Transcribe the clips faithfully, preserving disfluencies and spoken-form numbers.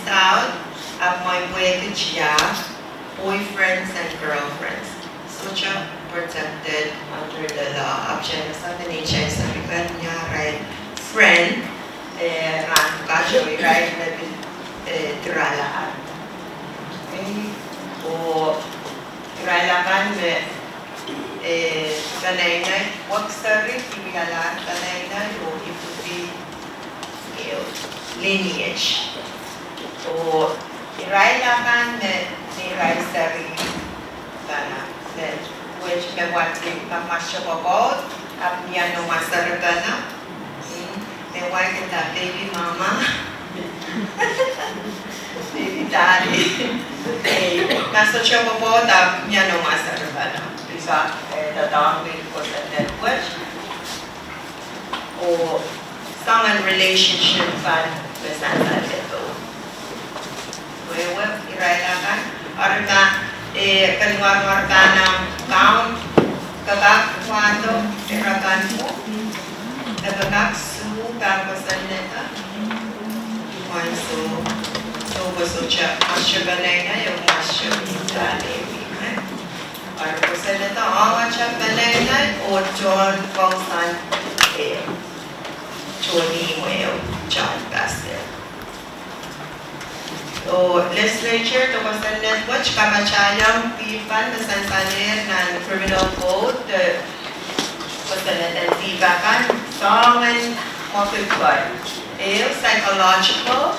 out, ahpw mwein pwehki tiahk, boyfriends and girlfriends. Sohte protected under the law. Ahpw kitail sehse ni kitail seri kan, ia, irail friend, eh, rahn pwukat oh irail me pil, eh, dirala kan. Okay. Oh irail akan me, eh, peneinei, wek seri, irail akan peneinei oh ipwidi, eh, lineage. Oh irail akan me, me irail seri pahn, me, wet me wati, ma, ma sohte pwopwoud, ahpw mie noumw seri pahn. Mm, me wai kitail baby mama. Baby daddy. Eh, ma sohte pwopwoud, ahpw mie noumw seri pahn. Pil, eh, doadoahk me kosonned wet. Oh soangen relationship pahn me sansal lepo. Wehwe irail akan, eri ma, eh, pil warwar pahn ahmw kaun, ke kak wahdo irail akan mwo, ke kak sue pahn kosonned. Mwein soh, soh, sohte, ma sohte peneinei, ma sohte, eh? Eri kosonned ong atail peneinei oh tohn kousoan, eh, tohn imwe, tohn pastor. Oh legislature de kosonned wet kapatahiong dihp kan me sansalehr nan criminal code, de kosonned en dihp akan soangen mwekid kan. Ehu psychological,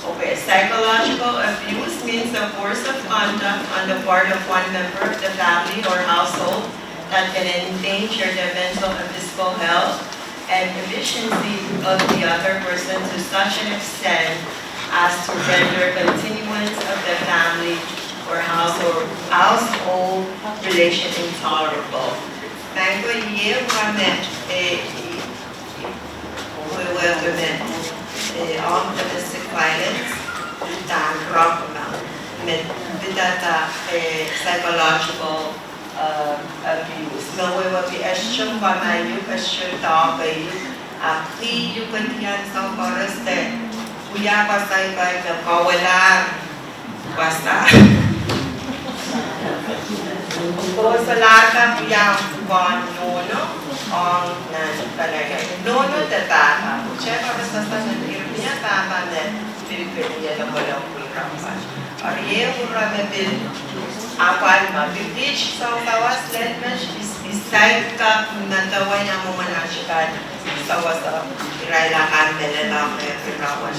okay, psychological abuse means a course of conduct on the part of one member of the family or household that can endanger their mental and physical health and efficiency of the other person to such an extent as to render continuance of the family or household, household relation intolerable. Maing ko, iei wia me, eh, wehwehki me, eh, ong domestic violence, dahme rong me, me pidada, eh, psychological, eh, abuse. Me wehwehki estem pahn ma iuk, estem doahke iuk, ahpw iuk e dian soang koaros de wia koasoi kan de kawelahr wasa. Kosolahr ka pwia pwukoahn nohno, ong nan pahpa, nohno de pahpa. Kitail koaros sehse me irail pahpa me pil pil ie lokolok pwukoahn. Eri ehu irail me pil apwal ma pil kiht soang sawas lel met, is, is saik kak medewe ia mwomwen atail sawas, irail akan me lelohng me pil rawet.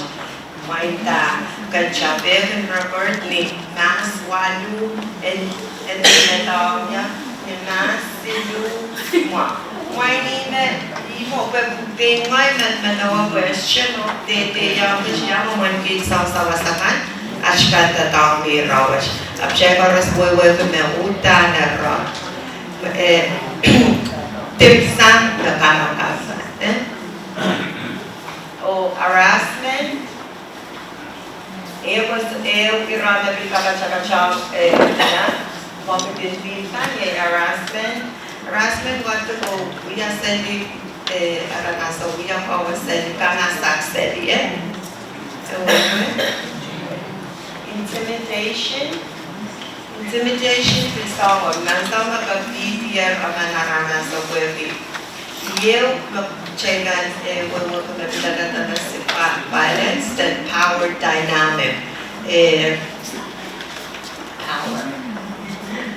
Mwein da, ke tapehkin record ni mahs waluh en, en, en, ni mahs siluh mwo. Mwein ih me, ih mwo pwe pein ngehi me, me nowe question o, de, de, ia, me, ia, mwomwen kiht soang sawas akan, atail kan doadoahk me rawet. Ahpw kitail koaros wehwehki me uhdahn ira, eh, dipwisang me kamakapwa, eh? Oh harassment, ehu, ehu irail me pil kapatapat, eh, ia, mwekid en dihp kan iei harassment. Harassment wahdo ko wia seli, eh, aramas o wia kowe seli, kamasak seli, eh? Ehu, eh? Intimidation. Intimidation pil soangen, nan soangen kapwaiada emen aramas o pwehki ieu me kitail kan, eh, wehwehki me pidada domestic vi-, violence, then power dynamic, eh, power.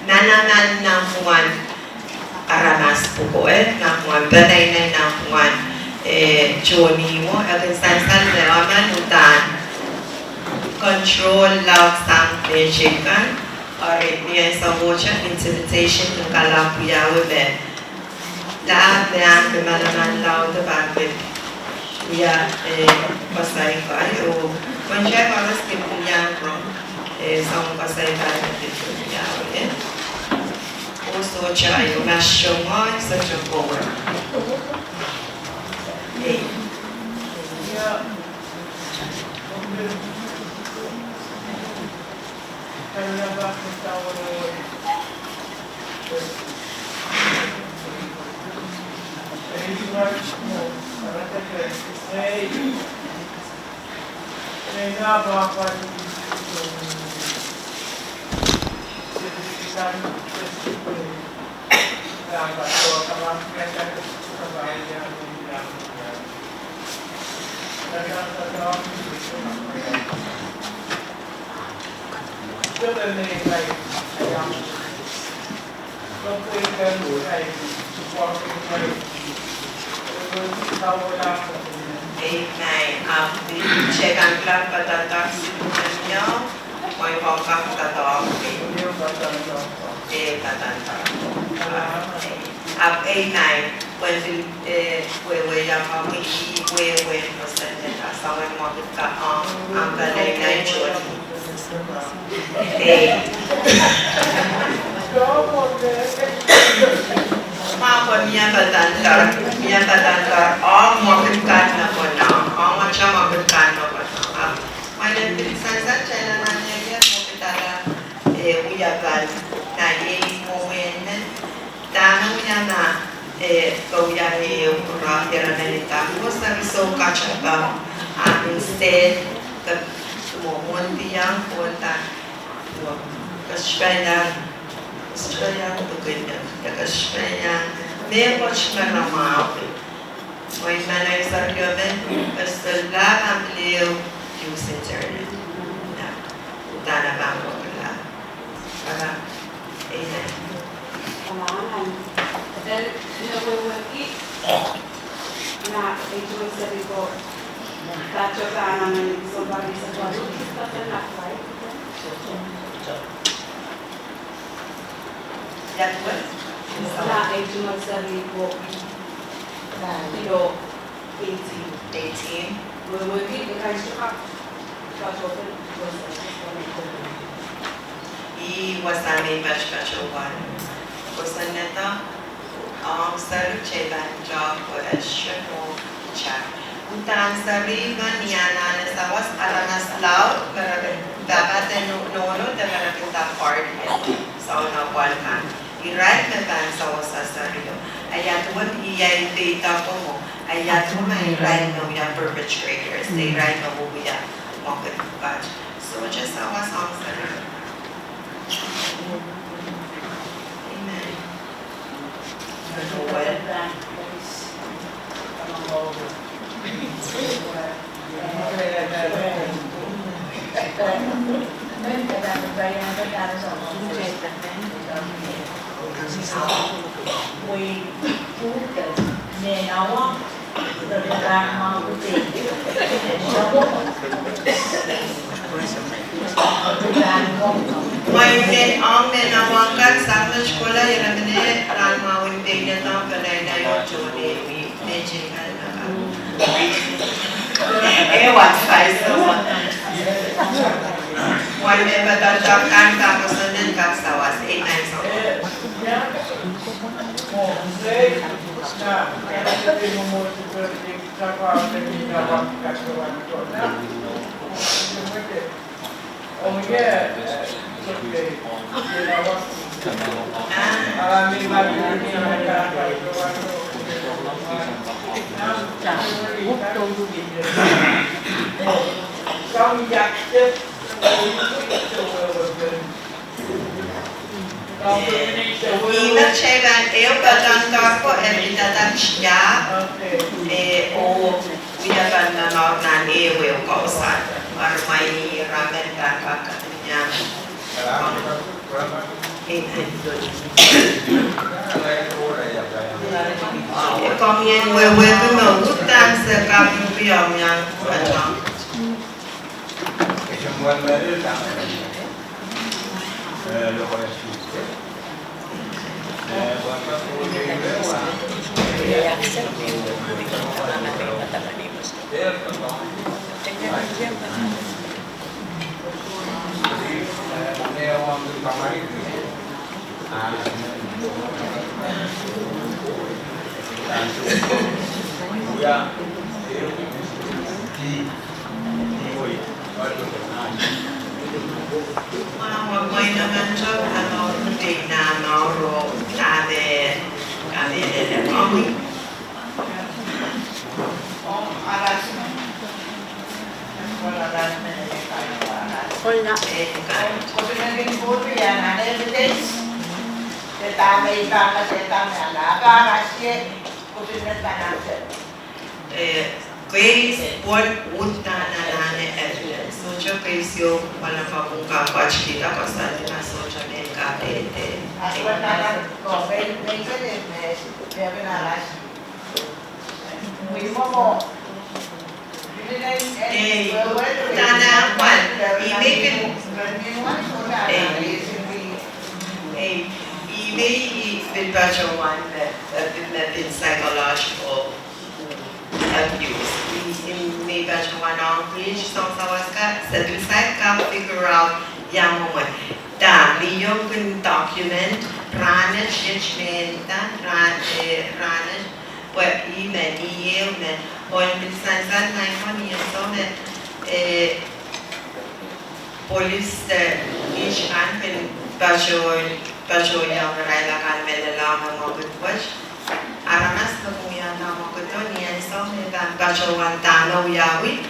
Manaman nanpwungen aramas pwukoa, eh, nanpwungen peneinei, nanpwungen, eh, tohn ihmwo, e kin sansal me emen uhdahn control, laud sang mehteikan, eri ni ansou wet intimidation kin kalapw wiawi me, la me ahneki manaman laud pahn pil wia, eh, koasoi kan, oh, mwein kitail koaros kin iang rong, eh, soangen koasoi kan me pil wiawi, eh. Oh sohte, oh, ma soangen, sohte kowe. Eh. Amen. Ahpw ni teikan kilang padahk siluh en miau, mwein komw kak padahk. Eh, padahk. Ahpw amen. Pwehn pil, eh, wehwehki ahmw wehwehki kosonned, sang en mwekid kan, ahmw pahn nai tohn. Eh. Ma pwe mie padahk, mie padahk, ahmw mwekid kan me pwonehng, ahmw mwekid kan me pwonehng. Ahpw mwein pil sansal kitail anahne mwekid ala, eh, wia pahn, na iei mwomwen me dahme wia ma, eh, ke wia me ura ira nan ita ko seri sou katapan, ah, instead, ke mwomwen diang ko nda, ke spend, ke spend, ke spend, mehkot me re mwahu. Mwein ma nei seri emen, ke solahr pahn pil ehu use internet. Na, udahn pahn kohla. Amen. Amen. Then, in a way, when we, na, eighty-one seventy-four, that was an amen, somebody said, "Well, this doesn't apply." That was? Na, eighty-one seventy-four. Ilo eighteen. Eighteen. Wehwehki, ih wasa me I patopato wan. Kosonned, ahmw seri kitail pahn doadoahk oh esrek oh tar. Udahn seri me ni anahne sawas aramas laud me re pahn, pahpa de nohno de me re pahn party. Soahng nan pwal kan. Irail me pahn sawas seri o. Ia duwen I peidek mwo. Ia duwen irail me wia perpetrators. Irail me wia mwekid kan. Sohte sawas ahmw seri. Amen. Mwein ong mehn awang kan, sang met kohla ire mehn rahn mwahu en pein doadoahk pahn nainai oh tohn eh, me teikan. Eh, what five so? Mwein me padahk kan, kak kosonned, kak sawas, eh, nai so. Ih me kitail pahn ehu padahk ko, eh, pil dadakia, eh, oh wia pahn momour nan ehu ehu kausar. Eri mwein irail me pahn kak kapinga. Amen. Komw en wehwehki me uhdahn se kapingki omw iang padahk. Eh, keis pwon uhdahn anahne evidence. Sohte keis ieu me pahn kapwung kapwatihkihda koasoandi ma sohte mehn kapehde. Eh, uhdahn akwal, ih me pil, eh, eh, ih me I pil patohwan me, me, me pil psychological abuse. I, I me patohwan ong kiht soangen sawas kan, se pil saik kak figure out ia mwomwen. Dah, ni ong kin document, rahnwet, iet mehn, dah, rah-, eh, rahnwet, pwe ih me, ni ehu me, oh I pil sansal Michael ni ansou me, eh, polis, eh, iht kan kin patoh, patohwan irail akan me lelohng mwekid wet. Aramas me pwung ia mwekid o ni ansou me pahn patohwan dahme wiawi.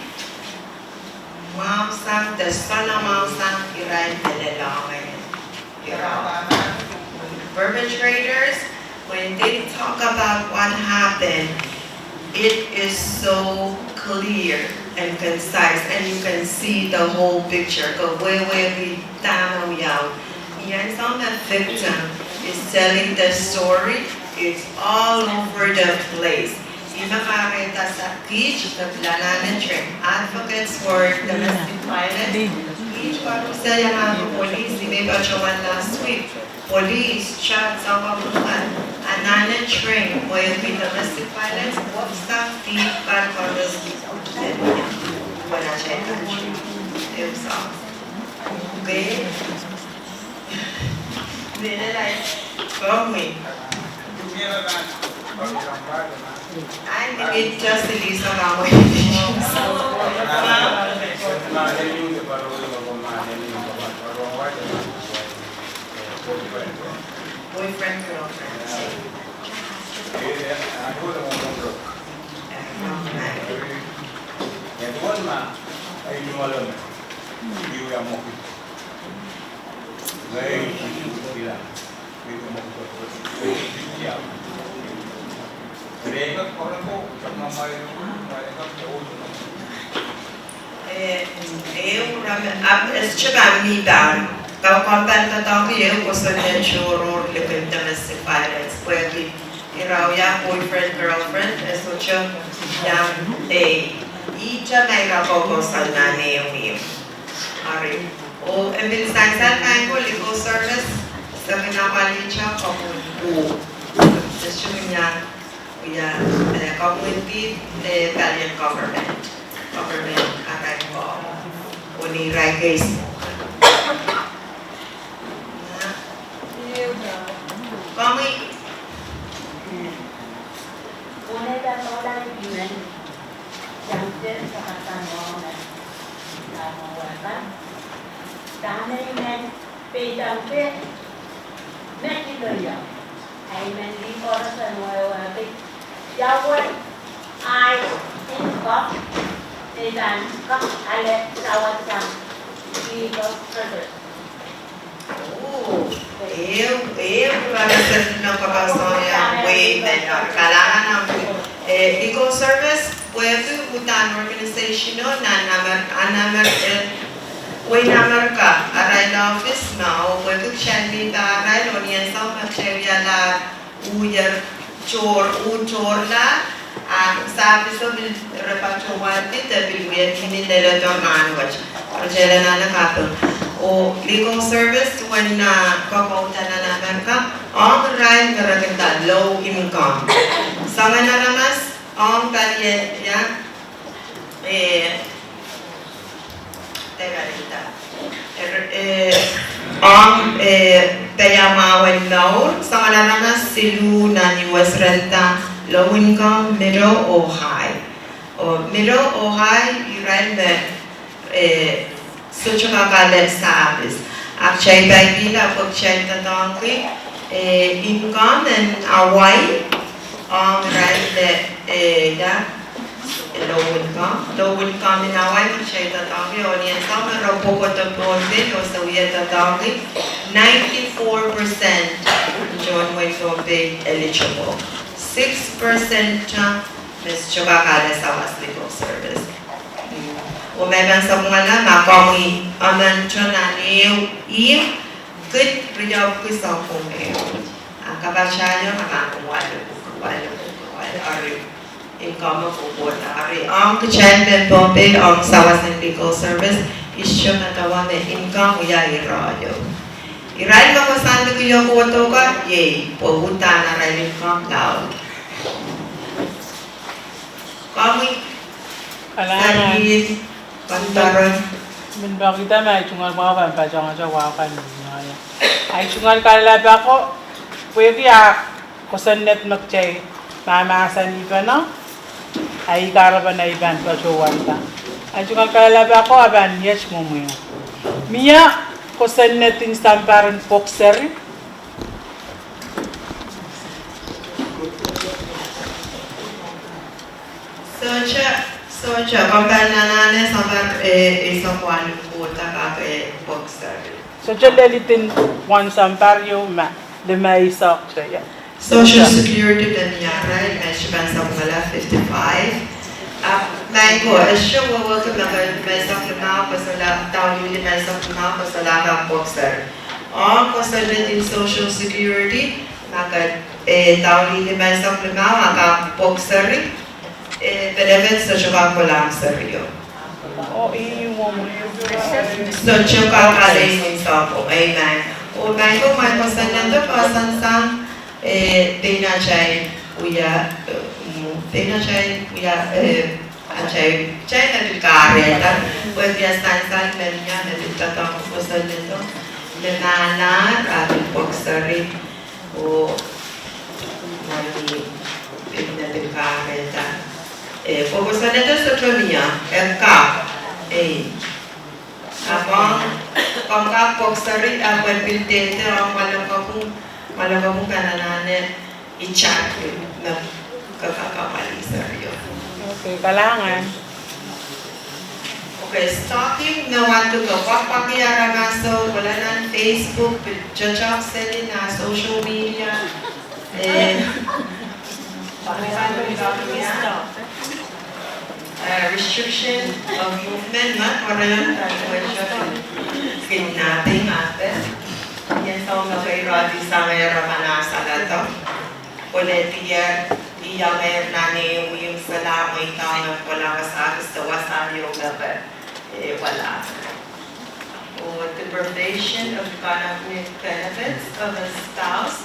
Mwahu sang, de soangen mwahu sang irail me lelohng ie. Perpetrators, when they talk about what happened, it is so clear and concise, and you can see the whole picture. Ke wehwehki dahme wiawi. Ni ansou me victim is telling the story, it's all over the place. Ih me kahrehda kiht, the Planetary Advocates for Domestic Violence, kiht koaros iang ahpw polis, I me patohwan last week, polis, judge, soangen pwukat, anahne train, pwehki domestic violence, wofsa, fih kan koaros, eh, pwukat, eh, okay. Nene lai, komwi. Ai, nene just Lisa komwi. Boyfriend, girlfriend. Eh, ehu rahnwet, ahpw e sohte pahn mih pahn, kau komw pahn doadoahngki ehu kosonned tohrohr likin domestic violence, pwehki ira wia boyfriend, girlfriend, e sohte iang, eh, ihte ma ira kokoson nan ehu ehu. Ari. Oh, e pil sansal Michael, legal service, se kin apwalihada komwi. Oh, e sohte iang, ia, eh, komwi di, eh, palien government. Government, arail ko. Oh, ni irail case. Komwi. Komwi. Oh, ehu, ehu, rahnwet se pil men kapahsoan ia wehi me kalahngan, eh, legal service, pwehki uhdahn organization o nan Amer-, an Amer-, eh, wehin Amerika, arail office ma, oh, pwehki kitail mih pahrail, oh ni ansou me kitail wialahr uhr, tohr, uhr tohrla, a service o pil re patohwandi de pil wia mihmi leledo rahn wet. Re tala nan kaping. Oh legal service duwen, ah, kokouda nan Amerika, ong irail me re kin nda low income. Soangen aramas, ong pali, ia, eh, eh, ong, eh, paiamwahu en mour, soangen aramas siluh nan U S re nda low income, middle oh high. Oh middle oh high, irail me, eh, sohte kak ale service. Ahpw kitail pahn pil ahpw kitail doadoahngki, eh, income en Hawaii, ong irail me, eh, ia, Low income, low income en Hawaii, kitail doadoahngki, oh ni ansou me re pwukoahdo Pohnpei, oh se wie doadoahngki, ninety-four percent tohn wehin Pohnpei eligible. Six percent me sohte kak ale sawas legal service. Oh me I pahn sapwungala, ma komwi emen tohn ehu ihmw, kid riepwiki sounkomour. A kapatahiong, a pahn walu, walu, walu, eri income ko kohda. Eri ong kitail mehn Pohnpei ong sawas en legal service, I sohte medewe me income wia ire ieu. Irail me koasoandiki io kohdo ka, iei, pwe uhdahn arail income laud. Komwi, kalahngan. Service, kantoro. Mehn pokihda me I tungoal pahn patongete wahu kan ni ngehi. I tungoal kalelapak pwehki ah kosonned me kitail mahmahsanihpene, ah I kahrepen I pahn patohwanda. I tungoal kalelapak ah pahn iet mwomwen. Mie kosonned en sampah en pwokseri. Sohte, sohte, komw pahn anahne sampah, eh, eisek waluh kohda kak, eh, pwokseri. Sohte lel eden wen sampah ieu ma, lime eisek, so, yeah. Social Security de miare, me I pahn sapwungala fifty-five. Ah, maing ko, e sohte wehwehki me ke limeisek limau, ke solahr, daulih limeisek limau, ke solahr kak pwokseri. Ong kosonned en Social Security, ma ke, eh, daulih limeisek limau, a kak pwokseri, eh, benefits sohte kak kolahng serio. Oh, ih, mwomwen. Sohte kak ale ni sounpwong, amen. Oh maing ko, maing ko, kosonned en pwokseri sang, eh, pein atail wia, eh, mm, pein atail wia, eh, atail, atail me pil kahrehda, pwe wia sansal me mie me pil doadoahngki kosonned en, me manahr, ah pil pwokseri, oh, manahr, pil me pil kahrehda. Eh, pwe kosonned en sohte mie, e kak, eh. Ahpw, komw kak pwokseri, ahpw pil dehde, ahpw malokapwung, malokapwung pahn anahne itak me ke kak kamwalih serio. Okay, kalahngan. Okay, stalking, me wahdo ke pwakpwaki aramaso, kohla nan Facebook, pil tohtohk seli nan social media. Eh, eh, restriction of movement, ma, koaros, kidnapping, ahpw, ni ansou me ke irehdi sangehr, re pahn salado. Koledier, iangehr nan ehu ihmw, solahr mweidohng me kohla wasa, kis de wasa ieu me ke, eh, kohla. Or deprivation of economic benefits of a spouse,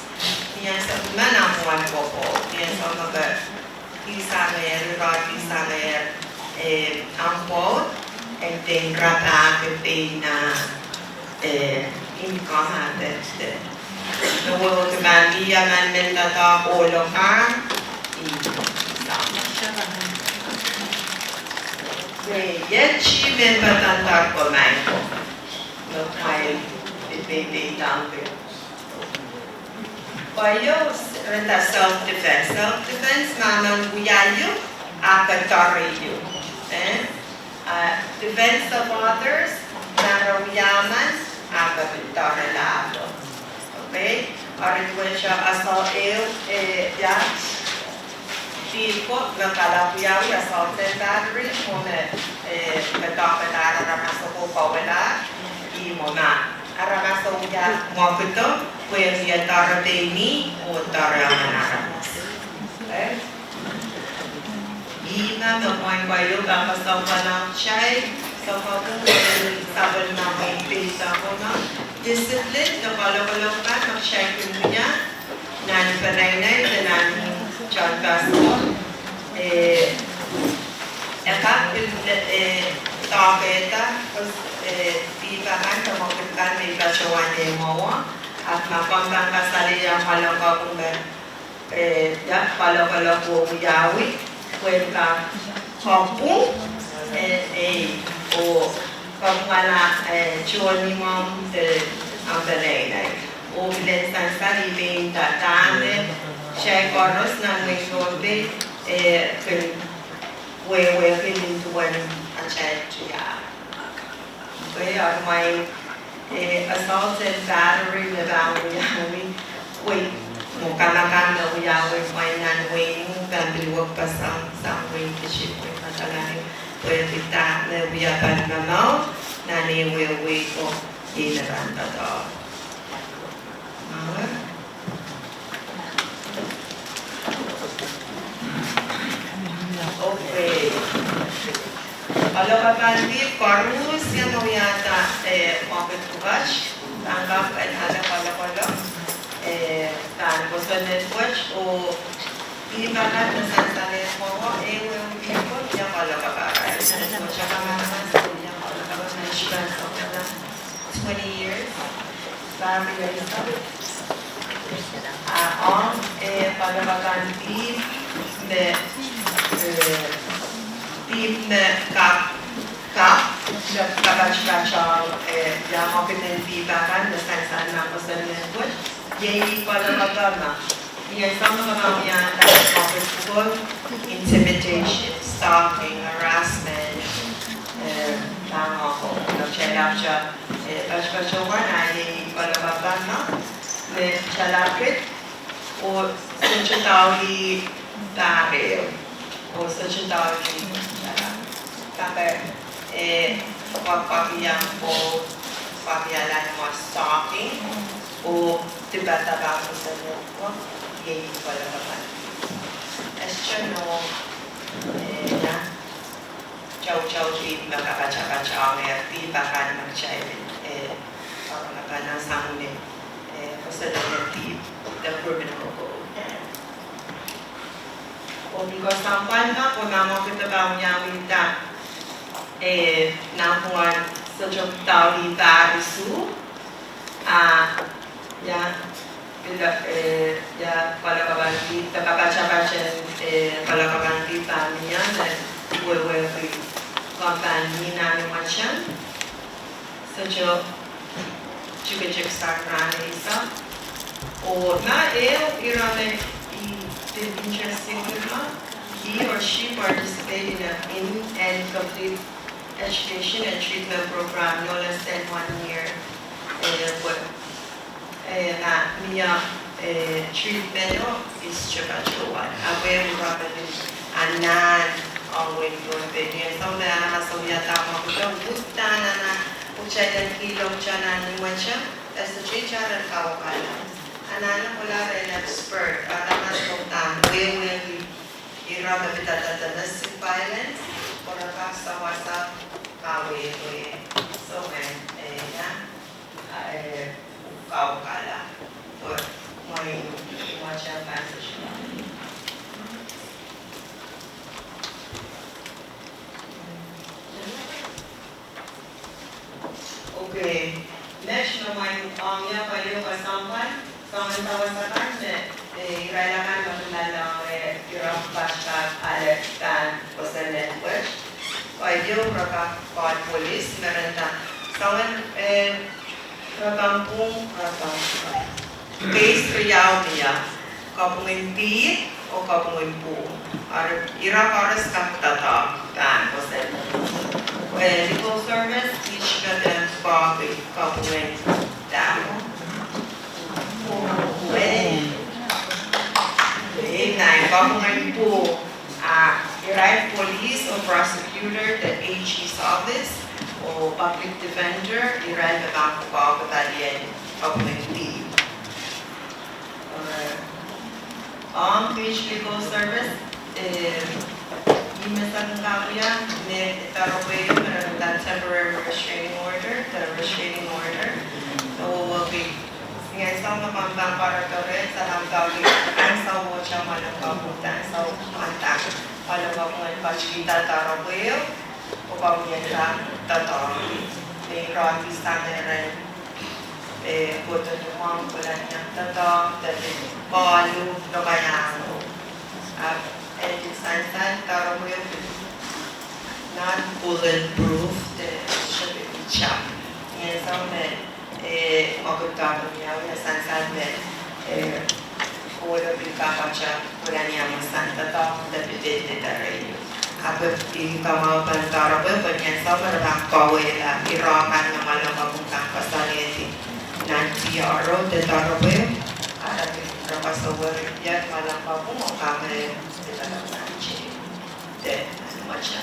ni ansou me nan mwohn kohkohp, ni ansou me ke kihsangehr, irehdi sangehr, eh, ahmw pwoud, and then rapahki pein ah, eh, income ah de, de. Ni wehwehki pahn wia emen me doadoahk ohlo kan, ih, eh, iet me pahn doadoahk ko maing ko. Look, I, it may be down there. Pwe ieu, rehn self defense. Self defense, ma emen wia iuk, a ke doare iuk. Eh? Ah, defense of others, ma re wia emen, a ke pil doare lahpo. Okay? Eri duwen se assault ehu, eh, ia, dihp ko me kalap wiawi, assault and battery, mwo me, eh, me doadoahk aramas oko kawehla, ih mwo ma. Aramas oko wia mwekid, pwe e wia doare pein ih, oh doare emen aramas. Okay? Ih me mwohn ko ieu pahn kasapwungala kitail, sapwung, sapwung nan mwein pei sapwung, discipline, de kalokolok kan me kitail kin wia, nan peneinei, de nan tehnpas ko. Eh, e kak pil, eh, doahkehda, eh, dihp akan, de mwekid kan me patohwan mwowe, ahpw ma komw pahn kasalehiong kalokolok me eh, ia, kalokolok oh wiawi, pwehn kak kapwung, eh, eh, oh kapwungala, eh, tohnimomw de ahmw peneinei. Oh pil en sansal ih me nda dahme, kitail koaros nan mwein Pohnpei, eh, kin wehwehki nin duwen atail tiahk. Pwe eri mwein, eh, assault and battery me pahn wiawi, wei, mwo kamakam me wiawi mwein nan wehin, pahn pil wekpeseng sang wehin Kitik, wehin Madolenihmw, pwehki dah me wia pahn mamahu nan ei wehwehki, oh, ei me pahn doadoahk. Okay. Kalokapan dihp koaros me wiahda, eh, mwekid pwukat, pahn kak en ale kalokalo, eh, pahn kosonned wet, oh dihp akan me sansal en mwowe, eh, wehwehki pwukat, ia kalokapan, eh, wet akan me sansal en mwowe, kalokapan, eh, sansal twenty years. Pahn mie ih, ah, ong, eh, kalokapan dihp me, eh, dihp me kak, kak, kapatpatohng, eh, ia mwekid en dihp akan me sansal nan kosonned wet, iei kalokapan me Ni ansou me ke pahn wiahda mwekid pwukoa, intimidation, stalking, harassment, eh, pahn ong ko, no, kitail ahpwete, eh, patpatohwan, ah, iei kalokapan me, me kitail ahpw, oh sohte daulih pahr ehu, oh sohte daulih, ah, pahn, eh, pwakpwakihong ko, pwakihong ko stalking, oh dipada pahn kosonned wet, iei kalokapan. As you know, eh, ia, tautaudih me kapatpatohng, eh, dihp akan me kitail, eh, kalokapan sang ni, eh, kosonned en dihp, the criminal code. Oh pil kesempwal me, oh ma mwekid pahn wiawihda, eh, nanpwungen sohte daulih pahr isuh, ah, ia, ila, eh, ia, kalokapan dihp, kapatpatohwan, eh, kalokapan dihp pahn mie, eh, wehwehki company nan imweteng. Sohte tikitik sang rahn eisek. Oh ma ehu ira me I pil interested in, he or she participate in a, in and complete education and treatment program no less than one year. Eh, pwe, eh, ma mie, eh, treatment o, I sohte patohwan. Ahpw ehu ira me pil anahn ong wehin Pohnpei. Ni ansou me aramas wiahda mwekid o, uhdahn anahn, uhdahn kihlong anahn ni imweteng, e sohte itar en kawekala. Anahn kohla rehn expert, aramas uhdahn wehwehki ira me pidada domestic violence, oh re kak sawasa kawehwe. So, eh, eh, ia, eh, kawekala. Pwe mwein imweteng pahn sohte. Okay. Next, me mwein ong ia pali kesempwal, soangen sawas akan me, eh, irail akan me pil ale, eh, ira pahn kak ale pahn kosonned wet. Pwe ieu re kak call police, me re nda, soangen, eh, re pahn pwung, re pahn pwung. Case riau mie, kapwungen dihp oh kapwungen pwung. Ira, ira koaros kak doadoahk pahn kosonned. Eh, legal service, each me pahn pwung kapwungen dihp. Pwung. Pwung. Pwung. Kapwungen pwung. Ah, irail police oh prosecutor, the A G's office, oh public defender, irail me pahn pwukoa pali en kapwungen dihp. Ong page legal service, eh, ih me sakingkak ia, me doaropwe ieu me re nda temporary restraining order, the restraining order. So, wehwehki, ni ansou me komw pahn pwarodo rehn, salam doaropwe, ansou wet me longkapwung, ansou me longkapwung, pahn kihda doaropwe ieu, oh komw iang doadoahngki, me ira kihsang rehn, eh, kohdo ni mwomwen kolahng doadoahk, de pil koluhla, lokaiahn. Ah, eh, pil sansal, doaropwe ieu pil not bulletproof, de sohte pil tap. Ni ansou me, eh, mwekid doaropwe ieu, ia sansal me, eh, kohdo pil kapwung, kolahng sang doadoahk, de pil pil de ire ieu. Ahpw I kamwahu pahn doaropwe pwe ni ansou me re pahn kawehla ire kan me Mwalehng Kapwung pahn koasoanehdi nan P R O de doaropwe, a re pil, re koasoia Mwalehng Kapwung oh kak develop nan J de nan Macha.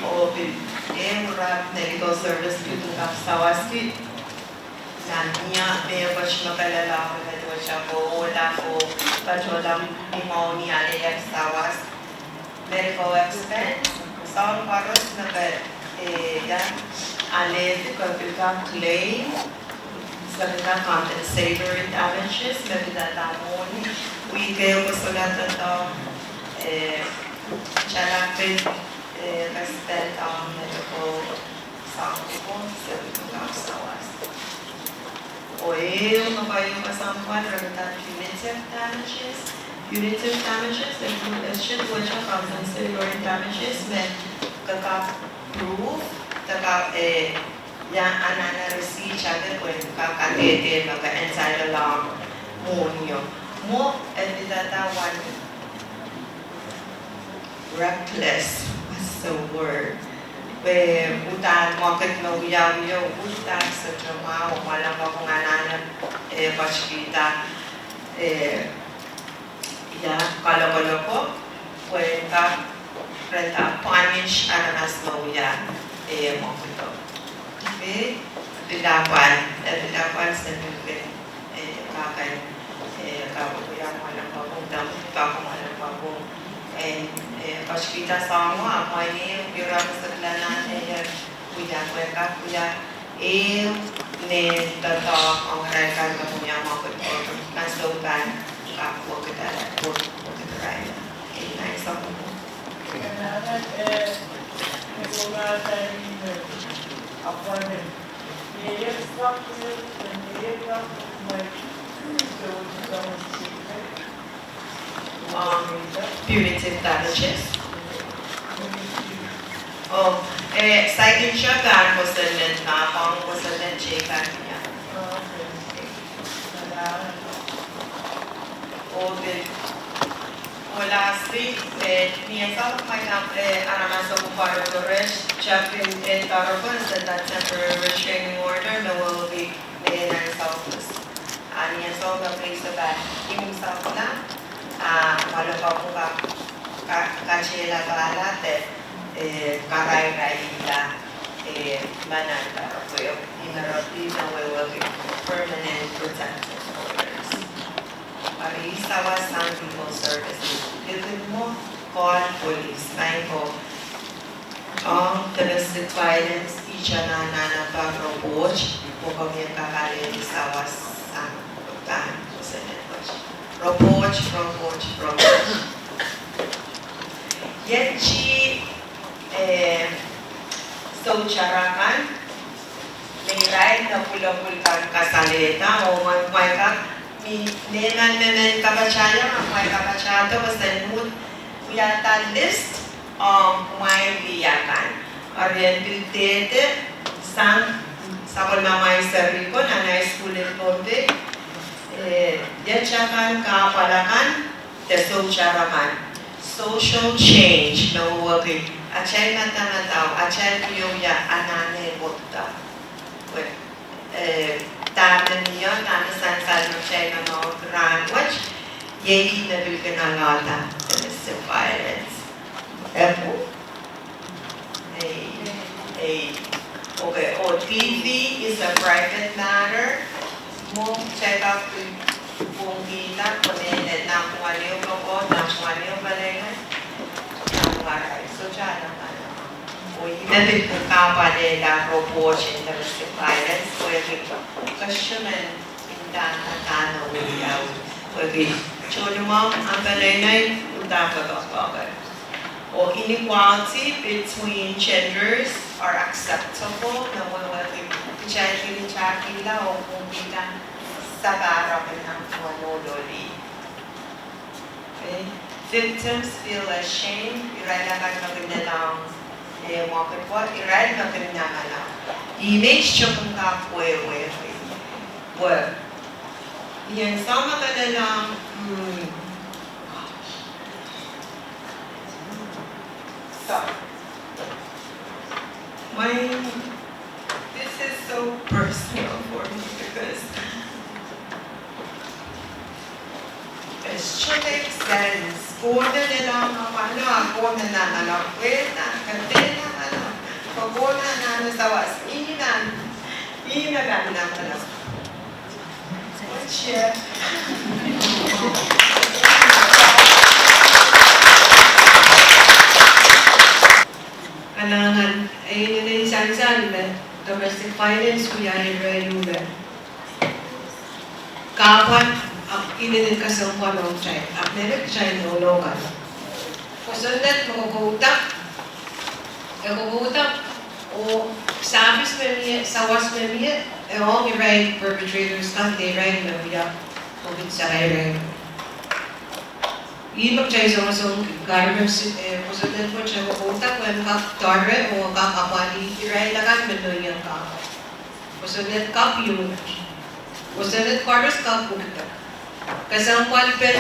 Oh pil ehu ire medical service pil kak sawaski. Nan mie mehkot me kelehla me duwehte kohla oh patohla ni mwahu ni alehda sawas. Medical expense, soahng koaros me ke, eh, ia, alehdi ke pil kak claim, se pil kak compensatory damages, me pil kak mwohni, wike kosolahr doadoahk, eh, tala pil, eh, ke spend on medical soahng ko, se pil kak sawas. Oh ehu me keieu kesempwal, re pil kak punitive damages. Punitive damages, e pil, e pil duwehte compensatory damages me ke kak prove, ke kak, eh, ia anahne receipt ake pwe ke kak kadehde me ke entitled ong mwohnio. Mwo e pil kak wan reckless, what's the word? Pwe uhdahn mwekid me wiawi, uhdahn sohte mwahu, Mwalehng Kapwung anahne, eh, pwoatkihda, eh, ia, kalokoloko, pwe kak, re kak punish aramas me wia, eh, mwekido. Okay? Pil apwal, eh, pil apwal se pil kin, eh, kak, eh, kak wia Mwalehng Kapwung, dahme kak Mwalehng Kapwung. Eh, eh, pwoatkihda soahngo, ahpw mwein ire kesempwal nan, eh, wia, pwe kak wia ehu mehn doadoahk ong irail kan me kin wia mwekido, ansou kan kak wekidala, wek, wekidirailla. Eh, nan soahngo. Um, punitive damages. Oh, eh, saikinte pahn kosonned, ma pahn kosonned teikan ia. Okay. Oh, lastly, eh, ni ansou me, eh, aramas oko pwarodo ret, tepin, eh, doaropwe sendahki temporary restraining order, me wehwehki me nan South West. A ni ansou me police pahn imwisekla, a Mwalehng Kapwung ka, ka, kakehlailda, eh, karairailahr, eh, me nan doaropwe, ih me re pil wehwehki permanent protective orders. Eri sawas sang legal services, likin mwo, call police, maing ko ong domestic violence, ihte anahne pahn report, pwe komw kak alehdi sawas sang pahn kosonned wet. Report, report, report. Iet, eh, soutarakan, me irail me pwulopwul kan kasalehda, oh mwein, mwein kak, ni, neman mehmen kapatahieng, mwein kapatahdo, koasoandi uhd wiahda list ong mwein lih akan. Eri en pil dehde sang sapwellimamwail seri ko nan high school en Pohnpei. Eh, iet akan kahpwal akan de soutarakan. Social change, me wehwehki atail madamadau, atail wiewia anahne wekda. Well, eh, dahme mie, dahme sansal me kitail momourki rahnwet, iei me pil kin alehda domestic violence. Epwu? Ei, ei. Okay, oh, D V is a private matter. Mwo kitail kak pil pwungkihda, pwe me nan mwohn ehu pwukoa, nan mwohn ehu pelien, nan mwohn arail. Sohte alehda. Oh ih me pil kin kahpwalehla report en domestic violence, pwehki kesempwal en dahme, dahme wiawi. Pwehki tohnumwahu, ahmw pelien, udahn pwukoa pwukoa. Oh inequality between genders are acceptable, me wehwehki kitail kin itarkihla oh pwungkihda sapahrap en nan mwohn ohl oh lih. Eh, victims feel ashamed, irail akan me kin lelohng, eh, mwekido, irail me kin nangala. Image tohn kak wehwehki. Well, ni ansou me ke lelohng, mm, My, this is so personal for me because it should make sense. Kona lelong apwalo, kona nangalek, wehda, kadehde nangalek, kona nan sawas, ihme, ihme kan nangalek. Kalahngan, e inenen sansal me domestic violence wia ire ieu me kahpwal, ahpw inenen kesempwal ong kitail, ahpw mehkot kitail nohno kan. Kosonned me kokouda, e kokouda, oh service me mie, sawas me mie, e ong irail perpetrators kan de irail me wia mwekid sapairail. Ihme kitail songosong, kahrehda, eh, kosonned wet e kokouda pwehn kak doare oh kak apwalih irail akan me nohno kan. Kosonned kapw ieu met. Kosonned koaros kak pwukida. Kesempwalpen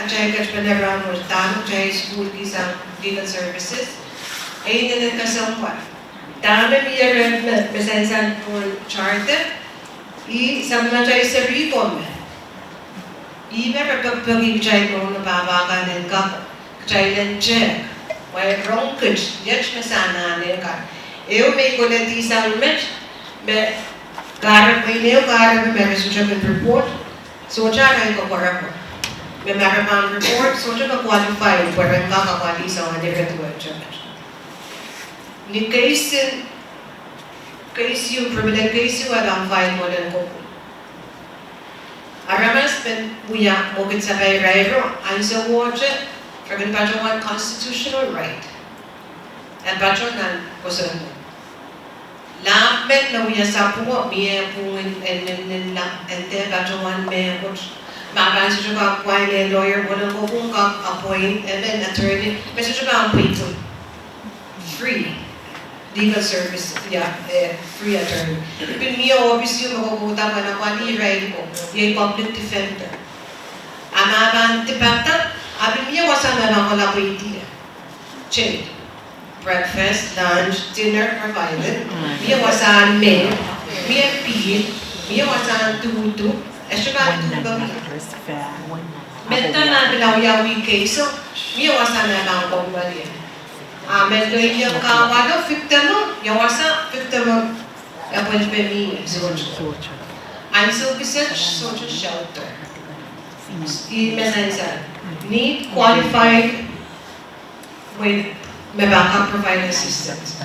atail ket pene rahnwet, dahme kitail sukuhlki sang legal services, e inenen kesempwal. Dahme mie rehn me, me sansal pohn charter, ih sapwellimatail seri ko me, ih me re pekipeki kitail nohno pahpa kan en kak, kitail en tehk, pwe rong kit, iet me se anahne kan. Ehu me I koledi sang met, me kahrepe, ehu kahrepe me re sohte kin report, sohte arail koapworopwor. Me ma re pahn report, sohte me qualify pwe ren kak apwalih sang ire duwehte met. Ni case, case ieu, criminal case ieu e pahn file mwoalen kopwung. Aramas me wia mwekid sapairairo, ansowohte, re kin patohwan constitutional right. E patoh nan kosonned. Lahp met me wia sapwung, mie pwungen en, en, en, en dehr patohwan mehkot. Ma pahn sohte kak file lawyer, mwoalen kopwung kak appoint emen attorney me sohte pahn pweito. Free legal service, ya, eh, free attorney. Pil mie ohpis ieu me kokouda pwehn apwalih irail ko, iei public defender. A ma pahn dipada, a pil mie wasa me pahn kohla pweidi ie. Check. Breakfast, lunch, dinner provided. Mie wasahn me, mie pihl, mie wasahn duhdu, e sohte pahn duhpeki. Mendahte ma pil wiawi case o, mie wasa me pahn komwali ie. A me loi iang kahwalo, victim o, ia wasa victim o, e pwelpe mie, sohte. Ansou kiset sohte shelter. Ih me sansal. Need qualified, mwein me pahn kak provide assistance.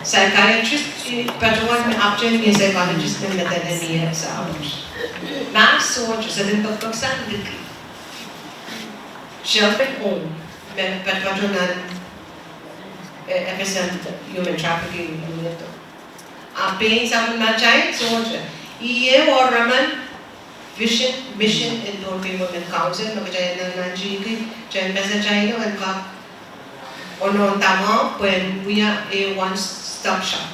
Psychiatrist, I patohwan me option mie psychologist me me dene mie sa. Ma sohte, se kin pekipek sang liki. Shelter home, me patopato nan, eh, F S M human trafficking unit. A pein sapwellimatail sohte. Ih ehu aramas vision, mission en Pohnpei Women Council, me kitail nantihki, kitail mesatail en kak ononda mwo, pwehn wia a one-stop shop.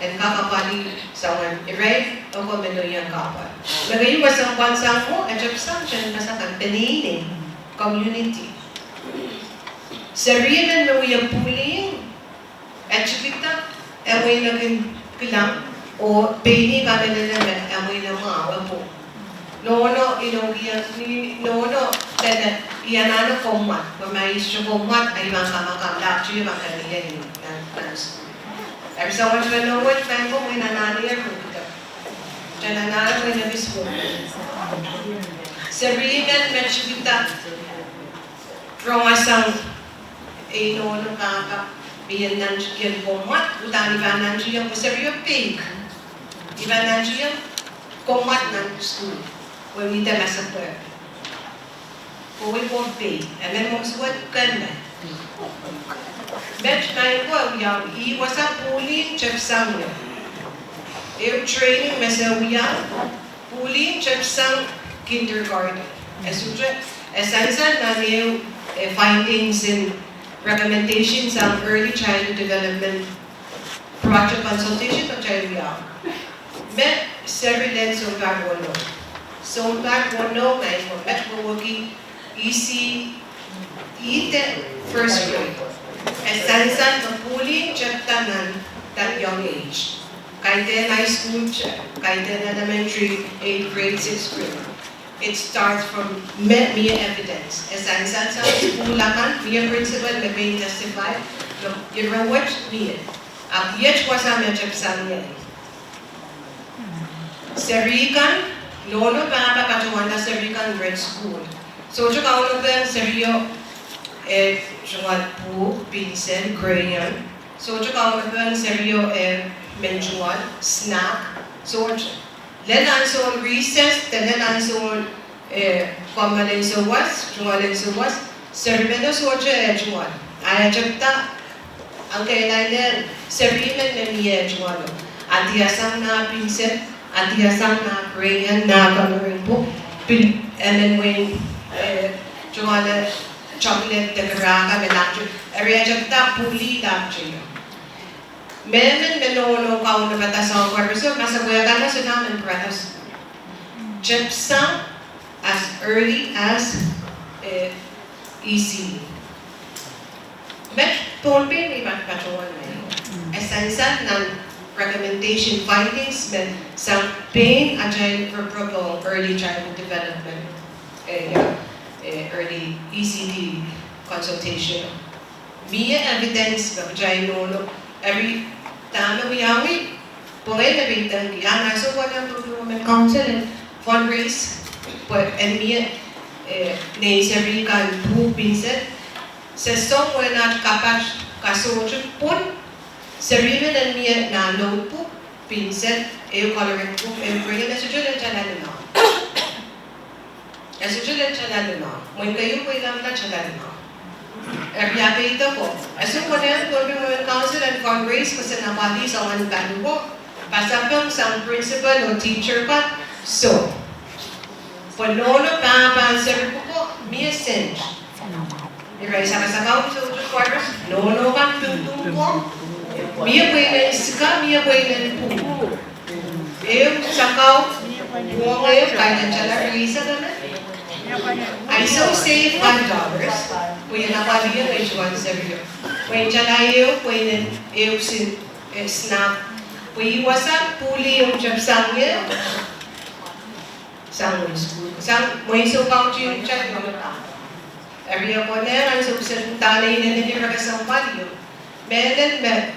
En kak apwalih sang irail oko me nohno iang kahpwal. Me keieu kesempwal sang mwo, e tepsang, kitail en kak sapwung peneinei, community. Seri emen me wia bullying, e tikida, e mwein kin kilang, oh pein ih pahn mehlel me, e mwein mwahu, e pwung. Nohno, inoukihong, ni, nohno, dene, I anahne komwad, pwe ma I sohte komwad, a I pahn kamakam, lap tu I pahn kemehla, nan, nan. Eri soangen wet me nohno wet pahn komw, I anahne ie pwukida. Dene anahne mwein e pil pwung. Seri emen me tikida. Rong wasahn ei nohno pahpa, me I en nantihong komwad, uhdahn I pahn nantihong pwe serio peik. I pahn nantihong komwad nan sukuhl, pwe I de masak pwe. Pwe I pahn pei, e men mwo suwed kene. Met maing ko, ia, ih wasa bullying tepsang ie. Ehu training me se wia, bullying tepsang kindergarten. E sohte, e sansal nan ehu, eh, findings en recommendation sang early childhood development project consultation me kitail wia. Me seri lel sounpar weneu. Sounpar weneu maing ko, met wehwehki E C E de first grade. E sansal me pwuhli tepda nan that young age. Kaidehn high school, kaidehn elementary, eighth grade, sixth grade. It starts from me, mie evidence. E sansal sang sukuhl akan, mie principal me pein testify, no, ire wet mie. Ahpw iet wasa me tepsang ie. Seri kan, nohno pahpa patohwanda seri kan ren sukuhl. Sohte kaunopehn serio, eh, tungoal pwuhk, pinsen, crayon. Sohte kaunopehn serio, eh, men tungoal, snack. Sohte. Lel ansoun recess, de lel ansoun eh, kommoalen souwas, tungoalen souwas, seri meno sohte eh tungoal. A e tepda, a ngehi lel seri men me mie eh tungoalo. A diasang nah pinsen, a diasang nah crayon, nah coloring book, pil emen wein, eh, tungoale chocolate de kerahka me lahngete. Eri e tepda pwuhli lahngete. Mehmen me nohno kaunopada soahng koaros, masepwehkan me sohte men brothers. Tepsang as early as, eh, E C D. Met Pohnpei me I pahn patohwan mie. E sansal nan recommendation findings me sang pein atail report ong early childhood development, eh, eh, early E C D consultation. Mie evidence me kitail nohno, eri dahme wiawi, pwongei me peidengki, a nan sohte women council en fundraise, pwe en mie, eh, nei seri kan pwuhk pinsen, se song wehn at kapat kasohte pwon, seri men en mie nah notebook, pinsen, ehu coloring book, ehu crayon, e sohte lel tala limau. E sohte lel tala limau. Mwein keieu pwe I lap nan tala limau. Eri a peideko. E sohte women council en fundraise, kese napwalih soangen paliwo. Pasapeng sang principal oh teacher kan. So, pwe nohno pahpa seri pwuko, mie sent. Irail sakasakau sohte koaros, nohno kan pingpingko. Mie pweinen sika, mie pweinen pwuhk. Ehu sakau, pwuhng ehu, kaidehn tala riehsek emen. Ahnsou save five dollars, pwe I en apwalih ngehi tungoal serio. Pwe I en tala ehu, pwe I en ehu sin, eh, snack. Pwe I wasa pwuhli ehu tepsang ie. Sang mwein sukuhl, sang mwein sou kaunti en tala limau. Eri e konehng ansou se dahme I inenen ire kesempwal ieu. Mehlel me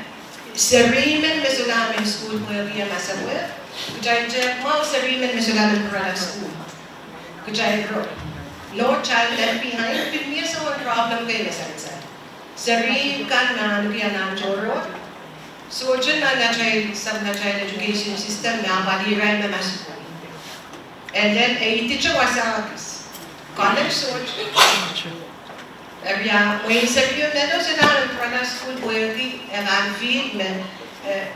seri men me solahr men sukuhl pwehki e masepwehk. Kitail tehk mwahu seri men me solahr men pwurala sukuhl. Kitail ro. No child left behind, pil mie soangen problem kei me sansal. Seri kan me ahneki anahn tohrohr. Sohte nan atail, sang nan atail education system me apwalih irail me ma sukuhl. And then e idihte wasa kis. College sohte. Eri a, mwein serio men solahr men pwurala sukuhl pwehki e pahn feel me, eh,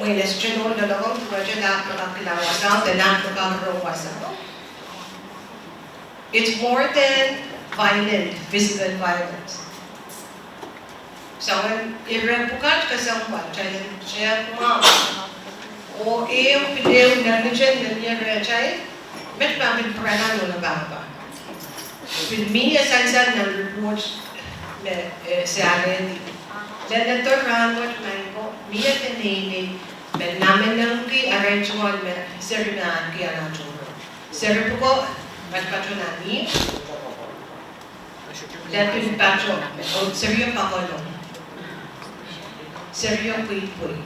mwein e sohte nohn loalokong, duwehte lap me kak kilang wasa, de lap me kak rong wasa. It's more than violent, physical violence. Soangen ire pwukat kesempwal, kitail en tehk mwahu. Oh ehu pil ehu nenneten me mie rehtail, met ma pil pwurala nohno pahpa. Pil mie sansal nan report me, eh, se alehdi. Leledo rahnwet maing ko, mie peneinei me namenengki arail tungoal me seri me ahneki anahn tohrohr. Seri pwuko, patopato nan ih. Lepin pato, oh, serio pakono. Serio pweipwei.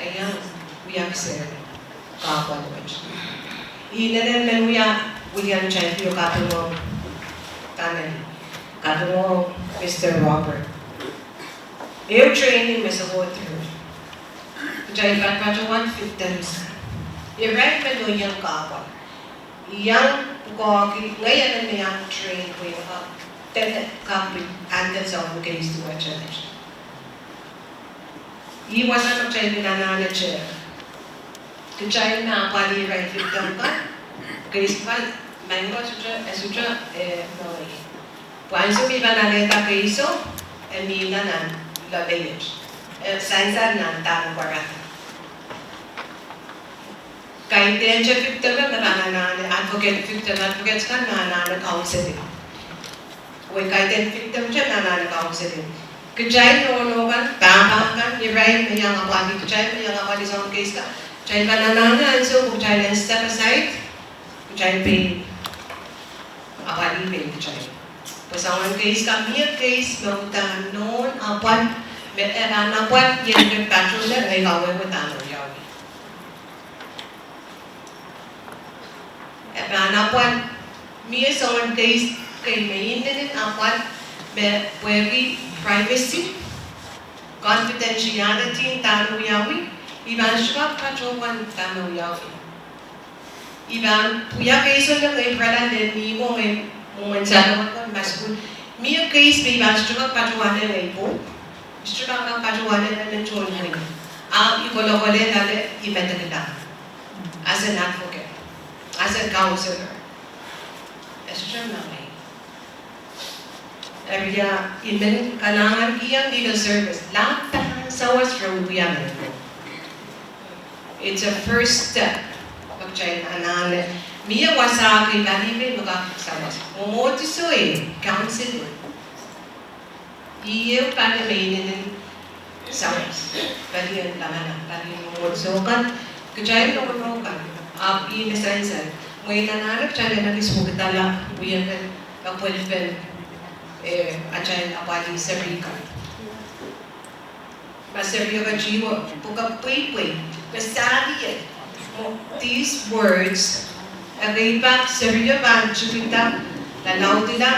Ia, wia kisehn kahpwal wet. I inenen men wia William Changio, kaping ong Daniel, kaping ong Mister Robert. Ehu training me se go through. Kitail patopato wan victims. Irail me loieng kahpwal. Iang pwukoahki, ngehi emen me iang train pwe I en kak, dene kak pil handle soangen case duwehte met. Ih wasa me kitail pil anahne tehk. Kitail me apwalih irail victim kan, case kan, maing ko e sohte, e sohte, eh, mohngiong. Pwe ansou me I pahn alehda case o, e mihla nan loalei et. E sansal nan dahme pwarada. Kaidehn te victim me pahn anahne advocate, victim advocate kan me anahne counseling. Pwe kaidehn victim te anahne counseling. Kitail nohno kan, pahpa kan, irail me iang apwalih, kitail me iang apwalih soangen case kan, kitail pahn anahne ansou pwe kitail en step aside, kitail pahn apwalih pein kitail. Pwe soangen case kan, mie case me uhdahn nohn apwal, me e pahn apwal, ien ke patohla, ngehi kawehwe dahme wiawi. E pahn apwal, mie soangen case kei me inenen apwal, me pwehki privacy, confidentiality, dahme wiawi, I pahn sohte kak patohwan dahme wiawi. I pahn wia case en ngehi pwurala lel ni mwo ngehi mwomwen salongala ma sukuhl. Mie case me I pahn sohte kak patohwan ngehi pwung. Sohte kak patohwan ngehi me tohn mwein. A I kolokolehla me I medekla. As an advocate. As a counselor. E sohte mengei. Eri I men kalahnganki legal service. Lahp pahn sawas re wia men. It's a first step. Pwe kitail anahne. Mie wasa kei, pali kei me kak sawas. Mwomwohdiso, counseling. Iei pali me inenen sawas. Pali en lamalam, pali en mwomwohdiso kan. Kitail nohno kan. Ahpw I me sansal. Mwein anahne kitail en ekis wekidala wiepen, kapwelpen, eh, atail apwalih seri kan. Ma seri o ketido, pwukat pweipwei, me saliel, mwo, these words, ekei pak seri o pahn tikida, lalaudila,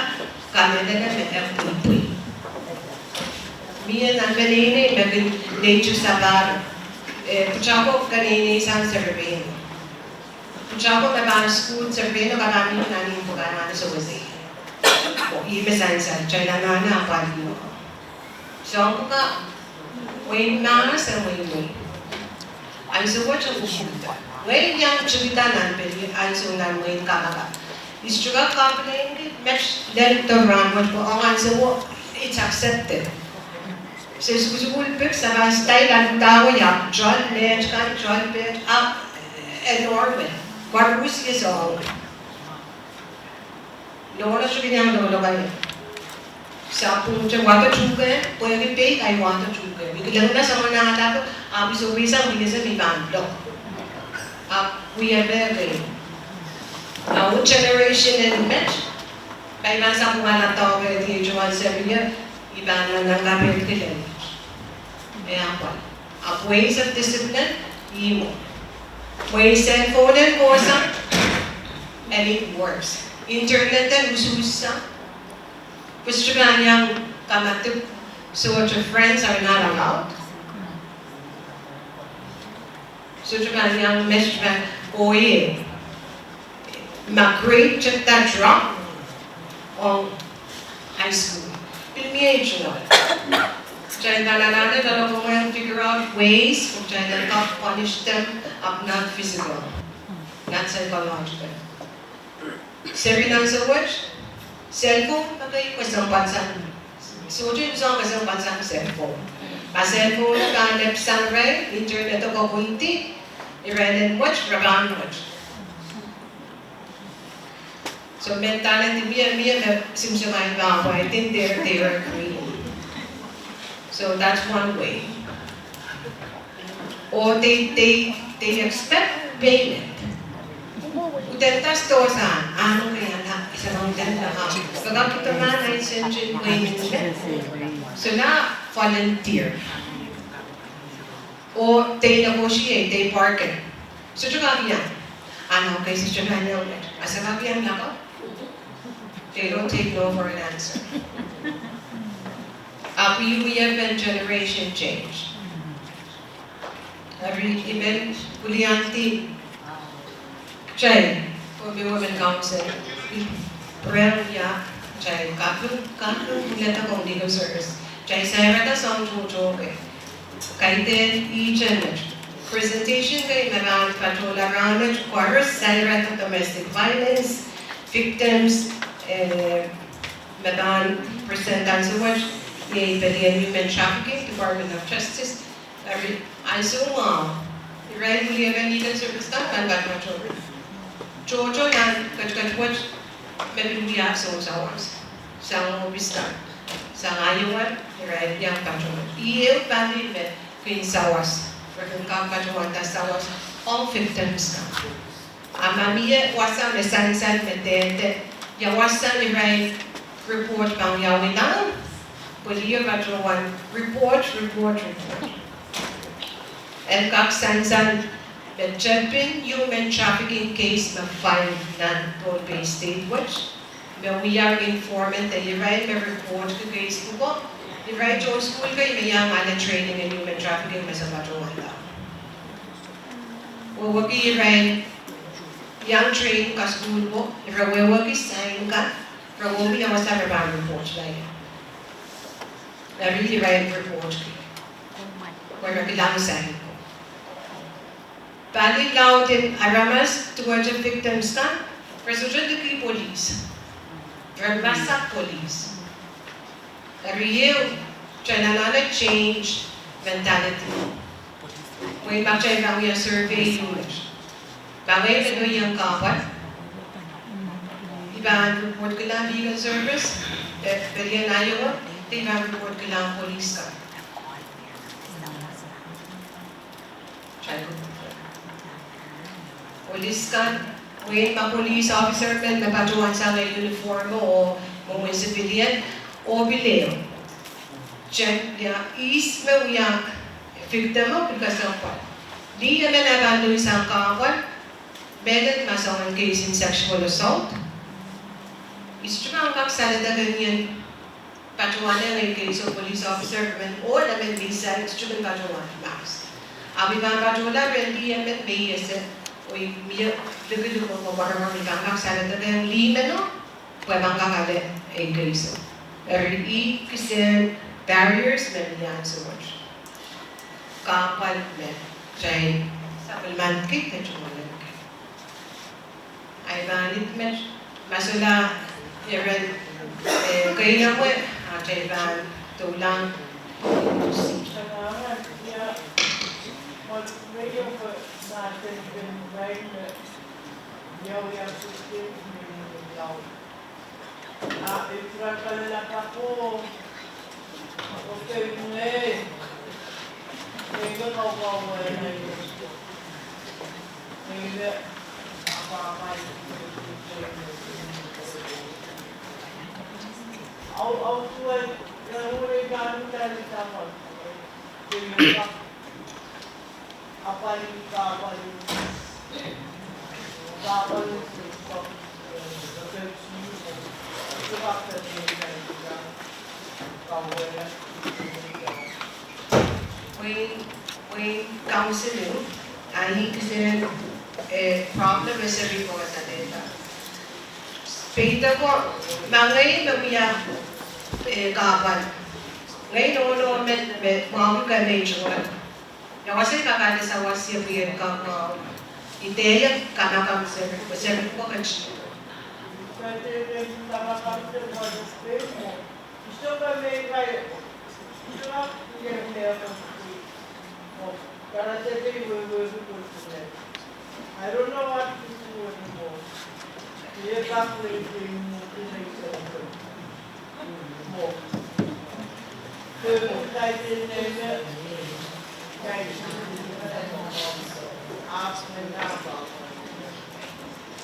kamehlele me e pweipwei. Mie nan peneinei me kin neitik sapahl, eh, pwutako keneinei sang serepeino. Pwutako me pahn sukuhl serepeino, ka pahn mih nan imw pwe ke anahne sewese. Oh, I me sansal, kitail anahne apwalih. Soahng pwukat, mwein mahs e mweimwei. Ansou wet e kukuhlda. Ngehi iang tikida nan peli ansou nan mwein kapakap. I sohte kak complain-ki met lel de rahnwet pwe ong ansouo it's accepted. Se sukusukuhl pek, se pahn style en uhdahn wia, tohl met kan, tohl pet, ahpw, eh, normal. Koaros wia soahng. Nohno sohte kin iang lokolokaiong. Sapwungte wahdo tuhke, pwehki peik ahi wahdo tuhke. I kilangada soangen ahla ko, ahpw I sohpeisang I ese me I pahn lok. Ahpw wia pehki. Our generation en met, pai pahn sapwungala doadoahk di ehu tohn seri o, I pahn nan kapehd kilel. E apwal. Ahpw ways of discipline, ih mwo. Mwein cell phone en kohsang, and it works. Internet en usuhsa, pwe sohte pahn iang kamadipw, sohte friends are not allowed. Sohte pahn iang met pahn oie. Ma grade tepda drop ong high school. Pil mie itingoal. Kitail pahn anahne lokolokong figure out ways, pwe kitail en kak punish them, ahpw not physical, not psychological. Seri nan ansou wet, cell phone, ekei kesempwal sang. Sohte soang kesempwal sang cell phone. Ma cell phone kan epsang irail, internet o koasoandi, irail en mwet, re pahn mwet. So mentality mie, mie me simsimai pahpwa, I think they, they are agreeing. So that's one way. Or they, they, they expect payment. Udahn das dosan, ah, okay, anda, isa na udahn na, ah, pekak ito ma na incentive payment. So na volunteer. Or they negotiate, they bargain. Sohte kak iang. Ah, okay, sohte kak iang. Asa kak iang lako. They don't take no for an answer. Ahpw ih wiepen generation change. Eri I men pwiliandi kitail Pohnpei Women Council, I pwurehng wia kitail kaping, kaping wia de ong legal service. Kitail sairada soang tohtohke. Kaidehn ihte met. Presentation kei me pahn patohla rahnwet koaros sairada domestic violence victims, eh, me pahn present ansou wet, iei pelien human trafficking, Department of Justice. Eri ansou mwahu, irail wiepen legal service kan pahn patohla. Tohto nan ketiket wet me pil wia sounsawas. sang ohpis kan, sang Iowa, irail iang patohwan. Ih ehu pali me kin sawas, re kin kak patohwanda sawas ong victims kan. A ma mie wasa me sansal me dehde, ia wasa irail report pahn wiawi nan, pwe lih patohwan report, report, report. En kak sansal me tepin human trafficking case me file nan Pohnpei State wet, me wia informant de irail me report ki case pwuko, irail tohn sukuhl kei me iang ale training en human trafficking me se patohwanda. Wehwehki irail iang train kasukuhl wo, ira wehwehki sign kan, ira wehwehki ia wasa re pahn report laie. Eri irail report ki, pwe re kilang sign ko. Pali laud en aramas duwehte victims kan, re sohte liki polis, re masak polis. Eri ehu, kitail anahne change mentality. Mwein ma kitail pahn wia survey unit, ma ngehi me iang kahpwal, I pahn report kilang Legal Service, pe- pelien Iowa, de I pahn report kilang polis kan. Polis kan, mwein ma police officer men me patohwan sang uniform oh mwomwen civilian, oh pil ehu, kitail wia ihs me wia victim o pil kesempwal. Lih emen a pahn lukei sang kahpwal, mehlel ma soangen case en sexual assault, I sohte pahn kak saledek en patohwan ngehi case o police officer men, oh emen me I sohte kin patohwan mahs. Ahpw I pahn patohla rehn lih emen me I ese, oh I mie likilik oh pwarohng, I pahn kak saledek en lih meno, pwe pahn kak ale ei case o. Eri ih kisehn barriers me mie ansou wet. Kahpwal me kitail sapwellimaniki de tungoaleniki. Ahi pahn ih met, ma sohla iren, eh, keinemwe, atail pahn doulahng. Mwein, mwein counseling, a ih kisehn, eh, problem me seri pwokada dehpa. Peidek ko, ma ngehi me wia, eh, kahpwal. Ngehi nohno men me mwahu kamehlele. Ia wasa I kak ale sawas ie pwehn kak mwahu? I dehr kamakam seri, seri pwukat.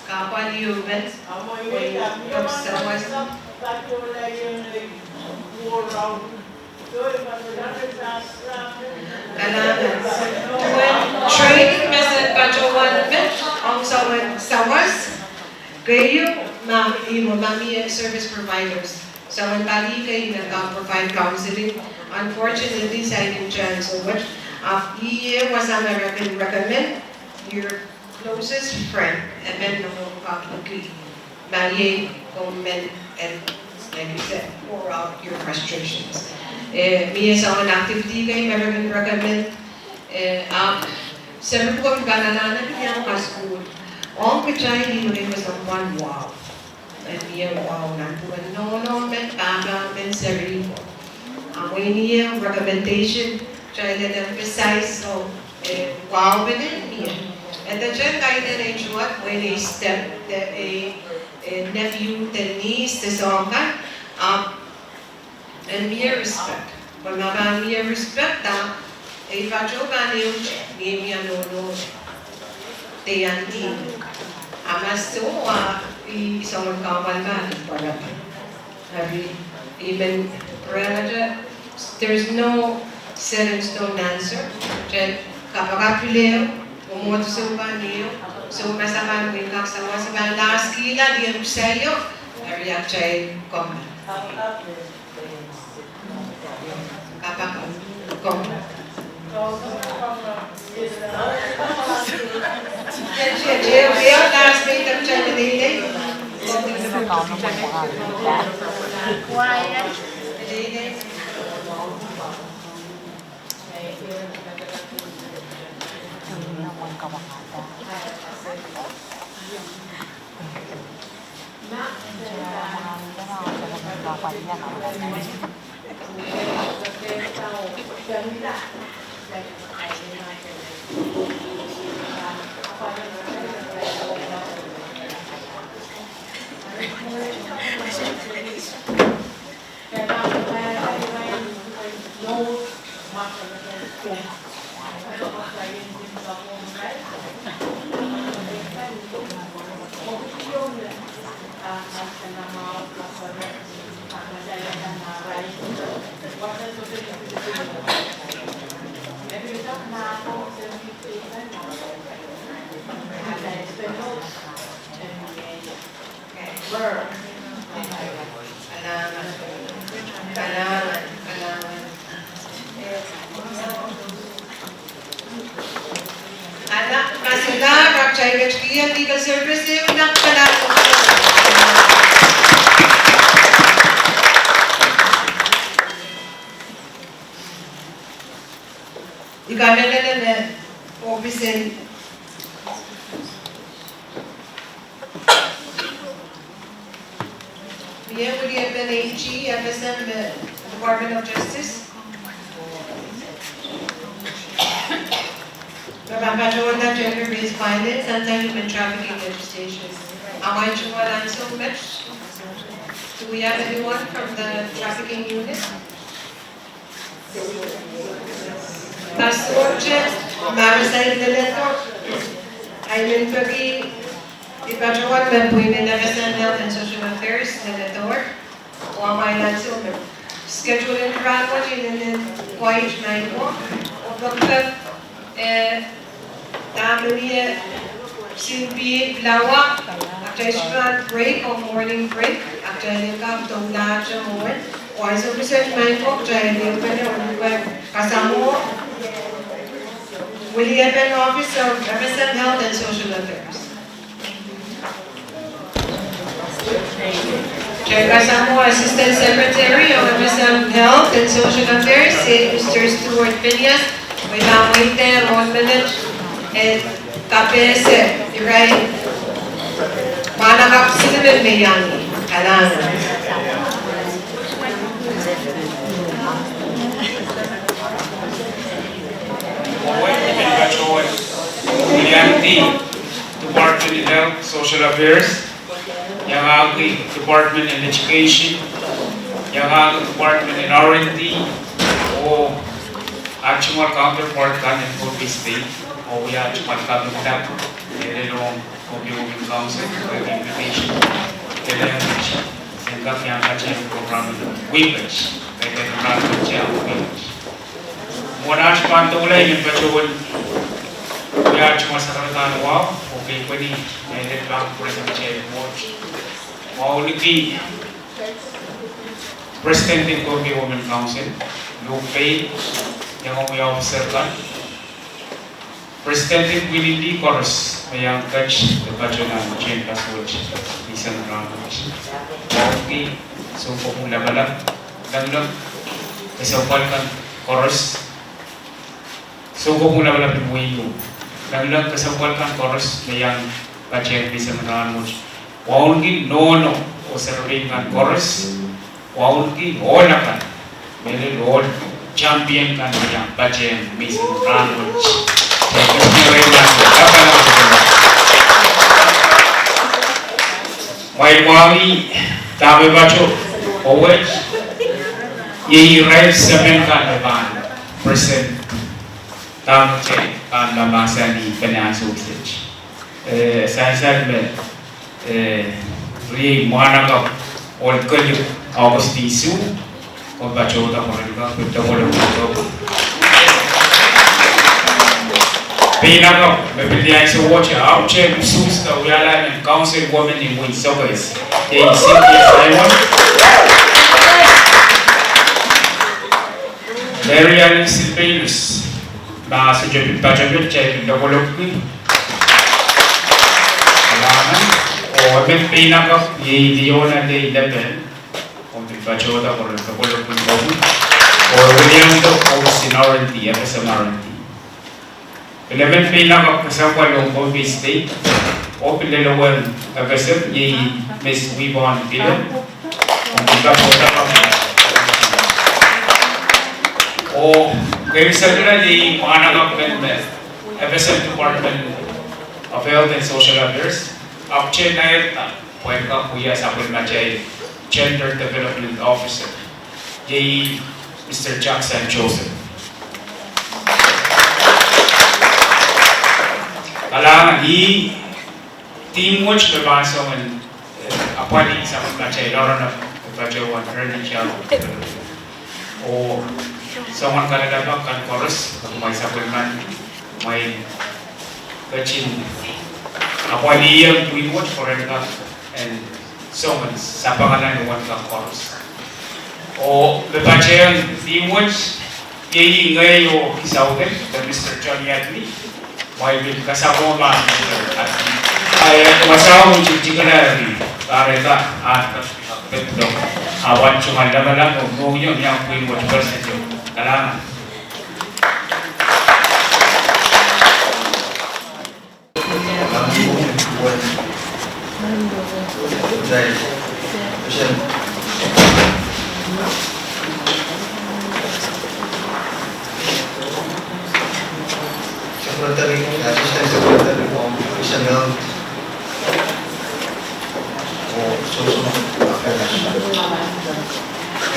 Kahpwal ieu met, mwein kak sawas. Kalahngan. Duwen training me se patohwan met ong soangen sawas. Keieu, ma, ihme ma mie service providers, soangen pali kei me kak provide counseling. Unfortunately, saikinte ansou wet, ahpw ih wasa me I kin recommend your closest friend, emen me komw kak liki. Ma iei komw men en, like you said, pour out your frustrations. Eh, mie soangen activity kei me I kin recommend, eh, ahpw seri pwuko me I pahn anahne pil iang kasukuhl. Ong kitail, I men me soangen wahu. En mie wahu nan pwuken nohno men, pahpa men, seri ko. A mwein ieu recommendation, kitail en emphasize, oh, eh, wahu pene mie. Edete kaidehn ei tuhwad, mwein ei step, de ei, eh, nephew, de niece, de soahng kan. Ahpw en mie respect. Pwe ma pahn mie respect, a ei patoh pahn ehu ni mie nohno de iang team. A ma soh, a I soangen kahpwal pahn pwarada. Eri I men pwarada, there is no set in stone answer. Eri kapakap pil ehu, oh mwohd soh pahn ehu, soh ma se pahn wia kak sawas pahn laskihla dien psaio, eri ahpw kitail kommoal. Kapakap. Kommoal. I kamehlele me ohpis en Mie weliepen A G, F S M, the Department of Justice. Pahn patohwanda gender-based violence and human trafficking legislation. Amwail tungoal ansou met. Do we have anyone from the trafficking unit? Pastor Marasai Leledo, I men peki I patohwan me pwihn en F S M Health and Social Affairs Leledo, oh amwail ansou me schedule en rahn wet inenen quiet night walk, oh peki, eh, dahme mie, eh, sihpw, pilawa, ahpw kitail sohte pahn break oh morning break, ahpw kitail en kak doulahte mwohn, oh ansou kiset maing ko kitail en ehupene oh luhke kasamwo weliepen Office of F S M Health and Social Affairs. Kitail kasamwo Assistant Secretary of F S M Health and Social Affairs, Mister Stuart Phineas, me pahn mweidehng mwohn menet en kapehse irail mwahnakapw silimen me iang kalahngan. Department en Health Social Affairs, iangahki Department en Education, iangahki Department en R and D, oh aht tungoal counterpart kan en Pohnpei State, oh wia aht tungoal kapingki lap, eh, lelohng Pohnpei Women Council, wia implementation, eh, language, en kak iang patehng program, wipej, eh, program, wipej. Mwohn aht pahn doula I men patohwan wia aht tungoal sarawi kan wahu, oh kei pweni, eh, lel pahn pwurehng kitail mwohd. Wauneki President en Pohnpei Women Council, Luke Payne, iangahki officer kan. President en pwihn en lih koaros me iang ket de patohwan nan tehnpas wet, menseng rahnwet. Wauneki sounkopwung lapalap, lengileng kesempwal kan koaros. Sounkopwung lapalap en W U. Lengileng kesempwal kan koaros me iang patehng menseng rahnwet. Wauneki nohno oh serepein kan koaros. Wauneki ohl akan, mehlel ohl champion kan me iang patehng menseng rahnwet. Mwail mwahu, dahme patoh. Owet, iei irail semen kan me pahn present, dahme kitail pahn mahsanih pene ansou wet. Eh, sansal me, eh, riei mwahnakapw ohl keliek August isuh, komw patohda pwe ren kak pil dokolok. Peinakapw me pil ansou wet, ahpwtehn usuhs de wiahla nan Council Women in Win Sokes, iei Cynthia Simon. Mary Ellen Silvanus, ma sohte pil patohdo, kitail pil dokolokki. Kalahngan. Oh emen peinakapw, iei Leona Lei Lepel, komw pil patohda pwe ren dokolokki. Oh William Douglas Norenti, F S M Norenti. Pil emen peinakapw kesempwal ong Pohnpei State, oh pil lel ewen F S M, iei Miss Wibon Pillay. Oh keieu sehla iei mwahnakapw men me F S M Department of Health and Social Affairs, ahpwtehn nairda pwe en kak wia sapwellimatail Gender Development Officer, iei Mister Jackson Joseph. Kalahngan. Ih theme wet me pahn soangen, eh, apwalih sapwellimatail oaronep, eh, patohwan early childhood development. Oh soangen kalelapak kan koaros, kumwail sapwellimen, kumwail ketin apwalih pwihn wet pwe ren kak en soangen sapwungala ni wen kan koaros. Oh me patehng theme wet, iei Ngehi oh Saukehn, de Mister John Yadley. Kumwail pil kasapwo ma, ah, eh, wasao me tikitikala eri, kahrehda, ah, pil, ah, wan tungoal lamalam oh mohngiong iang pwihn wet person. Kalahngan. Secretary, Assistant Secretary of Personnel, oh Social Affairs.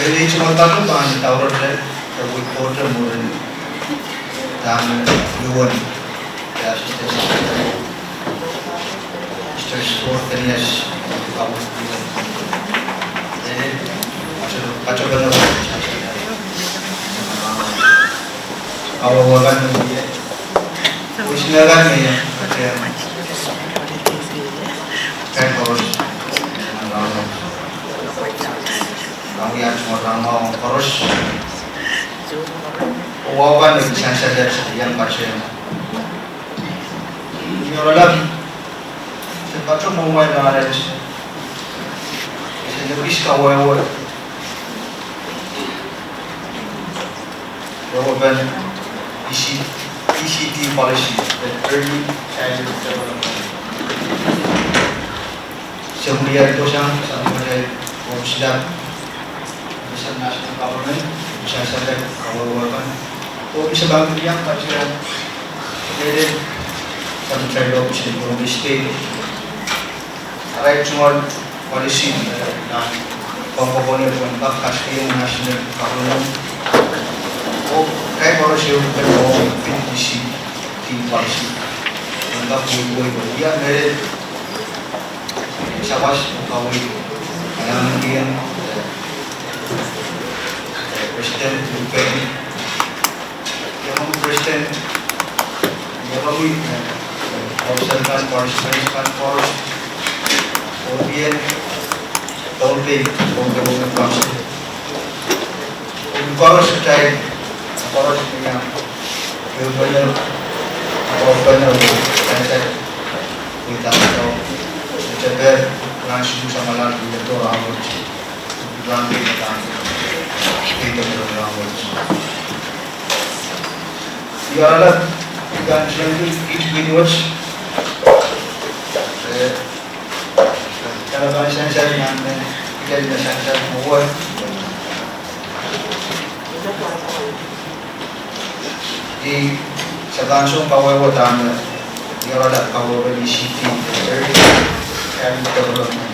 Eri tungoal pahn daurete, eh, report mwurin dahme UN, eh, Assistant Secretary, Mister Scott Phineas, eh, patohwan, ah, wehwehki me ie, wis me kan me ie, ah, kitail koaros, ah, ah, wia tungoal rahn mwahu koaros. Oh wehwehki me sansal iang patehng. Ni oaralap, se patohwan mwomwen aramas, se lepin kawehwe, wehwehpen E C, E C D policy, the Early Childhood Development. Se wia dohsang, sang mete, oh silap, sang national government, sang sehse kawehwe kan. Oh pil se pahn iang patehng, lel, sang sehse local, sang Pohnpei State. Arail tungoal policy, eh, nan, pahn kokohwei pwehn kak kasalehiong national government. Oh, kitail koaros ehu pil ong E C D policy. Pwehn kak wehwehki, wia me sawas oh kawehwe, kalahngan ong, eh, eh, President Ruben, iei President, iei, eh, eh, Council kan, Participants kan koaros, oh iei, Pohnpei, Pohnpei Women Council. Oh koaros kitail, koaros me iang, iei pene, oh pene, oh pene, oh pene, oh pene, oh pene, oh pene, Ni oaralap, I pahn tengki kiht pwihn wet, eh, kalahngan sansal nan me, kitail me sansal mwowe. Ni, se pahn song kawehwe dahme, ni oaralap kawehwe ni E C D, Early Childhood Development.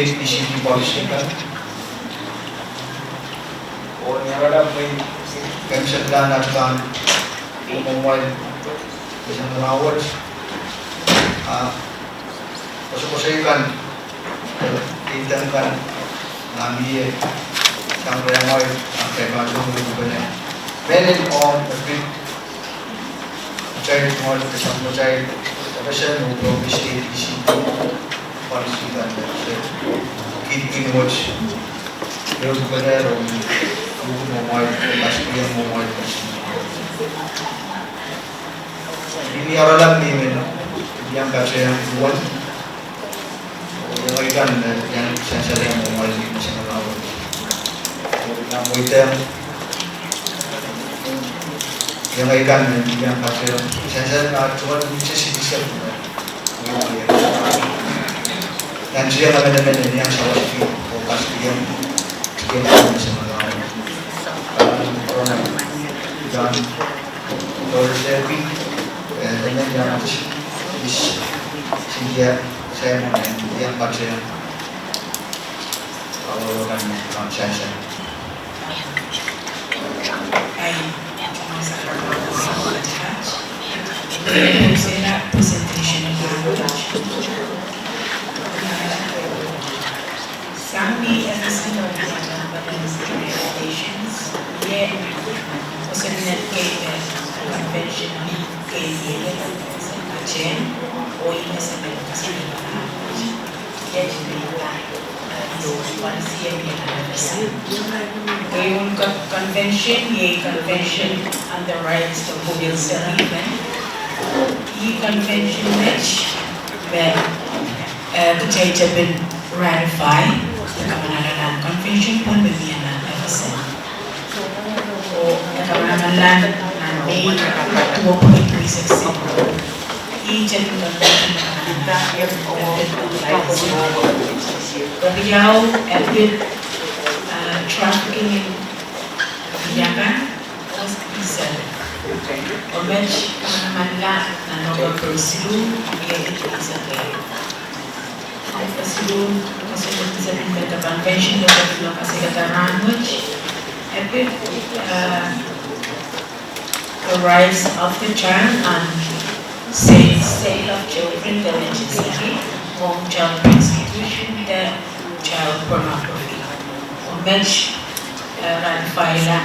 state E C T policy kan. Oh ni aramas me kemesepwlahn at pahn mwomwail mesen rahnwet, ah, koasoakoasoi kan, eh, idang kan, ah, mie sang rehmwail, ah, kaimasen me kupene. Mehlel ong epit kitail tungoal, sang kitail, kitail pahn state E C T policy kan, se, kid pin wet, rehn kupene, rehn kupene, mwomwail, pastor mwomwail, pastor. Ni aramas me men, iang patohwan, oh iang akan, eh, iang sansal mwomwail, mesen rahnwet. Oh iang mweidohng, iang akan, eh, iang patohwan, sansal nan tuan ni se citizen. Nan tiahk emenemen iang sawas pil, oh pastor iang, iang mesen rahnwet. Iang, iang, Sang ni FSM Organization, ie, oh se mehn kei, eh, convention, kei, eh, jen, oh ie se mehn, eh, policy, eh, FSM. Kei un convention, ie Convention on the Rights of Women Servicemen. Ie convention met, met, eh, kitail tepin ratify, e kamanamanlahn convention pwon me mie nan FSM. Oh e kamanamanlahn nan Mei duwepwei duweisek siluh. Ih tepin convention me kamanamanlahn epit, oh, riau epit, eh, trafficking en ia kan, oh, isel. Oh met kamanamanla nan November siluh, ie ipwsakel. November siluh, koasoakoasoia me convention me tepin kasalehda rahnwet, epit, eh, the rights of the child and Sale, sale of children de legislation, ong child prostitution de child pornography. Oh met, eh, ratifyla,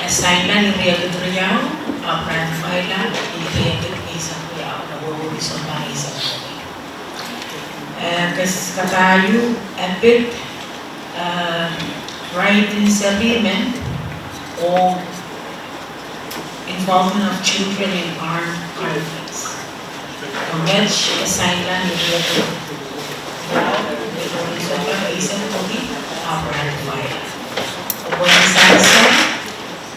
eh, signla ni riekid riau, ahpw ratifyla ni riekid eisek riau, nan wehwehki sounpar eisek. Eh, kes kadahieu, eh, pid, eh, right in seri men, oh involvement of children in armed conflicts. Met e signla ni riekid riau, ni sounpar eisek riau, ahpw ratifyla. Pwe sansal,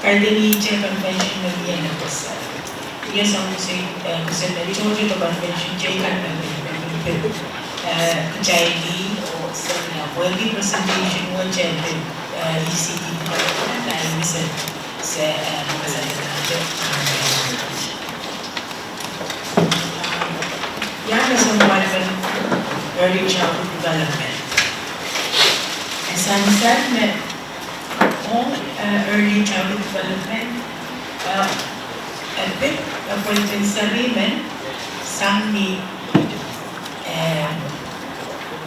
kaidehn ihte convention me mie nan wasa. Ie sang se, eh, kosonned tohto de convention teikan me, me, me, eh, kitail oh seri nan wehwehki presentation wet, eh, E C D department, ah, E C D, se, eh, me kasale nan te. Ia me sounpar en early childhood development. E sansal me ong, eh, early childhood development, eh, e pid, eh, pwelpen seri men sang ni, eh,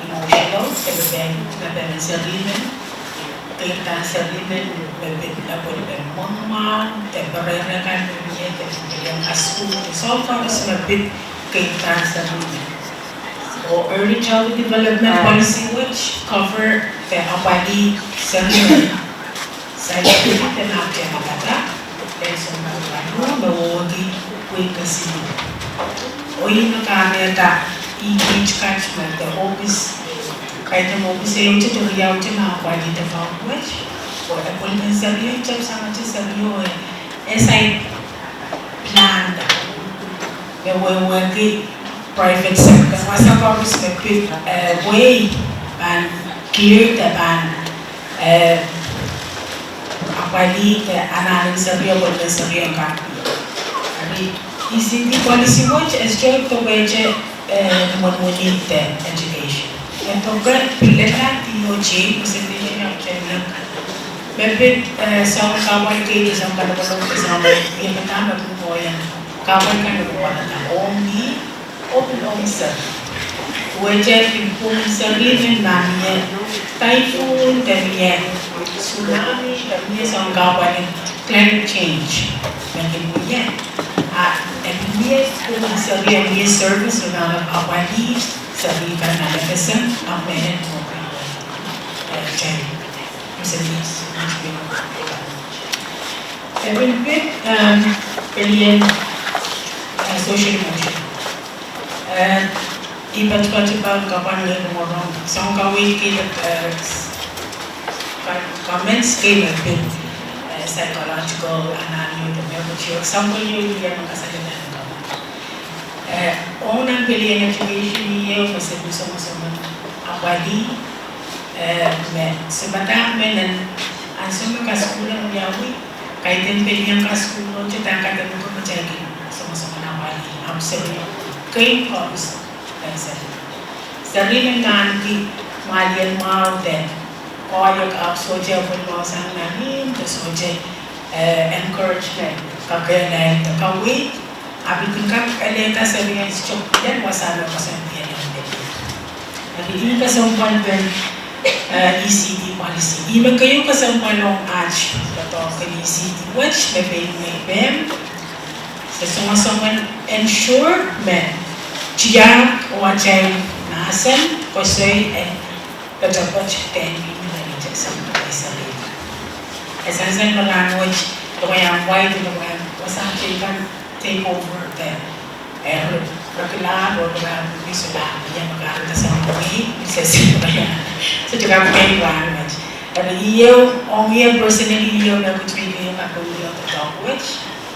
emotional, de pwelpen, pwelpen seri men, keirda seri men, me pid, eh, pwelpen mwengmwang, de perehre kan me mie, de pwelpen kasukuhl, de soahng koaros me pid keirda seri men. Oh early childhood development policy wet cover de apwalih seri men. Saikinte de mapwte makatak, de sounpar wahluh, me wehwehki pwihn kesiluh. Oh ih me kahrehda, ih kiht kat me de ohpis, kaidehn ohpis ehu de riau de me apwalih de pahn wet, oh e pwelpen serio, tep sangete serio, e, e sai planda me wehwehki private sector, wasa koaros me pid, eh, wehi pahn clear de pahn, eh, apwalih de anahnen serio, pwelpen serio kan. Eri, E C D policy wet e sohte dohkete, eh, mwenmwenihte education. E dohke pilada D O J, presentation of China. Me pid, eh, soahng kahpwal kei, soahng kalokalo, soahng, ia me dahme pwukoa, kahpwal kan me pwukoa, only open ong seri. Wehwehki pwuhn seri men ma mie typhoon, de mie tsunami, de mie soahng kahpwal en climate change. Me kin mie, ah, e mie pwuhn seri, e mie service me apwalih seri kan nan F S M, ah, me en, eh, tei. Eri pil, em, pelien, eh, social emotional. Eh, I patopato pahn kapwaiada me rong, soahng kaweid kei, eh, ka-, comments kei me pid, eh, psychological, anahne de me pid soahng kaweid kei me kasalehiong. Eh, ong nan pelien education ieu me se pil songosongen apwalih, eh, me se padahk me nan ansou me kasukuhl en wiawi, kaidehn pelien kasukuhl, oh te dahkot me pil kitail kin songosongen apwalih, ahpw seri kei koaros, eh, seri. Seri me ahneki mwahliel mwahu de koahiek ahpw sohte pwil mwahu sang nan ihmw, de sohte, eh, encouragement, kakehlail de kaweid, ahpw I kin kak elehda seri en sohte pil wasa me koasoandi ong pelien. Eri ih kesempwalpen, eh, E C D policy. Ih me keieu kesempwal ong aht doadoahk en E C D wet me pein me pehm. Se songosongen ensure me tiahk oh atail mahsen, koasoi, eh, poatopoat de en mihmi nan seri. E sansal me rahnwet, lokaiahn wai, lokaiahn wasa teikan take over de, eh, re-, rekila, oh re-, re-, re-, re-, ia me kahrehda sang wei, se se, se teikan wei rahnwet. Eri ieu, ong ie personally ieu me kuht pil ieu me pil ieu doadoahk wet,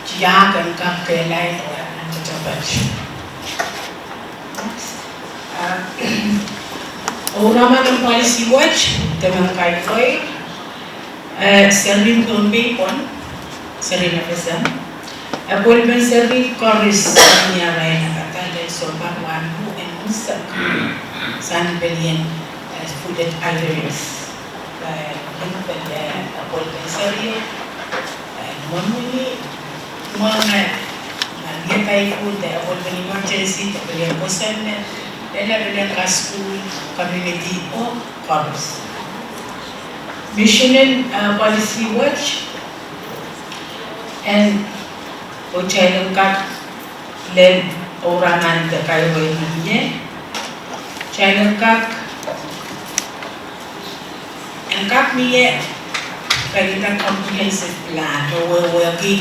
tiahk en kak kehlail oh en poatopoat. Ah, oh nan manaman policy wet, de me kailoi, eh, seri Pohnpei pwon, seri F S M. Eh, pwelpen seri koaros, ni arail kapakap lel sounpar waluh en unsek sang pelien, eh, full-time idlers. Eh, pwelpen, eh, pwelpen seri, eh, mwenmwini, mwenga, eh, Ai, pwehki de apwoal pil emergency, de pil kosonned, de pil kasukuhl, community oh koaros. Mission en, eh, policy wet, en, oh kitail en kak lel ourahngan de kaiwei mie. Kitail en kak, en kak mie, kaidehn comprehensive plan, oh wehwehki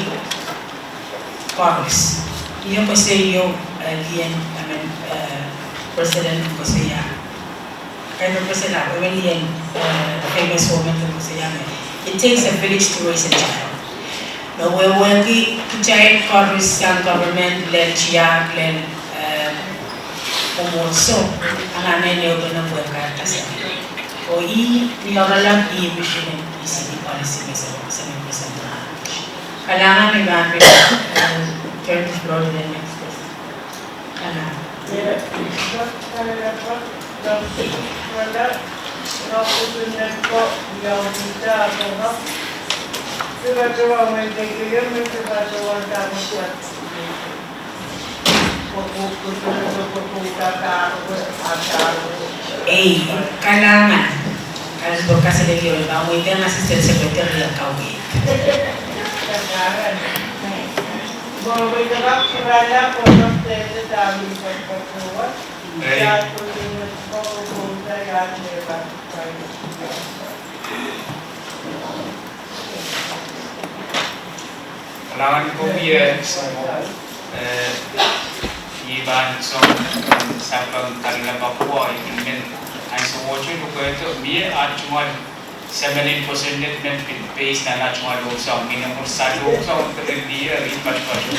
koaros. Ni koasoaio, eh, lien, I mean, eh, President koasoia. Kaidehn President, I mean, lien, eh, famous woman koasoia me, it takes a village to raise a child. Me wehwehki kitail koaros sang government, lel tiahk, lel, eh, mwomwohdiso, anahne ehupene pwehn kaidehn sang. Oh ih, ni oaralap ih mission en E C D policy me se, se me present. Kalahngan, I pahn pil, eh, turn the floor to the next person. Kalahngan. Ei, kalahngan. Kalahngan pwe kaselehlie, pahn weidehng Assistant Secretary en kaweid. Ei. Kalahngan ko mie, eh, soh, eh, I pahn song, sapeng Karina Papua, I pil men, ansou wet I pil kohdo, mie ah tungoal, se men en kosonned men pil peis nan ah tungoal ohl song, mie nan ohl song, ohl song, pil mie, I pil patopato.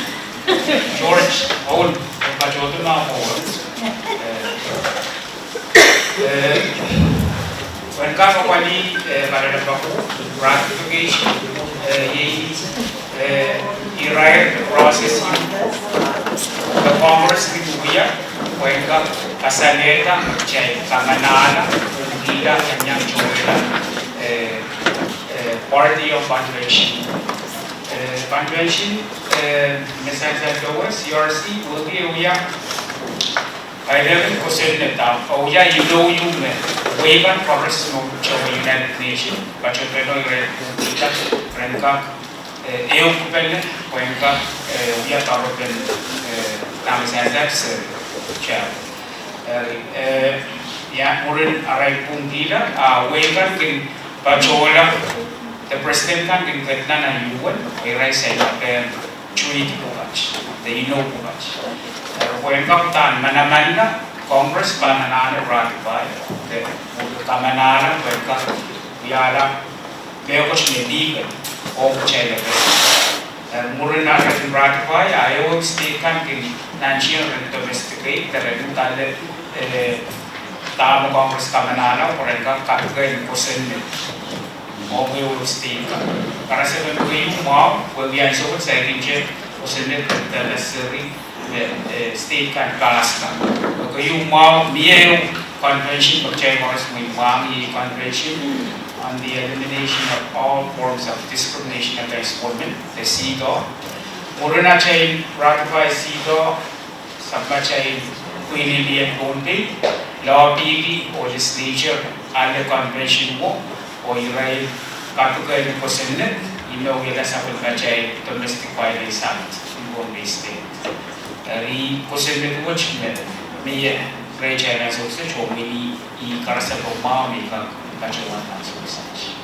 George, ohl, patopato ma ohl. Eh, Eh, pwehn kak apwalih, eh, Karina Papua, ratification, eh, iei, eh, irair process me Congress kin wia, pwehn kak kasalehda, kitail kamanahla, pwungkihla, en iang tohla, eh, eh, party of convention. Eh, convention, eh, me sansal dowe, C R C, wehwehki wia, kaidehn kosonned, oh wia inou ieu me, wehi kan koaros me towe United Nations, patohwanohng irail pwungkihla, pwehn kak, eh, ehukipene, pwehn kak, eh, wia karopen, eh, dahme sansal seri, tiahk. Eh, eh, ia, mwurin arail pwungkihla, ah, wehi kan kin patohla, de president kan kin ket nan ah U N, irail sign up, eh, treaty pwukat, de inou pwukat. Eh, pwehn kak uhdahn manamanla, Congress pahn anahne ratify, de, kamanahla, pwehn kak wiahla, mehkot me legal, oh kitail en. Eh, mwurin arail ratify, ah, ehu state kan kin nantihong ren domestic aid, de ren uhdahn, eh, dahme Congress kamanahla, pwe ren kak kapikehn kosonned. Oh ehu state kan. Karasepe me keieu mwahu, pwe wia ansou wet saikinte kosonned de necessary me, eh, state kan pass kan. Pwe keieu mwahu, mie ehu convention, me kitail koaros mwein mwahngih, convention on the elimination of all forms of discrimination against women, the CEDAW. Mwurin atail ratify CEDAW, sapwellimatail Queen en Pohnpei, lobbyki oh legislature ale convention wo, oh irail kapikehn kosonned, ih me wiahla sapwellimatail Domestic Violence Act en Pohnpei State. Eri kosonned wet me, me ie, rehtail ansou kiset, oh me ih, ih karasepe mwahu me I kak patohwan ansou kiset.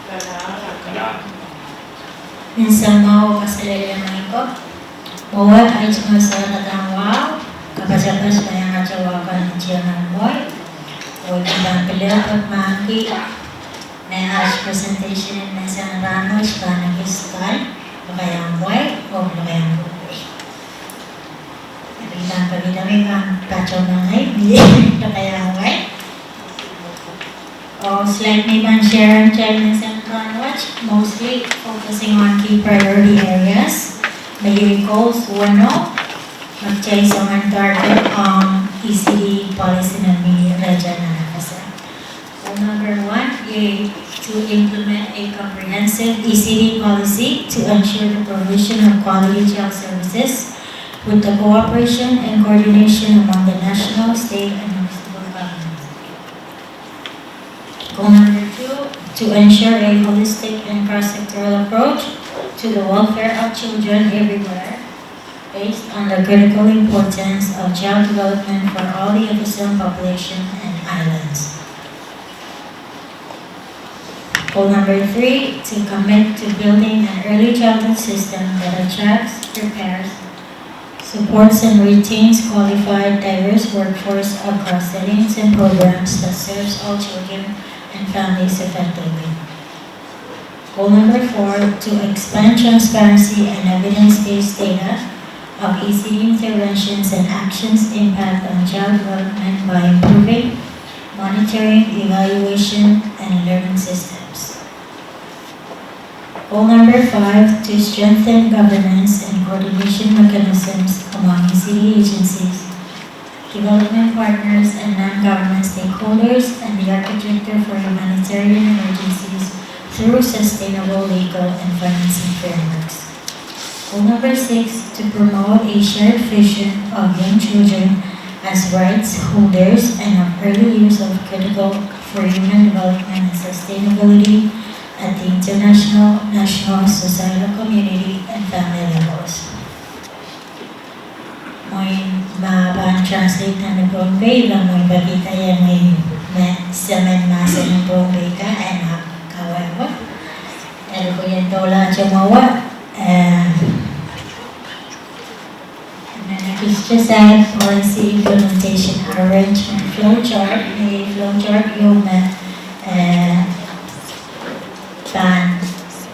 Kalahngan. Nin samwa oh kaselehlie maing ko. Mwowe, ahi tungoal saledek kan wahu, kapatapat me iangahte wahu kan ni tiahk en mwowe. Oh I pahn pil patohwanohng me aht presentation en menseng rahnwet pahn ekis kal, lokaiahn mwowe, oh lokaiahn pwopwei. Eri I pahn pil patohwanohng me lokaiahn mwowe. Oh slide me I pahn share kitail menseng rahnwet, mostly focusing on key priority areas, me iei goals weneu, me kitail song en target, um, E C D policy nan mie rehtail nan FSM. Goal number one, iei to implement a comprehensive E C D policy to ensure the provision of quality child services, with the cooperation and coordination among the national, state, and municipal governments. Goal number two, to ensure a holistic and cross-sectoral approach to the welfare of children everywhere, based on the critical importance of child development for all the F S M population and islands. Goal number three, to commit to building an early childhood system that attracts, prepares, supports, and retains qualified, diverse workforce across settings and programs that serves all children and families effectively. Goal number four, to expand transparency and evidence-based data of E C D interventions and actions impact on child development by improving monitoring, evaluation, and learning systems. Goal number five, to strengthen governance and coordination mechanisms among E C D agencies, development partners, and non-government stakeholders, and the architecture for humanitarian emergencies through sustainable legal and financing frameworks. Goal number six, to promote a shared vision of young children as rights holders and of early use of critical for human development and sustainability at the international, national, societal, community, and family levels. Mwein ma pahn translate nan Pohnpei, ira mwein pahn kihda ia mwein me semen mahsen en Pohnpei ka, e na kawehwe. Eri pwe ien doula te mwowe, eh, Manifest Society Policy Implementation Arrangement Flowchart, me flowchart ieu me, eh, pahn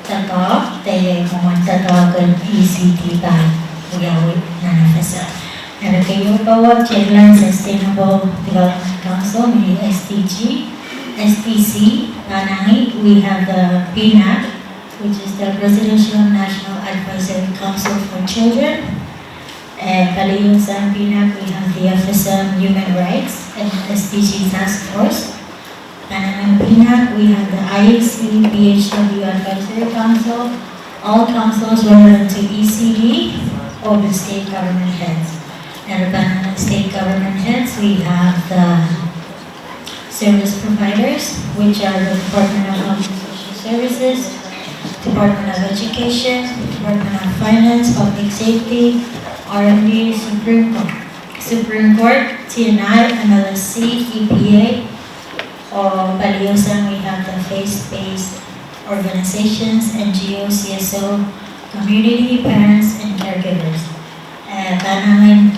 doadoahk, de iei mwomwen doadoahk en E C D pahn wiawi nan F S M. Eri keieu powe Chetland Sustainable Development Council, me S D G, S D C, pahn angin, we have the P NAC, which is the Presidential National Advisory Council for Children. Eh, paliusang P NAC, we have the F S M Human Rights and S D G Task Force. And in P NAC, we have the I A C P H W Advisory Council, all councils relevant to E C D, or the state government heads. And the state government heads, we have the service providers, which are the Department of Health and Social Services, Department of Education, Department of Finance, Public Safety, R and B, Supreme Court, Supreme Court, T N I, M L S C, E P A, or paliusang, we have the faith-based organizations, N G O, C S O, community, parents, and caregivers. Eh, pahn angin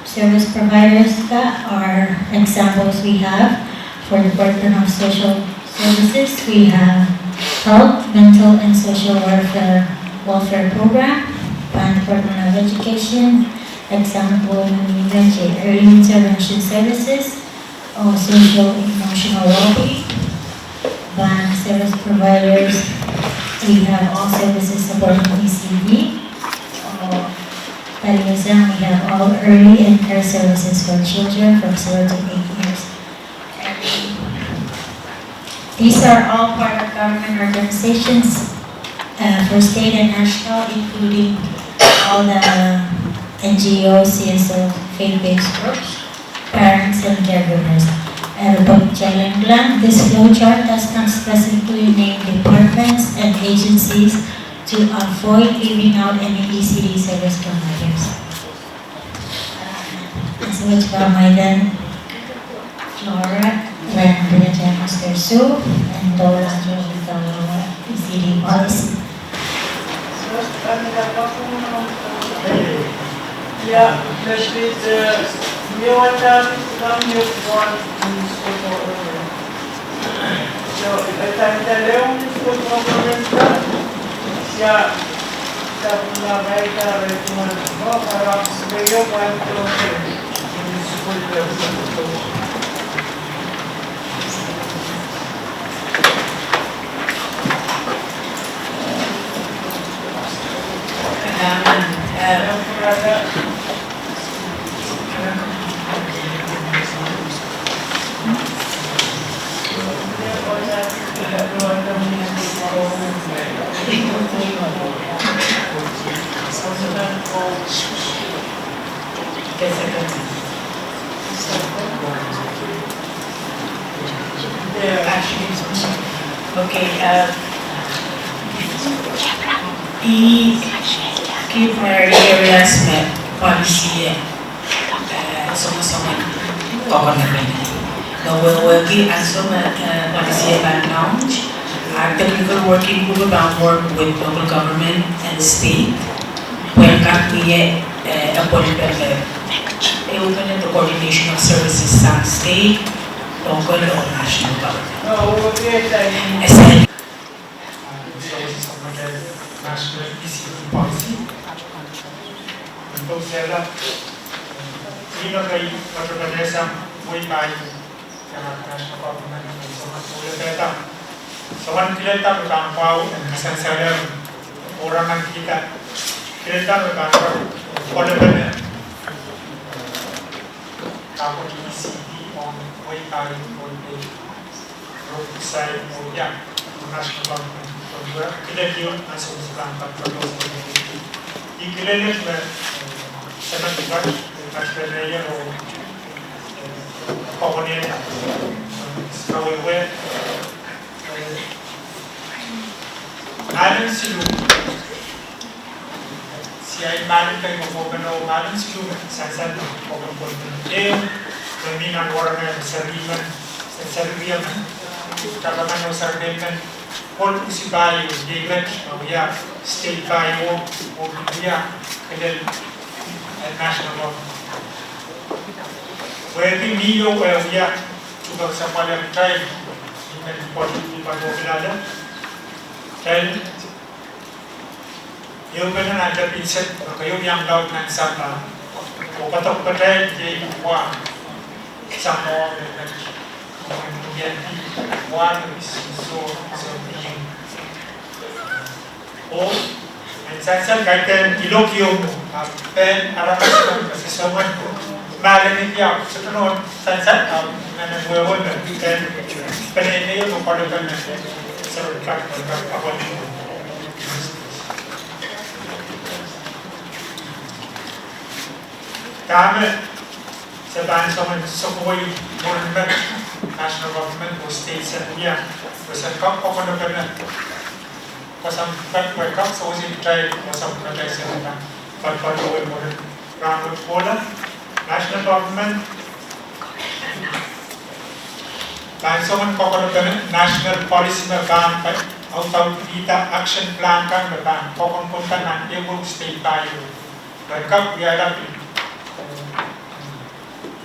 service providers ka are examples we have for Department of Social Services. We have Health, Mental and Social Welfare, Welfare Program, pahn Department of Education, example me mih met, Early Intervention Services, or social emotional well-being. Pahn service providers, we have all services supporting E C D. Or paliusang, we have all early and care services for children from zero to eight years. And these are all part of government organizations, uh, for state and national, including all the N G O, C S O, faith-based groups, parents and caregivers. Eri pwehki kitail en kilang, this flowchart does not specifically name departments and agencies to avoid leaving out any E C D service providers. Eri wet pahn mwahulih Flora, ren Director Mister Su, en doula, doula, doula, E C D policy. Okay, uh, I ki priority areas me policy, eh, songosong en kokonepene. Wehwehki ansou me, eh, policy e pahn launch, our technical working group pahn work with local government and state. Pwehn kak mie, eh, appointment, eh, eh, open the coordination of services sang state, local or national government. Ese. Ah, so, national E C T policy. Untuk saya, ini kei, Petronesia, Muibai, ya national government, so, so, so, soangen kilel kan pahn pwau, en kasansalehng, orang kan kita, kilel kan pahn pwau, kolepene. Kapot E C T ong Muibai, Pohnpei, Rongbuk, Sain, oh ya, national government, Rongbuk, kilel ieu, ansou me se pahn pahn pahn pahn. I kilel me, eh, semen ikat, eh, pahn pahn oh, eh, kokonehla, eh, kawehwe, eh, mahlen siluh. Sia mahlen kei me kohpene oh mahlen siluh me sansal me kohpene kohpene. Ehu, me mi nan wahnpoaron me seri men, seri men, tapakan oh seri men, pwon usi pahieu, iei met me wia state pahieu, oh wia kilel, eh, national government. Wehwehki ni ieu, eh, wia, tuka sapwala time, ni men pwon, ni pwon oh kilel, time, Ehu pene nan tepin sehd, me keieu iang laud nan sampah. Oh padok patail iei wa. Sampah me, me, me, me, wa, me, so, so, iang. Oh, en sansal kaidehn ilok ieu mwo, ah, pehn aramas me, me, se soangen. Mahlen ieu, se tohn sansal, ah, me, me, wehwe, me, pehn, pene, me, ieu, me, kolepene, me, se, kat, kat, kat, kat, Dahme se pahn soangen sokohwei mwurin met national government oh state en wia, pwe sen kak kokonepene, pwe sen kak, pwe kak sewese kitail, pwe sen kak kitail sen kak, pwe, pwe, pwe, pwe, rahnwet kohla, national government pahn soangen kokonepene national policy me pahn pai, audaudkihda action plan kan me pahn kokonepene nan ehu state pahieu. Pwe kak wiahla pil, eh,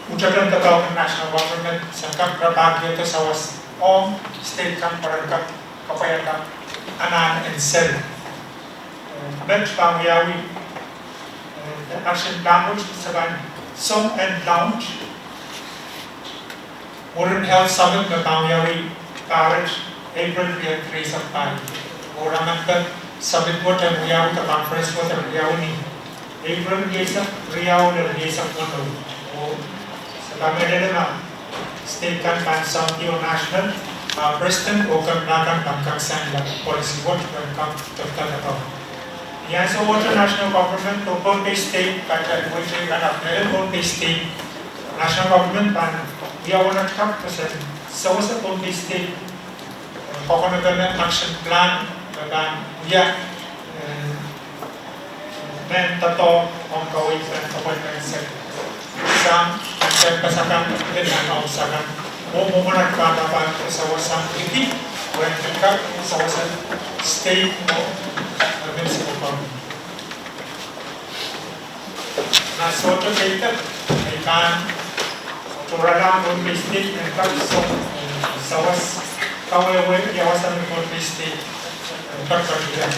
uhdahn doadoahk en national government, sen kak rapahkihda sawas ong state kan pwe ren kak kapwaiada anahn en seri. Eh, met pahn wiawi, eh, action plan wet se pahn song en launch mwurin health summit me pahn wiawi pahr wet April riekid rieisek pahieu. Oh remember summit wet en wiawi, de conference wet en wiawi ni April rieisek riau lel rieisek weneu. Oh se pahn mehlel me state kan pahn soandi oh national, ah, president oh governor kan pahn kak sain policy wet pahn kak tepda. Ni ansou wet national government oh Pohnpei state, pahn tepda wet kan, ah, mehlel Pohnpei state, national government pahn wia waunat kak pwe sen sewese Pohnpei state, eh, kokonepene action plan me pahn wia, eh, mehn doadoahk ong kaweid en appointment seri sang, sang pasakan, lel nan ohpis akan. Oh mwomwen pahn rapahki sawas sang wiki, pwe en kak sewese state oh, eh, municipal government. Nan sohte keidek, ei pahn tohrala Pohnpei state en kak song, eh, sawas, kawehwe, ia wasa me Pohnpei state, eh, kak kak ia.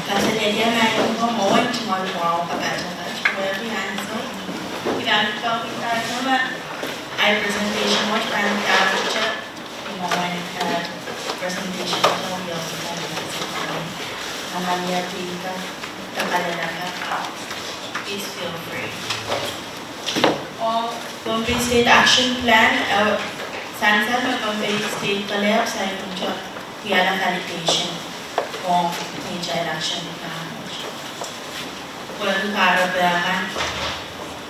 Kaselehlie ma I kin pwong mwohn tungoal mwahu kapatapat, wehwehki ansou, I pahn kak, I pahn kak, ahi presentation wet pahn kak, mwohn, eh, presentation wet, oh, and then we are doing the, the, please feel free. Oh, Pohnpei State Action Plan, eh, sansal me Pohnpei State collapse, I put up the other validation for major action plan. Pwehki kahrepe kan,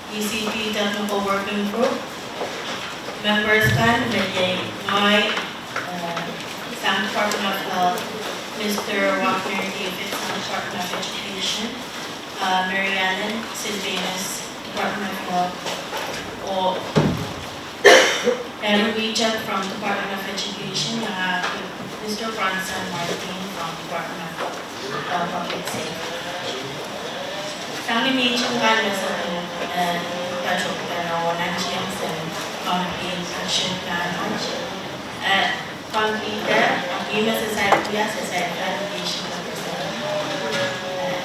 E C T Technical Working Group members kan, me iei ngehi, eh, sang Department of Health, Mister Wagner David sang Department of Education, eh, Mary Ellen Sylvanus Department of Health, oh Aaron Wiechek from Department of Education, uh, Mister Bronson Martin from Department of, uh, Public Safety. Sang ni mihting kan me se, uh, patohwan nan tieng sang committee action plan, uh, committee, uh, ih me se sai, wia se sai, clarification, uh,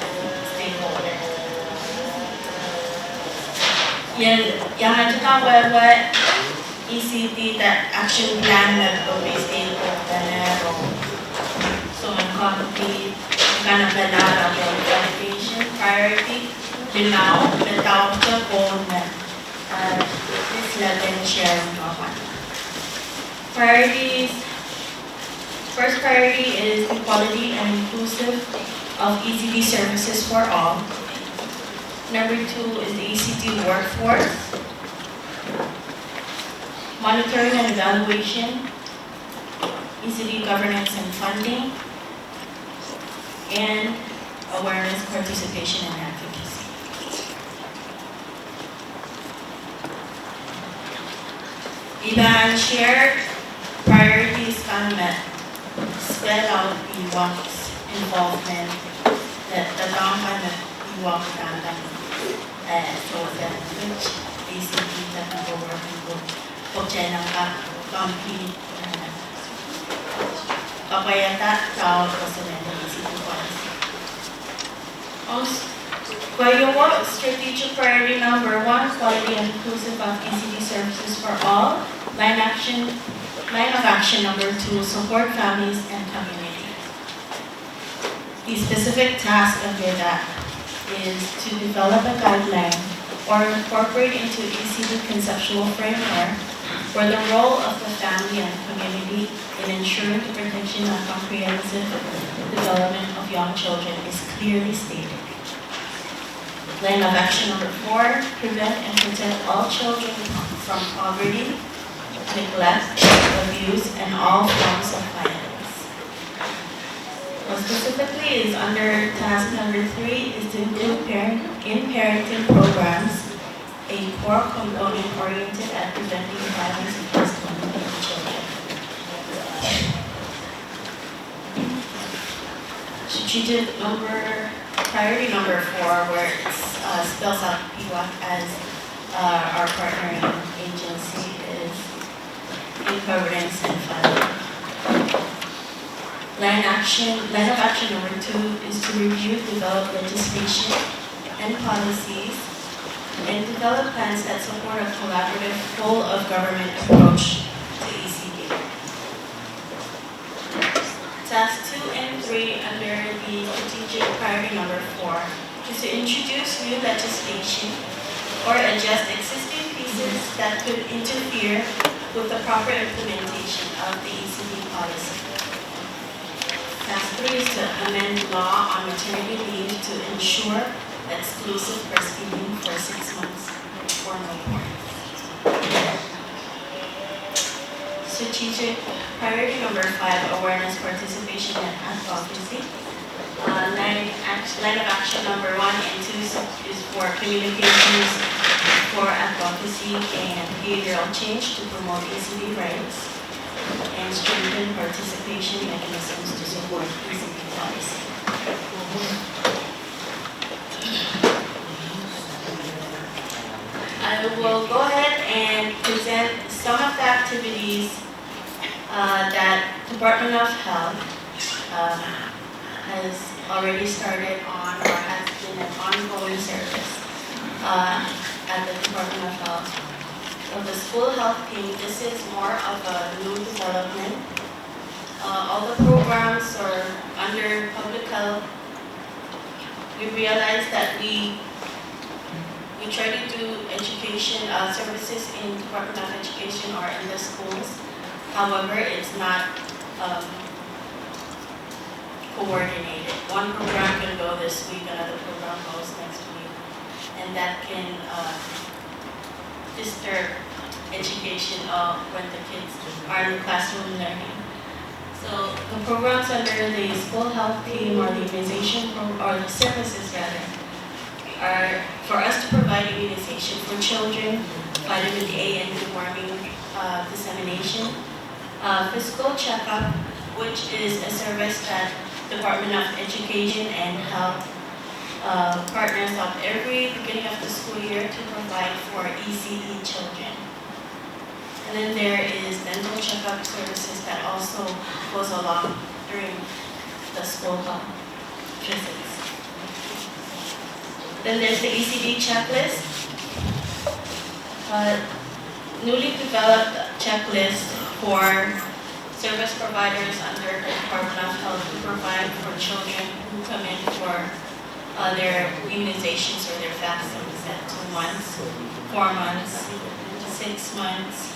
stakeholders. Ien, iangete kawehwe E C T Technical Action Plan me pil state of the narrow. So, en committee, en kanepenehr foundation, priority, limau, me daurte goal me, uh, this level sharing of priorities. First priority is equality and inclusive of E C T services for all. Number two is the E C T workforce. Monitoring and evaluation, E C T governance and funding, and awareness, participation, and advocacy. I pahn share priorities kan me spell out the work's involvement, the, the down by the work done by, uh, so that which E C T Technical Working Group, pwuhk nan ka committee, uh, kapwaiada daur koasoanehdi E C T policy. Os, keieu, strategic priority number one, quality and inclusive of E C T services for all. Line action, line of action number two, support families and communities. The specific task under that is to develop a guideline or incorporate into E C T conceptual framework where the role of the family and community in ensuring the protection and comprehensive development of young children is clearly stated. Line of action number four, prevent and protect all children from poverty, neglect, abuse, and all forms of violence. What specifically is under task number three is to include parent, in parenting programs a core component oriented at preventing violence against vulnerable children. Strategic number, priority number four, where it's, uh, spells out P WAC as, uh, our partnering agency, is in governance and funding. Line action, line of action number two is to review, develop legislation and policies, and develop plans that support a collaborative whole-of-government approach to E C T. Task two and three under the strategic priority number four is to introduce new legislation or adjust existing pieces that could interfere with the proper implementation of the E C T policy. Task three is to amend law on maternity leave to ensure exclusive breastfeeding for six months or no more. Strategic priority number five, awareness, participation, and advocacy. Uh, line, act, line of action number one and two is, is for communications for advocacy and behavioral change to promote E C T rights and strengthen participation mechanisms to support E C T policy. I will go ahead and present some of the activities, uh, that Department of Health, um, has already started on or has been an ongoing service, uh, at the Department of Health. So the school health team, this is more of a new development. Uh, all the programs are under public health. We realize that we, we try to do education, uh, services in Department of Education or in the schools. However, it's not, um, coordinated. One program can go this week, another program goes next week, and that can uh, disturb education uh, when the kids are in the classroom learning. So the programs under the school health team or the immunization pro- or the services rather are for us to provide immunization for children, vitamin A and deworming uh, dissemination, uh, physical checkup, which is a service that Department of Education and Health uh, partners up every beginning of the school year to provide for E C D children. And then there is dental checkup services that also goes along during the school health visits. Then there's the E C D checklist, a newly developed checklist for service providers under the Department of Health to provide for children who come in for uh, their immunizations or their vaccines at two months, four months, six months,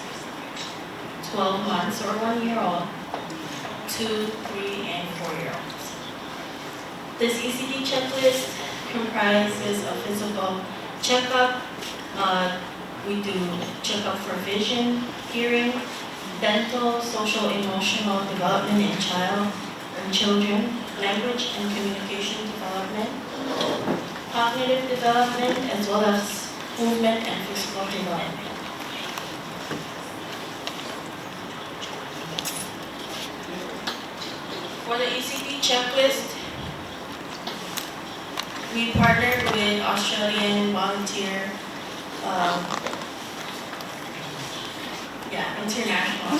twelve months, or one year old, two, three, and four year olds. This E C D checklist comprises a physical checkup. Uh, we do checkup for vision, hearing, dental, social, emotional development in child and children, language and communication development, cognitive development, as well as movement and physical development. For the E C D checklist, we partnered with Australian volunteer, uh, yeah, international,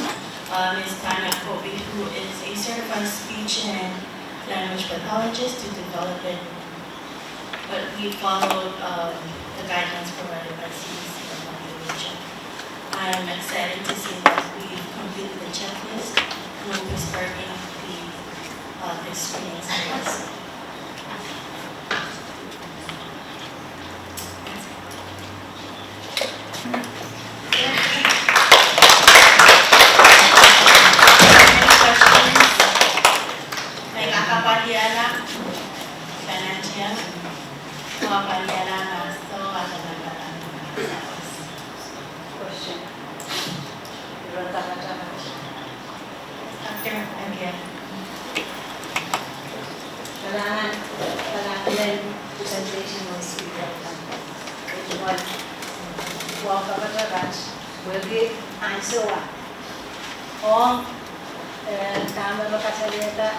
uh, Miss Tanya Kobe, who is a certified speech and language pathologist, to develop it. But we followed um, the guidelines provided by C D C on the region. I am excited to say that we've completed the checklist and we'll be starting the, uh, the screening service. Any questions? Mai kakapwadiala, financial, kapwadiala, so, question. Doctor, again. Kalahngan, kalahngan presentation was important. It was well covered, but we'll be answer one. Ong, eh, dahme re kasalehda,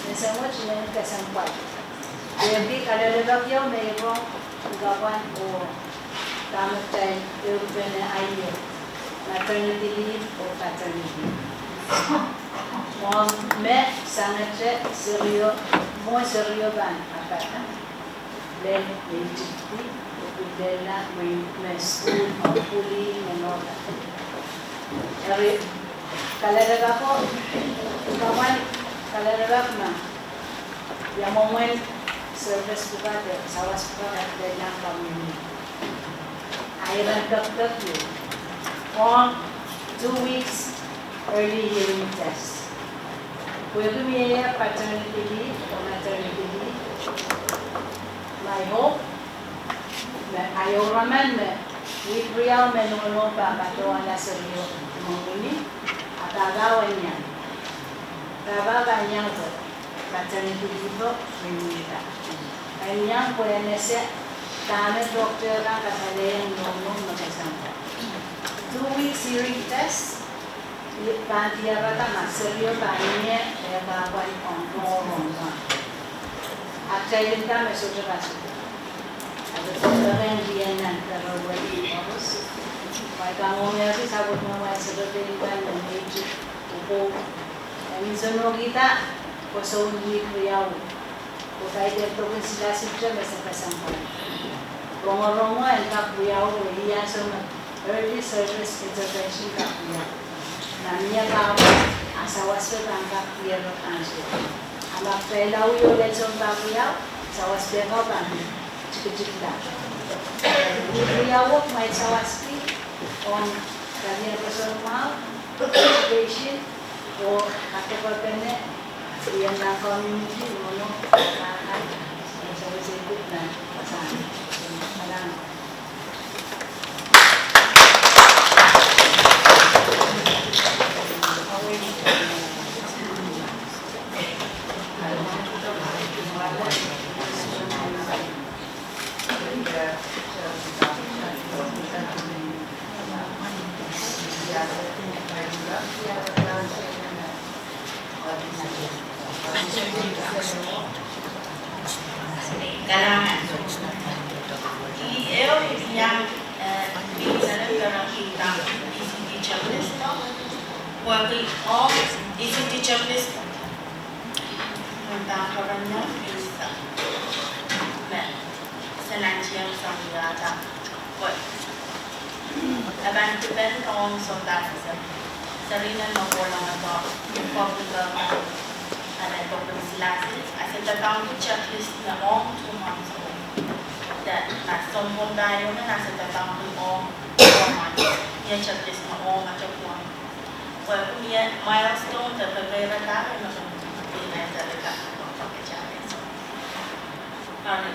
nsenwet nen kesempwal. Pwehki kalelapak ieu me I rong, I kapwan oh dahme kitail ehupenehla, maternity leave oh paternity leave. Ong me sangete serio, mwo serio pahn apata. Lel me itikdi, oh pil lella me, me school, oh pwili, me nohla. Eri, kalelapak ko, I kapwan kalelapak ma ia mwomwen service pwukat, sawas pwukat lella community. Ahi ren pekpek ieu ong two weeks early hearing test. Pwehki mie paternity leave oh maternity leave, my hope me ahi ouraman me wihk riau me nohno pahn patohla serio menguni, a pahpa wen iang. Pahpa pahn iang pwe paternity leave oh rinida. En iang pwe en ese dahme doctor kan kasalehiong nohno me kesempwal. Two weeks hearing test, I pahn diarada ma serio pahn mie, eh, pahpwal ong rongorong kan. Ahpw kitail nda me sohte kasukuhl. Ahpw sohte en dna nan perewei koaros. Wai kangoange eri sapwellime wai sohte pein kan nan eiti uko. En nsenohkihda koasoandi wihk riau. Pwe kaidehn doken silasil te me se kesempwal. Rongorongo en kak wiawi, oh ih ansou me early service intervention kak wiawi. Nan mie pahpa, a sawas pahn kak wiawi ansou. A ma kitail awi oh lel sounpar wiawi, sawas pahn kak pahn tikitikla. Wiawi mwail sawaski, ong kalian person mwahu, education, oh kapakapene, Kalahngan. Ih ehu iang, eh, ih senen kerang ih tang E C T checklist no. Wehwehki ong E C T checklist. Mendahte kerang no ih sa. Me. Senen tieng sang iahda. Wet. E pahn depend ong sounpar. Serien me kohla ong public government. Alen tohn silasil, a se doadoahngki checklist me ong two months old. De, ma sounpar ieu me a se doadoahngki ong four months. Mie checklist me ong a chok one. Wehwehki mie milestone de pepeiradahn me ong. Ih me se doadoahngki ong. Eri,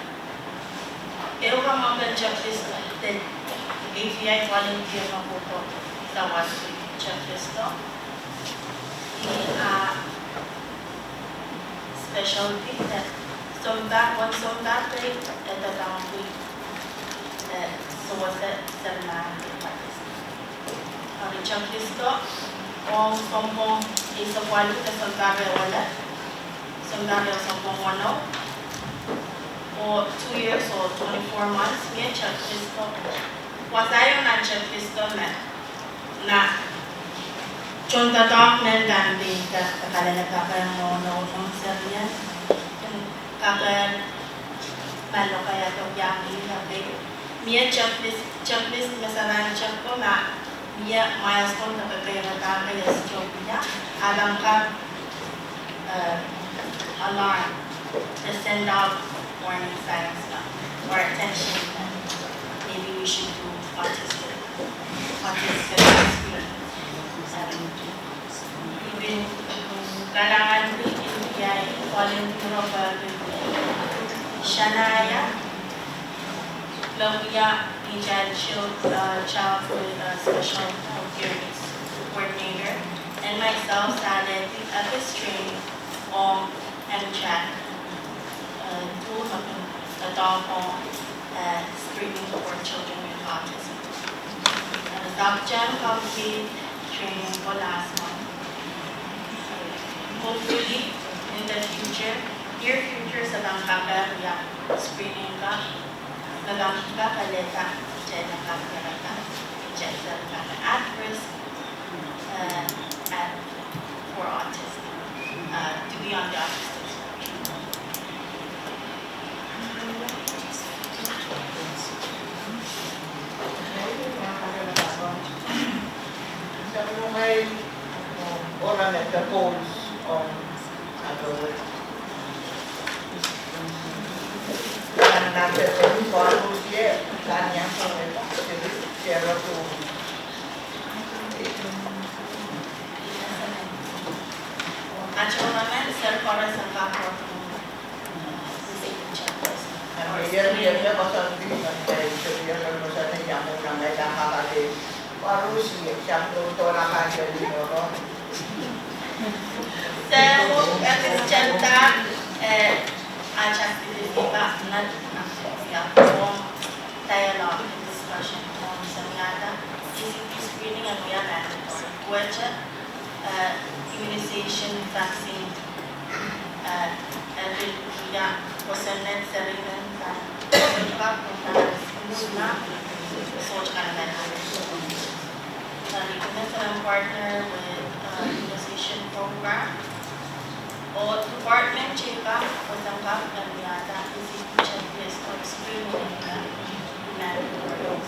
ehu kamapen checklist de A V I volunteer me kohdo sawas checklist o. Ih, ah, specialty de sounpar, wen sounpar pei, e doadoahngki, eh, sewese, sewese ma, Eri checklist o, ong sounpwong eisek waluh de sounpar ehu wele, sounpar ehu sounpwong weneu, oh two years or twenty-four months, mie checklist o. Wasa ieu nan checklist o me, na, tohndoadoahk men pahn pil de, de kalelapak nohno ong serien, kaper, ma lokaia tohn iang ih, kaper. Mie checklist, checklist me se pahn check ko ma mie milestone de pepeiradahn ke yes tohn ia, a pahn kak, eh, alarm, de send out warning signs or attention. Maybe we should do autistic, autistic screening. Ipwidi kalahngan wet, ipwidi volunteer pwehki Shania, me wia child, uh, child with, uh, special needs coordinator, and myself, Saleh, at this training ong M-CHADD, uh, tool me kin doadoahk ong, uh, screening for children with autism. And the doctor complete training for last month. Hopefully, in the future, near future, se pahn kak wia screening ka, me pahn kak leta, kitail me kak leta, kitail me kak at risk, uh, at, for autism, uh, to be on the autistic spectrum. Se wia, eh, ahi activity pahn, ah, ia, form dialogue and discussion, form seminar, E C T screening, and we are mandatory. Wehwehki, eh, immunization, vaccine, eh, eh, pil ia, kosonned, serien, pahn, sohte kak, pahn, sohte kak, pahn, Eri, we are a partner with, uh, immunization program. Oh department check up, oh sang kak, pahn ia, that is a checklist of screening, uh, mandatory.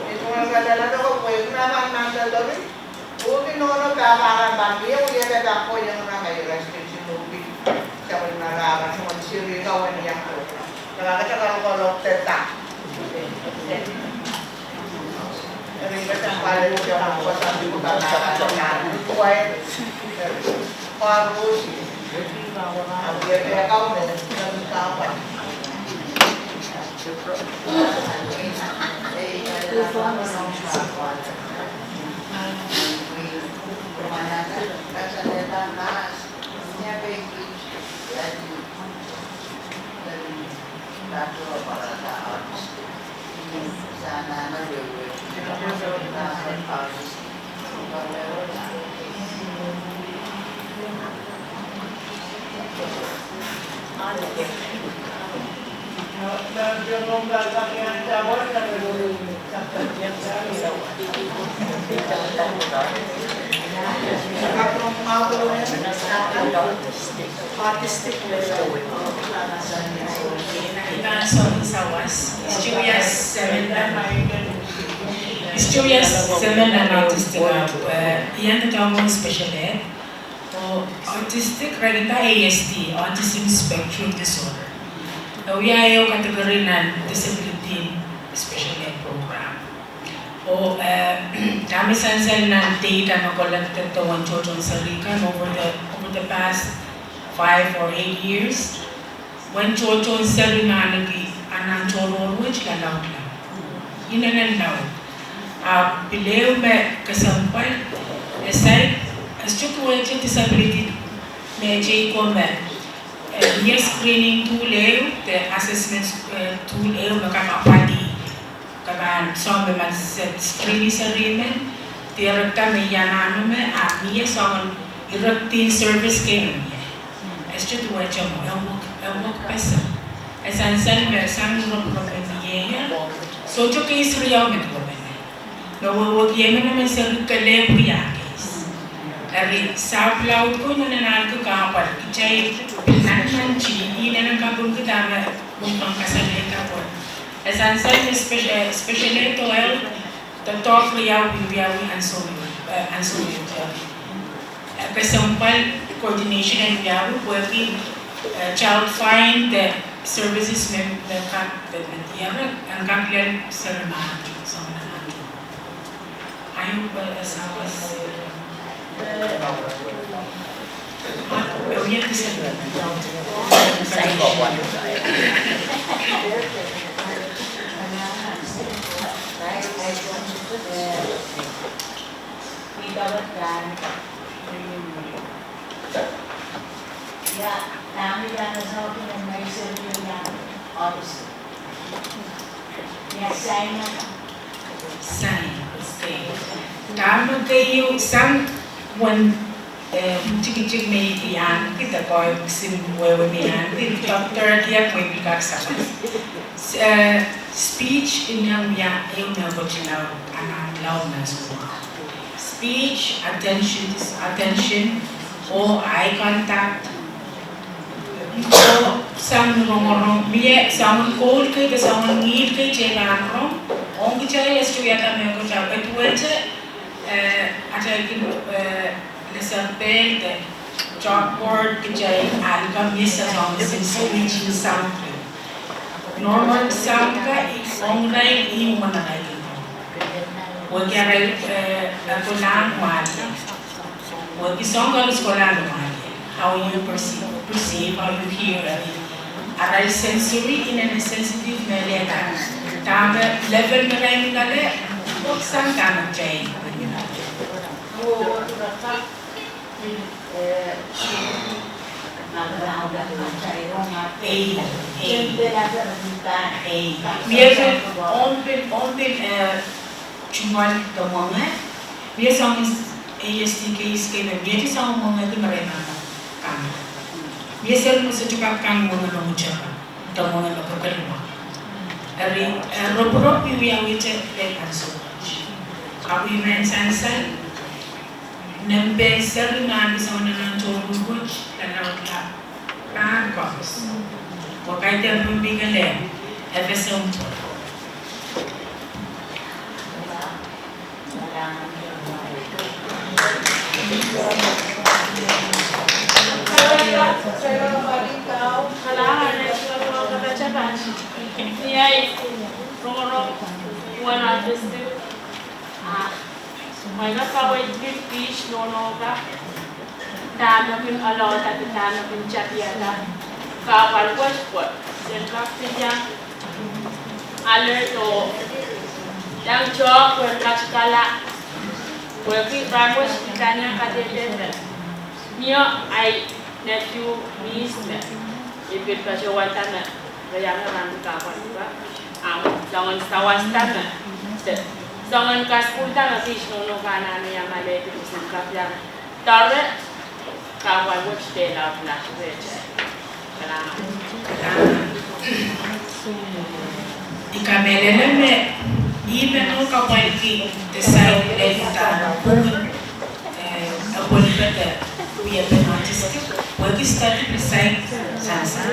Ih tungoal kadahr ko, pwe ih me pahn mandatory. Uhdi nohno pahpahkan pahn mie, oh ia pahpahko iang nan ai restriction uhdi. Sapwellime rahn soangen seri kaweid iang ko. Kak kak kak kak kak kak. Autistic. Ih pahn soangen sawas, Istoria Semenda. Istoria Semenda autistic, eh, iang tawon special ed. Oh, autistic, re kin nda A S D, Autism Spectrum Disorder. E wia ehu category nan disability special ed program. Oh, eh, dahme sansal nan data me collected duwen tohtohn seri kan over the, over the past five or eight years. Wen tohtohn seri me ahneki anahn tohrohr wet lalaudla. Inenen laud. Ahpw pil ehu me kesempwal, e saik, e sohte duwehte disability me teikan me, eh, mie screening tool ehu, de assessment, eh, tool ehu me kak apwalih. Ke pahn song me ma se screen seri men, director me iang anahn me, ahpw mie soangen erecting service kei me mie. E sohte duwehte mwo, e wek, e wek pesa. E sansal me sang ropwurop me mie ie. Sohte case riau me duwepene. Me wehwehki emenemen seri kelehpw ia case. Eri sahpw laud ko inenen ahneki kahpwal, kitail pil nantihong inenen kapingki dahme mwo pahn kasalehda ko. E sansal me special, eh, special ed oh el, doadoahk riau wiawi ansou, eh, ansou, eh, kesempwal coordination en wiawi, pwehki, eh, child find the services me, me kak, me, me diarek, en kak lel seri me, soangen anahn. Aio, eh, sawas. Sign, okay. Dahme keieu sang wen, eh, tikitik me I ahneki de koahiek sim wehwe me I ahneki, Doctor Diak me I pil kak sawas. Eh, speech ineng wia ehu mehkot laud, anahn laud nan soumwahu. Speech, attention, dis-, attention, oh eye contact. Oh sang rongorong, mie soangen koul kei, de soangen ngihl kei, kitail pahn rong. Ong kitail e sohte wiahda mehkot, e duwehte, eh, atail kin, eh, lesson page, de chalkboard, kitail ahneki mie soangen sensitivity sound. Normal sound ka, ong irail ih mwomwen arail. Wehwehki arail, eh, eh, kolahng mwahl. Wehwehki soang koaros kolahng mwahl. How you perceive, perceive, how you hear. Arail sensory, inenen sensitive me lelehda. Dahme level me irail mihla, sang dahme kitail. Ei, ei. Ei. Mie soangen, omw pil, omw pil, eh, tungoal de mwenge. Mie soangen A S D case kei me mie soangen mwenge kei me re mah kan. Mie seri me sohte kak kan mwenge me mwutepe, de mwenge me kekeluwa. Eri, eh, ropwurop wiawi te lel ansou. Ahpw I men sansal, nempe seri me ahneki soangen anahn tohrohr wet, lalaudla pahn koaros. Wakaiten pwumpingele, F S M. Mwein kaweid kit pis nohno ka, dahme kin oalohda, dahme kin tapihada kahpwal wet pwe sen kak pil iang alert oh iang talk pwe katikala, pwehki rahnwet I pahn iang kadehde me mie ahi nephew, niece me I pil patohwanda me re iang rahn kahpwal ka, ahmw soangen sawas dahme, soangen kasukuhl dahme pis nohno ka anahne iang alehdi pwe sen kak iang doare kahpwal wet de laud nah rehtail. Kalahngan. I kamehlele me ih me nohn kapwalki desain lel uhdahn pwuhk, eh, apwoalpad wiepen autistic, pwehki study pil saik sansal.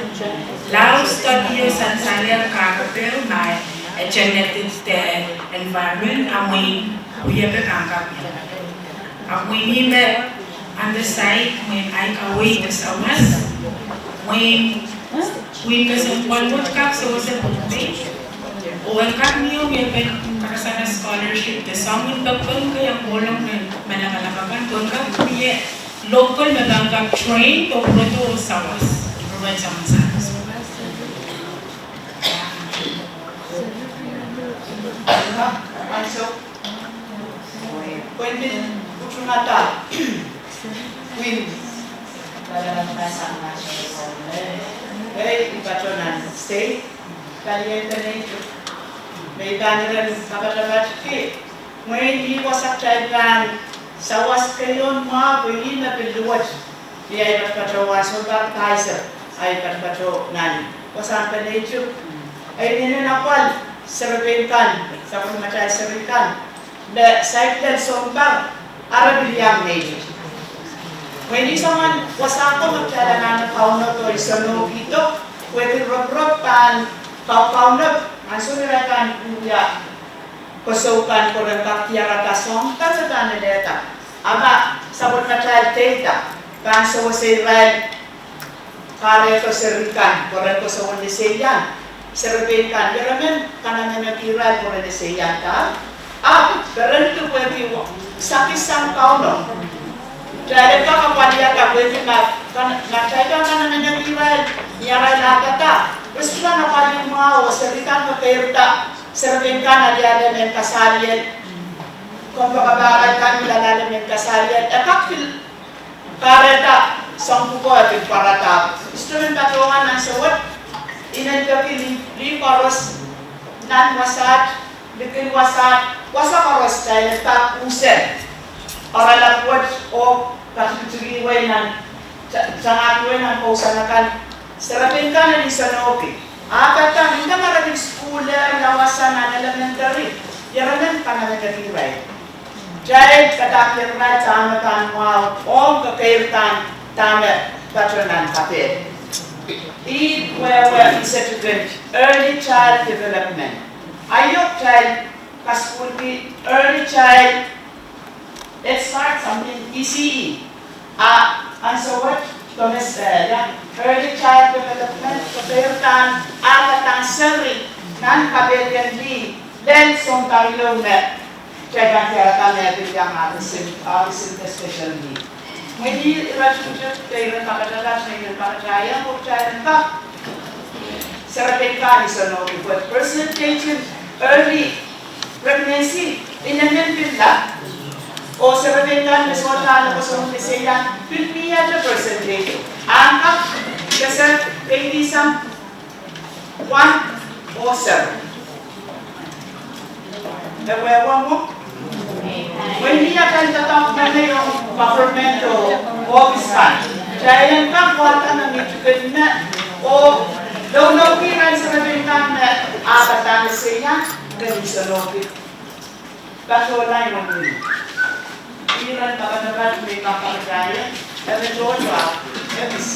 Lao study o sansalehr kahrepe ma e connected de environment, a mwein wiepe pahn kak iang. Ahpw mwein ih me underside, mwein ahi kaweid de sawas, mwein, mwein kesempwal wet kak sewese pwuhk, oh en kak mie wiepen karasana scholarship de soangen pekpek kei iang kohlong me, me lamalam akan, pwe en kak mie local me pahn kak train, pwe pwurodo sawas, pwurodo sawas. Ansou pwehn pil pwurehngada pwihn, palalan pasang masang, eh, I patohwan state, palien peneitik, me I pahn iren kapatapat ki, mwein ih wasa kitail pahn sawas keieun mwahu, pwe ih me pil luwet ni ahi patopato wasa, pahn kaisek ahi patopato nan wasahn peneitik. Ei, inenen apwal serepein kan, sapwellimatail seri kan, me saik lel sounpar, a re pil iang neitail. Mwein ih soangen wasa ko me kitail anahne kaunop oh isonokihdo, pwehki ropirop pahn kaukaunop, ansou me irail pahn wia kosou kan pwe ren kak diarada soahng kan me pahn lelehda. A ma sapwellimatail data pahn sewese irail kahrehdo seri kan pwe ren kosoun eseiang, serepein kan, ieremen kanameneki irail pwe ren eseiang da. Ahpw perenki pwehki sakis sang Kauno. Kitail kak apwalihada pwehki ma, kan, ma kitail pahn kanameneki irail, ni arail ahda, re sohte pahn apwalih mwahu, seri kan me keirda, serepein kan aliale mehn kasaliel, kompoakepahre kan me aliale mehn kasaliel, e kak pil kahrehda soahng pwuko e pil pwarada. Sohte men patohwan ansou wet, I men peki lih, lih koaros nan wasaht, likin wasaht, wasa koaros kitail en kak usen oaralap wet oh katikitiki wei nan, ta-, tangahki wei nan kousoan akan, serepein kan en isenohki. Ahpw dahme, nda ma re pil sukuhl lel wasa nan elementary, ieremen kanameneki irail. Kitail padahkiong irail dahme pahn mwahu ong kekeirda dahme patohwan kapehl. Ih wehwe I sehse tikitik early child development. Aio kitail kasukuhlki early child, let's start something E C E. A, ansou wet, Thomas, eh, ia, early child development, kekeirda, ahda seri, nan kapehdiong lih, lel sounpar ieu me, kitail pahn diarada me pil iang autism, autism de special need. Mwein ih ire tikitik de ire kapatapat me I men kapatahieng, oh kitail en kak serepein kan isenohki pwe percentage en early pregnancy, inenen pil lap, oh serepein kan me sohte ale kosoun eseiang pil mie de percentage. Ahn kak kese babies sang wan oh seri. E wehwe mwo. Mwein ih atail doadoahk me mie ong government oh office kan. Kitail en kak wahda me mi tikitik me, oh loulou ki ren serepein kan me ahpw padahk eseiang, ren isenohki. Patohlain wini. Ih ren kapatapat me I kak kapatahieng, e patohwan, e pis.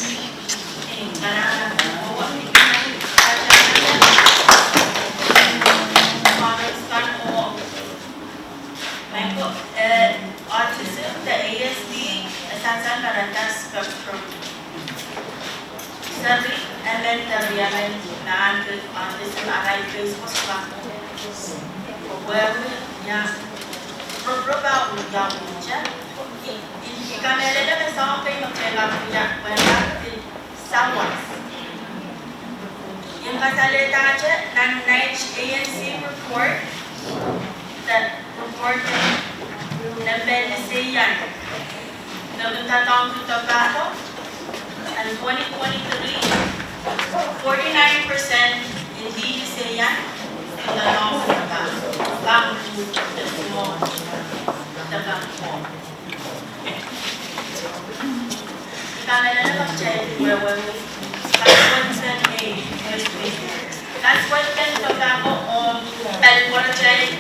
Autism de A S D, e sansal me ren spectrum. Seri emen de riemen nan autism arail case ko suwed. Wehwe, ia. Rop ah wiawi te. I, i, I kamehlele me soang kei me kitail pahn wia, pahn pil sawas. I kasalehda te nan NICE A N C report, the report, nempe liseian me kin doadoahngki tobacco. And twenty twenty-three, forty-nine percent en lih liseian kin doadoahngki tobacco. Pahn ku de sumohn tobacco. I kamehlele me kitail wehwehki, kasukuhl en ei, kasukuhl en tobacco ong paliwaratail,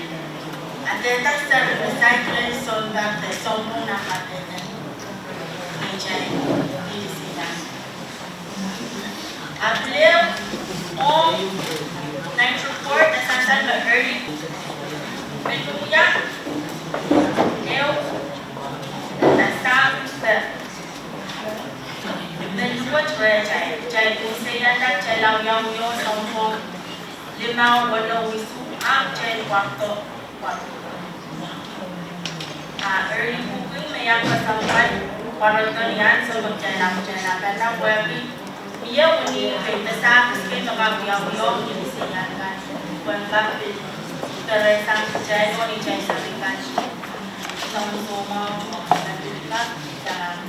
a dehda seri me saikinte sounpar de sounpwong nan paliwaratail. Kitail lih liseian. Ahpw leo, ong NICE report e sansal me early, me kin wia, ehu, e sansal me, me luwet rehtail, kitail kin seianda, kitail awiawih sounpwong limau, weneu, isuh, ahpw kitail wakdo. A early booking me iang kesempwal, pwarodo ni ansou me kitail ahpw kitail ahpw pahn wehwehki, mie wenihmw kei, me sahpw kei me kak wiawiong ni liseian kan, pwehn kak pil peresang kitail oh ni kitail seri kan. Soun soumwahu, me pil kak, ah,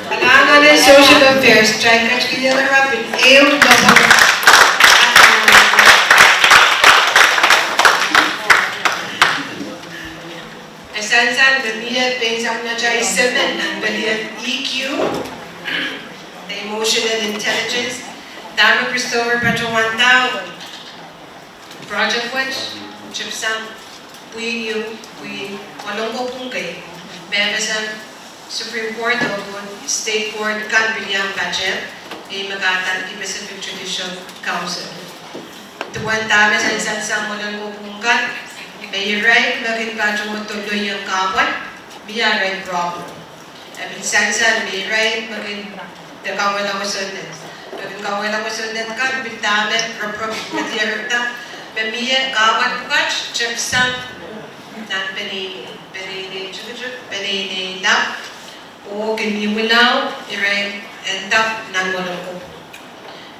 Kalahngan en Social Affairs, kitail ketikihla rapid, ehu doadoahk. E sansal me mie pein samwalahte semen nan pelien E Q, Emotional Intelligence, dahme Christopher patohwanda. Project wet, tepsang pwihn ieu, pwihn Molengopwung kei, me sang Supreme Court oh pwon State Court kan pil iang pahtehng, me kahdaneki Pacific Judicial Council. Duwen dahme sansal sang Molengopwung kan, me irail me kin patohdo loiong kahpwal, mie arail problem. E pil sansal me irail me kin de kauwehla kosonned. Me kin kauwehla kosonned kan pil dahme roporop me diarada. Me mie kahpwal pwukat tepsang nan peneinei, peneinei tikitik, peneinei lap. Oh kin imwilahu irail en dap nan Molengopwung.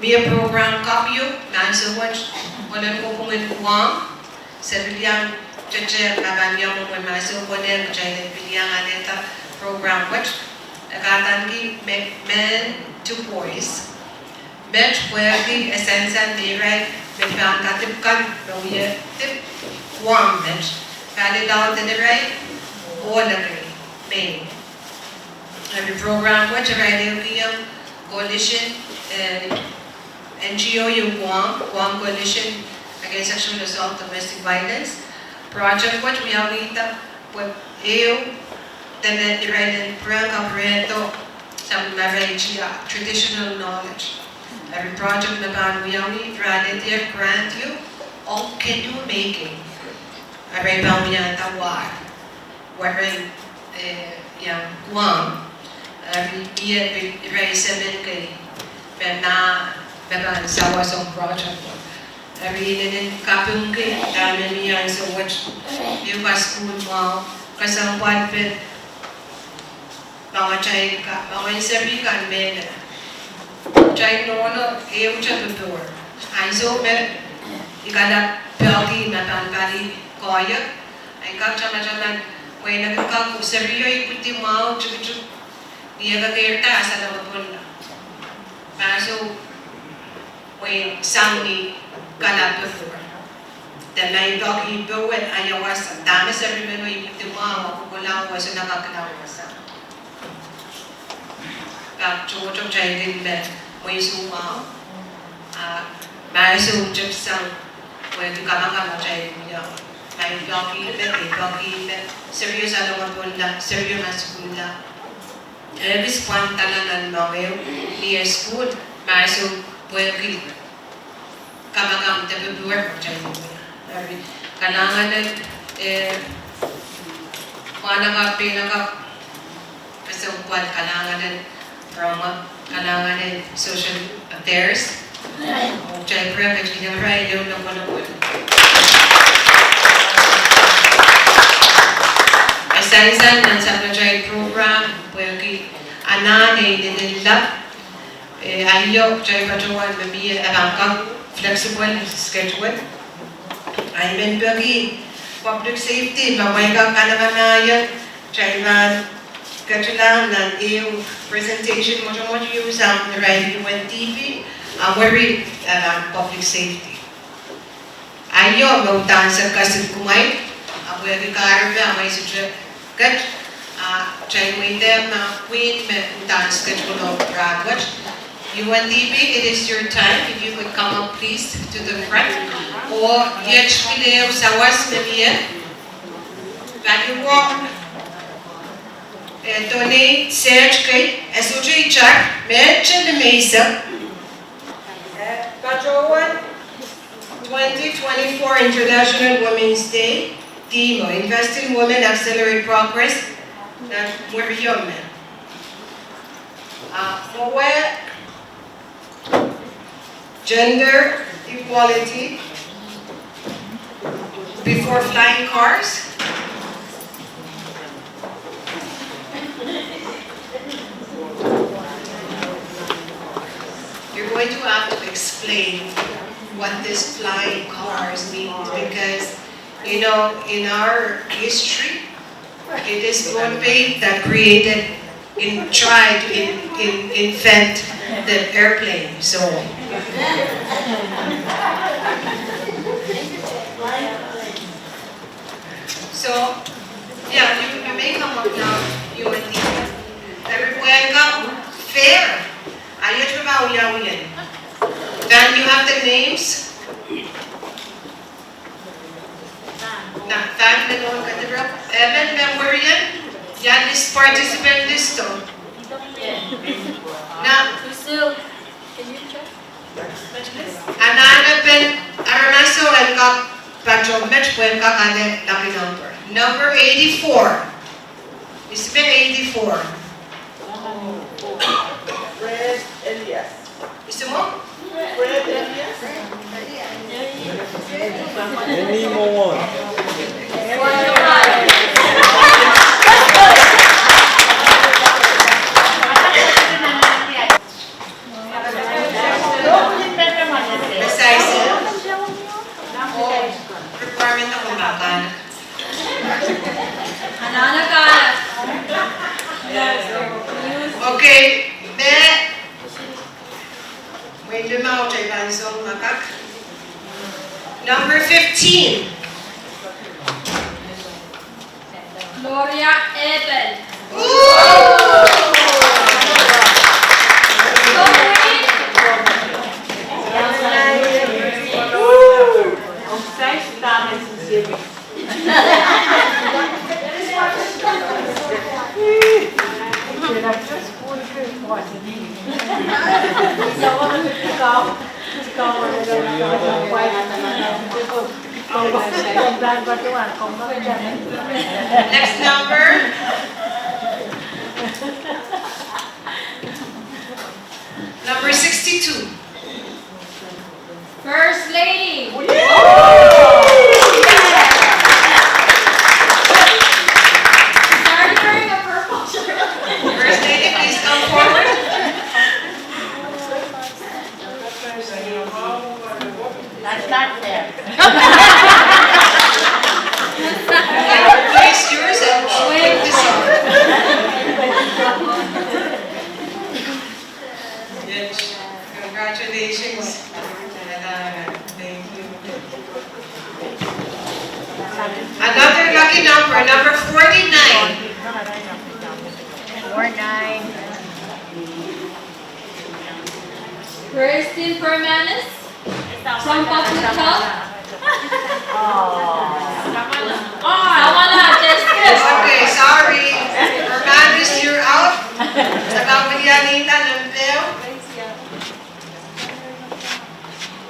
Mie program kapw ieu, me ansou wet, Molengopwung en Guam. Se pil iang tete, ma pahn iang mwomwen, ma se pwonehng kitail en pil iang alehda program wet. E kahdaneki me, men to boys. Met pwehki e sansal me irail me pahn kadipw kan me wie dipw Guam met, pali laud en irail oh leke me. Eri program wet irail ehukiong coalition, eh, N G O ieu Guam, Guam Coalition Against Sexual Assault, Domestic Violence. Project wet wiawihda pwe ehu dene irail en pwurehng kapwurehdo sang marain tia traditional knowledge. Eri project me pahn wiawi, irail alehdi grant ieu ong canoe making. Eri pahn wiahda wai weren, eh, iang Guam. Eri mie pil irail semen kei me ma, me pahn sawas ong project wet. Eri inenen kapingki dahme mie ansou wet, ehu kasukuhl mwahu, kesempwalpen mawatail ka, mawatail seri kan me, kitail nohno ehute popohl. Ansou me kalap pwehki me pahn pali koahiek. Ahi kak tamataman, mwein e kak serio ipwidi mwahu tikitik ni e kekeirda ah salong pwon la. Mahso mwein sang ni kalap pwon. De ma I peki pohn ahi wasa, dahme seri meno ipwidi mwahu, a kohkohla wasa, na kak la wasa. Kak tohto kitail kin me mwein soumwahu. Ah, mahso tep sang, pwehki kamakam kitail wia. Ma I peki me, I peki me, serio salong pwon la, serio ma sukuhl la. E kis pwandala nan mohngiong, ni e sukuhl, mahso pwehki kamakam de pepwuhr kitail wia. Eri, kalahngan en, eh, mwahnakapw, peinakapw, kesempwal, kalahngan en Roma, kalahngan en Social Affairs. Oh kitail pwurehng ketin irail ehu lokolok. E sansal nan sapwellimatail program, pwehki anahn e inenen lap. Eh, aio, kitail patohwan me mie, eh, pahn kak flexible schedule. Ahi men peki public safety, ma mwein kak kanakanahiong, kitail pahn ketilahng nan ehu presentation mwotomwot ieu sang irail U N D P, ah, mwuri, eh, pahn public safety. Aio me udahn se kasikasik kumwail, ahpw pwehki kahrepe amwail sohte ket, ah, kitail mweidehng ma pwihn me udahn se ket kuloak rahnwet. U N D P, it is your time. If you could come up, please, to the front. Oh iet pil ehu sawas me mie. Pali wo, eh, donate, seht kei, eh, sohte itar, me te ni meisek. Eh, patohwan twenty twenty-four International Women's Day, theme, Invest in Women, Accelerate Progress, nan mwurin me. Ah, mwowe gender equality before flying cars. You're going to have to explain what this flying cars means, because, you know, in our history, it is Pohnpei that created, in, tried to in, in, invent the airplane. So, so, yeah, you, you may come up now, you and me. Eri pwehn kak fair. Ahi iet me pahn wiawi. Then you have the names. Na, pahn me nohn kadirap. Emen me mwurien, ia list, participant list o. Na, anahnepen aramaso en kak patoh met pwehn kak ale lucky number. Number eighty-four. Ih me eighty-four. Fred Elias. Ih mwo? Fred Elias. Eni mwo. Okay, me, mwein limau te ipan song makak. Number fifteen. Gloria Abel. Next number. Number sixty-two. First Lady. Started wearing a purple shirt. First Lady, please come forward. That's not fair. Another lucky number, number forty-nine. Four nine. Christine Permanis from Public Health. Samala, just kidding. Okay, sorry. Permanis, you're out. Sa kamwaliala nan peo.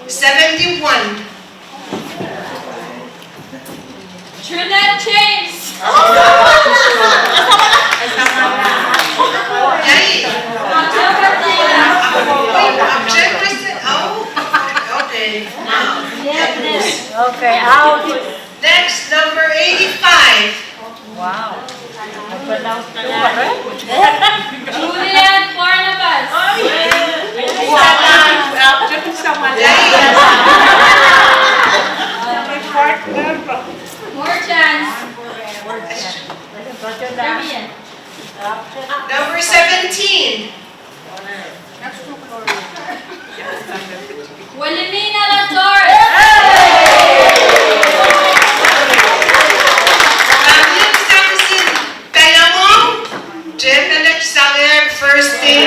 Seventy-one. Trinette James. Yay. October third. Wait, October third. Oh, okay. Now. Okay, out. Next, number eighty-five. Wow. Julian Barnabas. Yay. More chance. Number seventeen. Wilhelmina Latour. Wilhelmina Latour. First thing,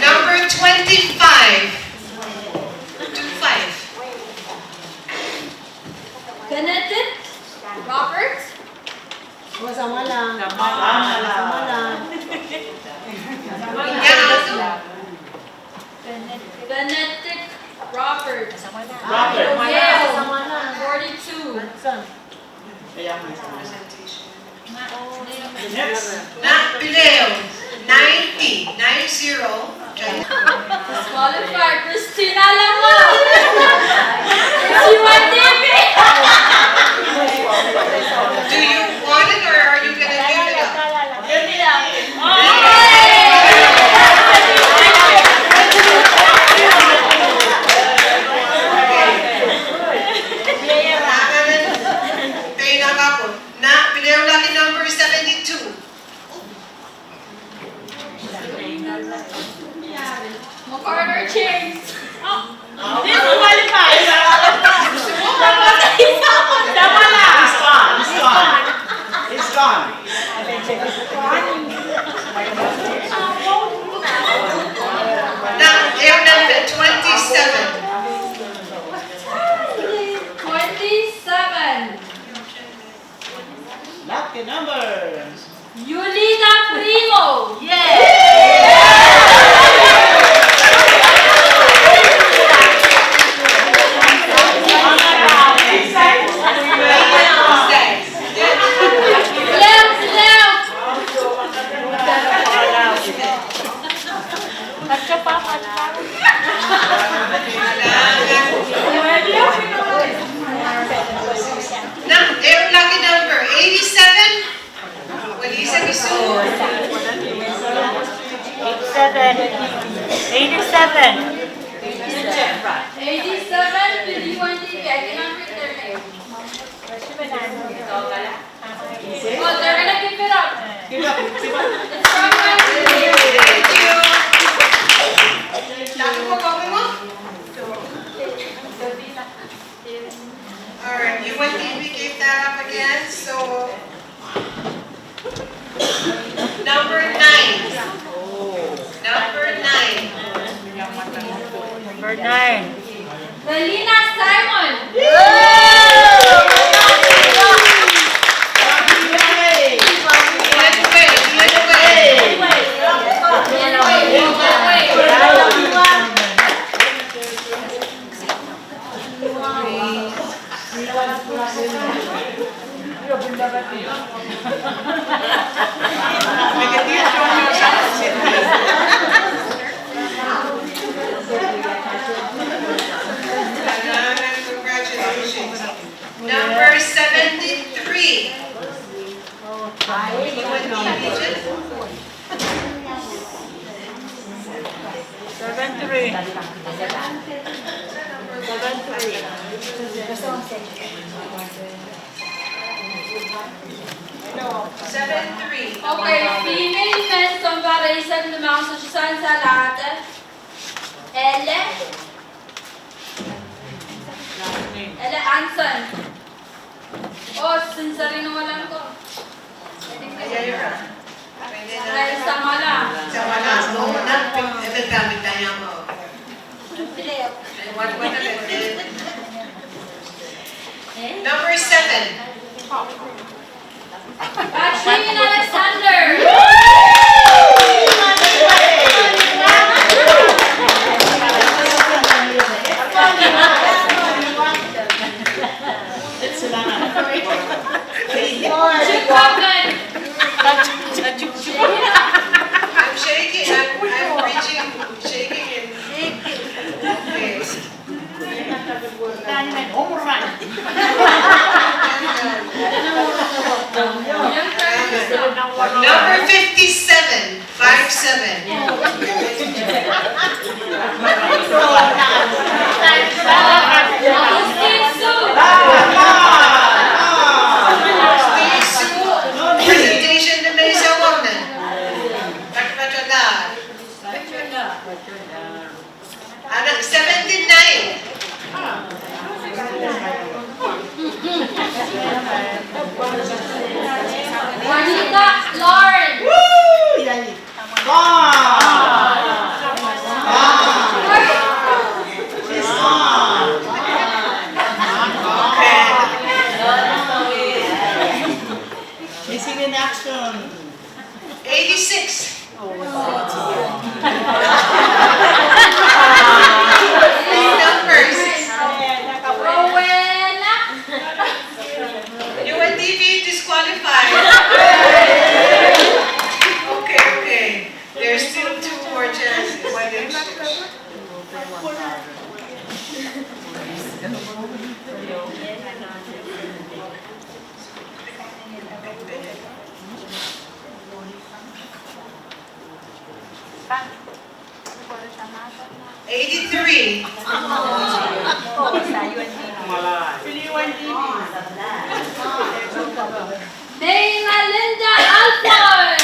Number twenty-five. Two five. Benedict Robert. Oh, Samala. Samala. Samala. Benedict Robert. Robert. Yale. Samala. Forty-two. Next. Nah Pileo, ninety, nine zero. Disqualified, Christina Lamont. She went D P. Do you want it or are you gonna give it up? Give it up. Nah Pileo lucky number seventy-two. Carter James. Disqualified. Samala. He's gone. He's gone. He's gone. Nah Pileo number twenty-seven. Twenty-seven. Lucky number. Yulita Primo. Yay! Clap, clap. Nah Pileo lucky number eighty-seven. What do you say, Miss Sue? Eighty-seven. Eighty-seven. Eighty-seven, P D one D P. I cannot read their name. Oh, they're gonna give it up. Give it up. Give it up. It's from my... Thank you. All right, you went, we gave that up again, so number nine. Number nine. Number nine. Melina Simon. Congratulations. Number seventy-three. Seven three. Seven Seven three. Okay, female men sounpar eisek limau, sohte sansalada. Ele. Ele Anson. Oh, sincerely no lang ko. Samala. Samala, no, na, eh, eh, eh, eh. Number seven. Katrin Alexander. I'm shaking, I'm, I'm reaching, shaking and, okay. Number fifty-seven. Five seven. Steve Su. Steve Su. Presentation de Mesa Woman. But, but, uh, Ana seventy-nine. Juanita Lawrence. Woo! Yay. Gone. Gone. She's gone. Okay. Missing in action. Eighty-six. Numbers. Rowena. U N D B disqualified. Okay, okay. There's still two more chances. Eighty-three. Melinda Alford.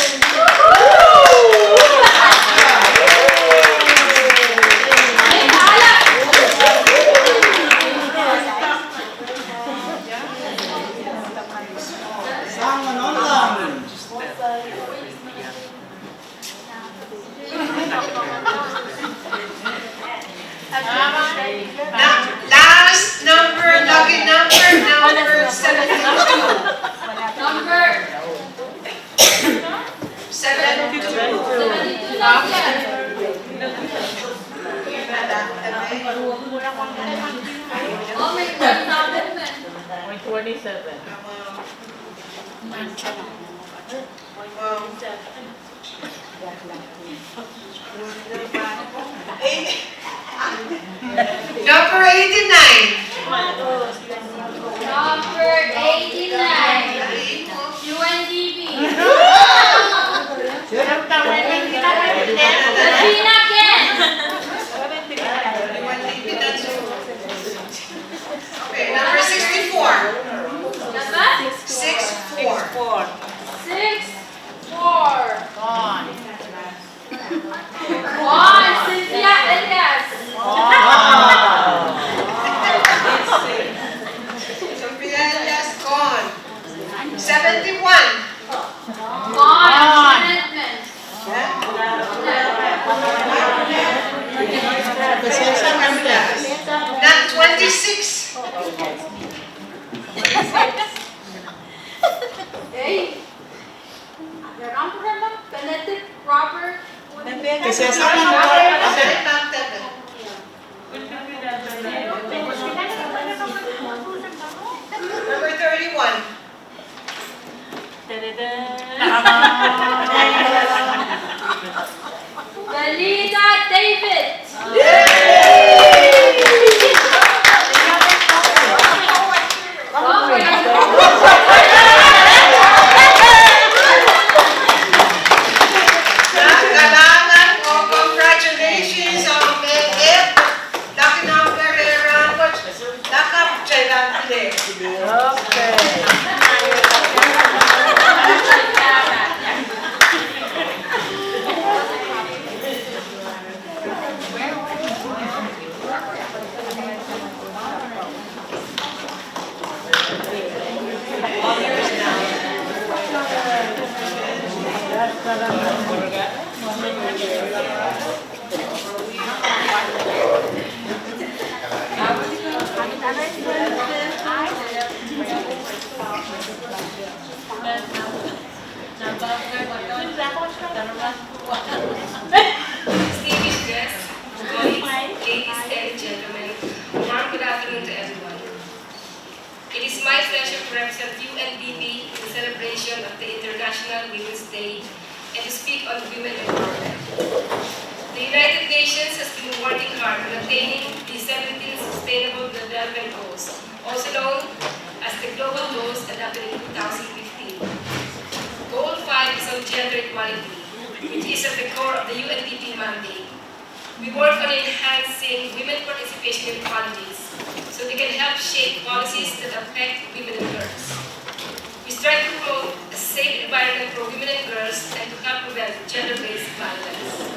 Na, last number, lucky number, number seventy-two. Number seventy-two. Twenty-seven. Number eighty-nine. Number eighty-nine. U N D B. Regina Kent. Okay, number sixty-four. Number? Six four. Six four. Gone. Gone. Cynthia Elias. Gone. Cynthia Elias, gone. Seventy-one. Gone. Gone. Nan twenty-six. Ei. Benedict Robert. Number thirty-one. Belinda David. Kalahngan oh congratulations on Okay. Distinguished guests, colleagues, ladies and gentlemen, warm good afternoon to everyone. It is my pleasure to represent U N D P in the celebration of the International Women's Day and to speak on women empowerment. The United Nations has been working hard on attaining the seventeen Sustainable Development Goals, also known as the Global Goals adopted in two thousand fifteen. Goal five is on gender equality, which is at the core of the U N D P mandate. We work on enhancing women participation in politics so they can help shape policies that affect women and girls. We strive to promote a safe environment for women and girls and to help prevent gender-based violence.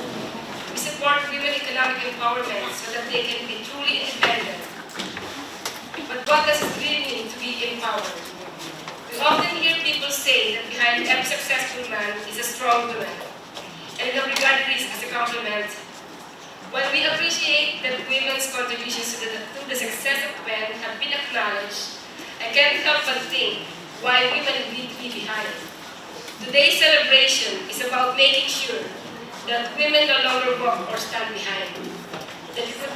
We support women economic empowerment so that they can be truly independent. But what does it really mean to be empowered? We often hear people say that behind every successful man is a strong woman, and we have regarded this as a compliment. While we appreciate that women's contributions to the, to the success of men have been acknowledged, I can't help but think why women need to be behind. Today's celebration is about making sure that women no longer walk or stand behind, that we could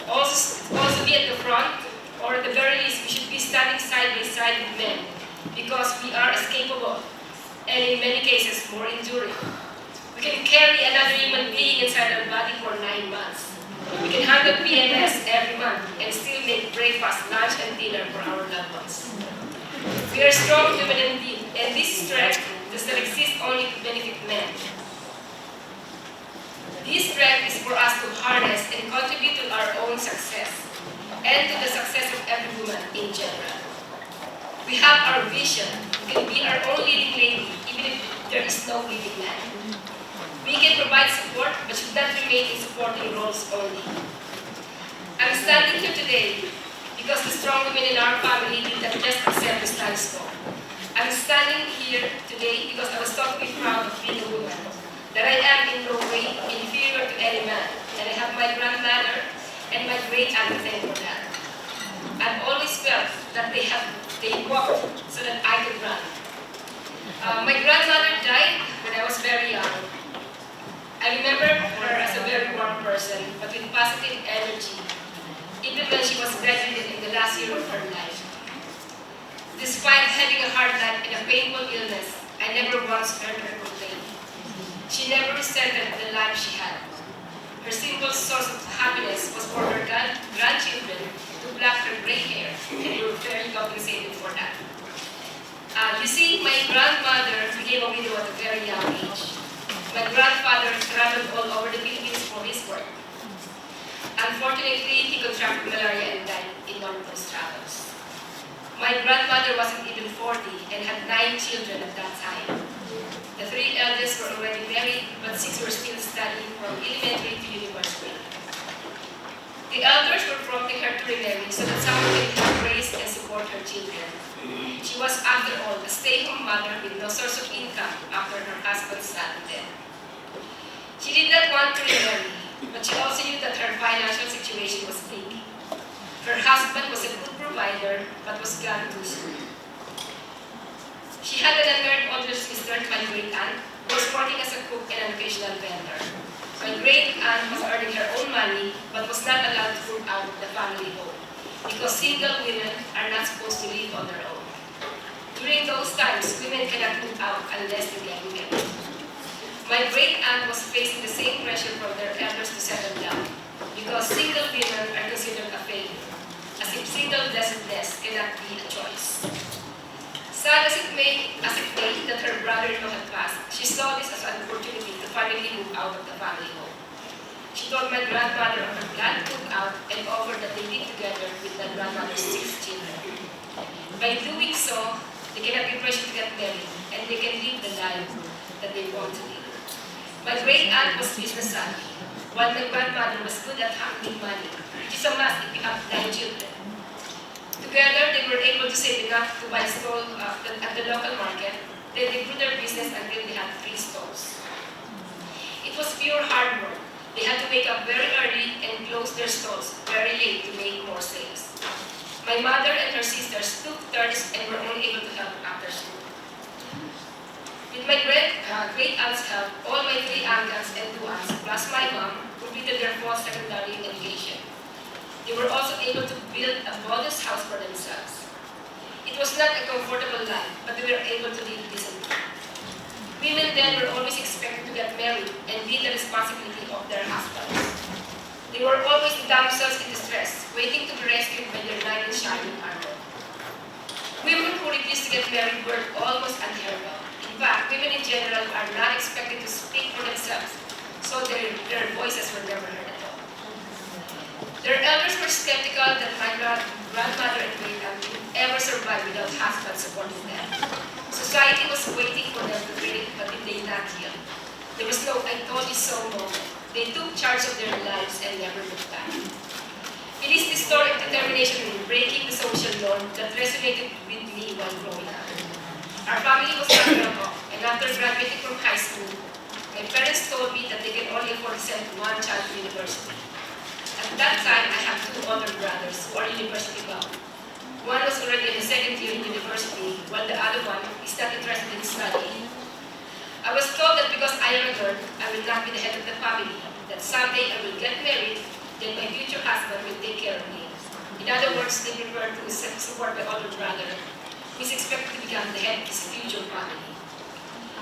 also, also be at the front, or at the very least, we should be standing side by side with men, because we are as capable and in many cases more enduring. We can carry another human being inside our body for nine months. We can handle P M S every month and still make breakfast, lunch, and dinner for our loved ones. We are strong women indeed, and this strength does not exist only to benefit men. This strength is for us to harness and contribute to our own success and to the success of every woman in general. We have our vision. We can be our own leading lady, even if there is no leading man. We can provide support, but should not remain in supporting roles only. I'm standing here today because the strong women in our family did not just accept the status quo. I'm standing here today because I was taught to be proud of being a woman, that I am in no way inferior to any man, and I have my grandmother and my great aunt to thank for that. I've always felt that they have they walked so that I could run. Uh, my grandmother died when I was very young. I remember her as a very warm person, but with positive energy, even when she was bedridden in the last year of her life. Despite having a hard life and a painful illness, I never once heard her complain. She never resented the life she had. Her simple source of happiness was for her grand- grandchildren to pluck her gray hair, and we were very compensated for that. Uh, you see, my grandmother became a widow at a very young age. My grandfather traveled all over the Philippines for his work. Unfortunately, he contracted malaria and died in one of those travels. My grandmother wasn't even forty and had nine children at that time. The three eldest were already married, but six were still studying from elementary to university. The elders were prompting her to remarry so that someone can help raise and support her children. She was, after all, a stay-home mother with no source of income after her husband's sudden death. She did not want to remarry, but she also knew that her financial situation was bleak. Her husband was a good provider, but was gone too soon. She had an unmarried older sister, my great aunt, who was working as a cook and an occasional vendor. My great aunt was earning her own money, but was not allowed to cook out of the family home, because single women are not supposed to live on their own. During those times, women cannot move out unless they get married. My great aunt was facing the same pressure from their elders to settle down, because single women are considered a failure, as if single blessedness cannot be a choice. Sad as it may, as it may that her brother-in-law had passed, she saw this as an opportunity to finally move out of the family home. She told my grandmother of her plan to move out and offered that they live together with my grandmother's six children. By doing so, they can have the pressure to get married and they can live the life that they want to live. My great aunt was business savvy, while my grandmother was good at handling money, which is a must if you have nine children. Together, they were able to save enough to buy a stall uh, at the local market. Then they grew their business until they had three stalls. It was pure hard work. They had to wake up very early and close their stalls very late to make more sales. My mother and her sisters took turns and were only able to help after school. With my great, uh, great aunt's help, all my three uncles and two aunts, plus my mom, completed their four secondary education. They were also able to build a modest house for themselves. It was not a comfortable life, but they were able to live decently. Women then were always expected to get married and be the responsibility of their husbands. They were always the damsels in distress, waiting to be rescued by their knight in shining armor. Women who refused to get married were almost unheard of. In fact, women in general are not expected to speak for themselves, so their, their voices were never heard at all. Their elders were skeptical that my grand- grandmother and great aunt would ever survive without husbands supporting them. Society was waiting for them to break, but it did not yield. There was no "I told you so" moment. They took charge of their lives and never looked back. It is this story of determination in breaking the social norm that resonated with me while growing up. Our family was not well off, and after graduating from high school, my parents told me that they can only afford to send one child to university. At that time, I have two older brothers who are university bound. One was already in the second year in university, while the other one is not interested in studying. I was told that because I am a girl, I will not be the head of the family, that someday I will get married, then my future husband will take care of me. In other words, they prefer to su- support my older brother, who is expected to become the head of his future family.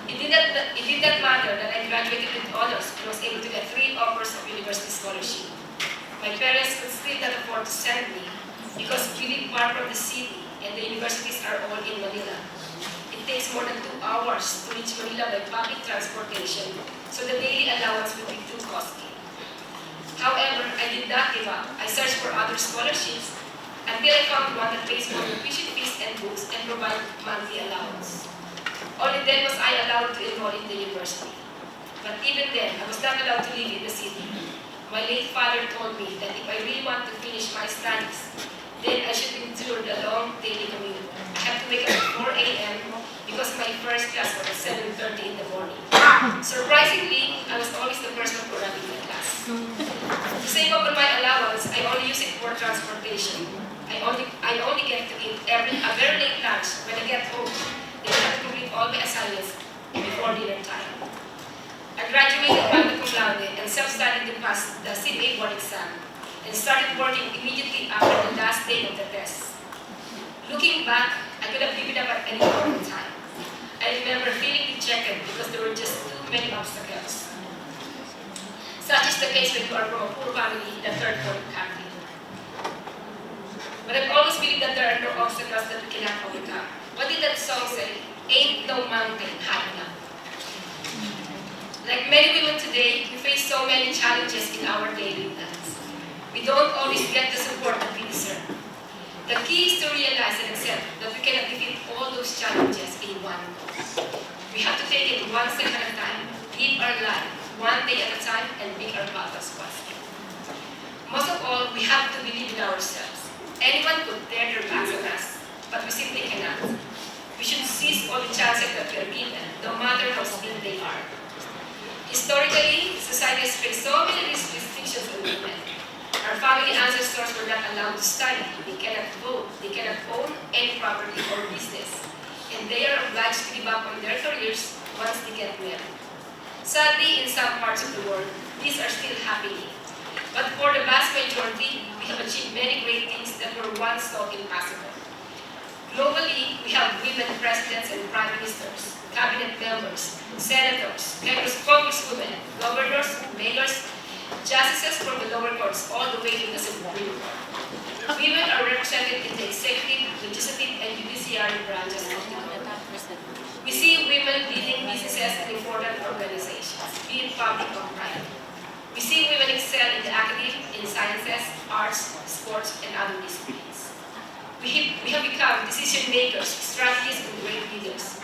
It did, not, it did not matter that I graduated with honors and was able to get three offers of university scholarship. My parents could still not afford to send me because we live far from the city and the universities are all in Manila. It takes more than two hours to reach Manila by public transportation, so the daily allowance would be too costly. However, I did not give up. I searched for other scholarships until I found one that pays for the tuition fees and books and provide monthly allowance. Only then was I allowed to enroll in the university. But even then, I was not allowed to live in the city. My late father told me that if I really want to finish my studies, then I should endure the long daily commute. I have to wake up at four a.m. because my first class was at seven thirty in the morning. Surprisingly, I was always the first one arriving in the class. To save up on my allowance, I only use it for transportation. I only, I only get to eat every, a very late lunch when I get home. Then I have to complete all my assignments before dinner time. I graduated magna cum laude and self-studied to pass the CMA board exam and started working immediately after the last day of the test. Looking back, I could have given up at any point in time. I remember feeling dejected because there were just too many obstacles. Such is the case when you are from a poor family in a third world country. But I've always believed that there are no obstacles that we cannot overcome. What did that song say? Ain't no mountain high enough. Like many women today, we face so many challenges in our daily lives. We don't always get the support that we deserve. The key is to realize and accept that we cannot defeat all those challenges in one go. We have to take it one step at a time, live our life one day at a time, and pick our battles wisely. Most of all, we have to believe in ourselves. Anyone could tear their backs on us, but we simply cannot. We should seize all the chances that we are given, no matter how slim they are. Historically, society has placed so many res- restrictions on women. Our family ancestors were not allowed to study, they cannot vote, they cannot own any property or business, and they are obliged to give up on their careers once they get married. Sadly, in some parts of the world, these are still happening. But for the vast majority, we have achieved many great things that were once thought impossible. Globally, we have women presidents and prime ministers, cabinet members, senators, Congress, congresswomen, governors, mayors, justices from the lower courts all the way to the Supreme Court. Women are represented in the executive, legislative, and judiciary branches of the government. We see women leading businesses and important organizations, be it public or private. We see women excel in the academy, in sciences, arts, sports, and other disciplines. We have, We have become decision makers, strategists, and great leaders.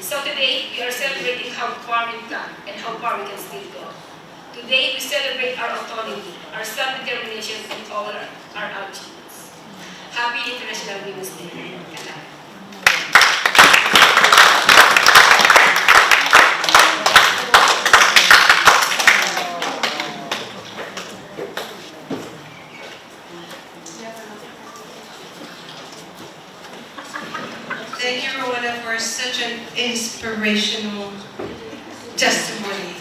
So today, we are celebrating how far we've come and how far we can still go. Today, we celebrate our autonomy, our self-determination, and all our, our achievements. Happy International Women's Day. Thank you, Rowena, for such an inspirational testimony.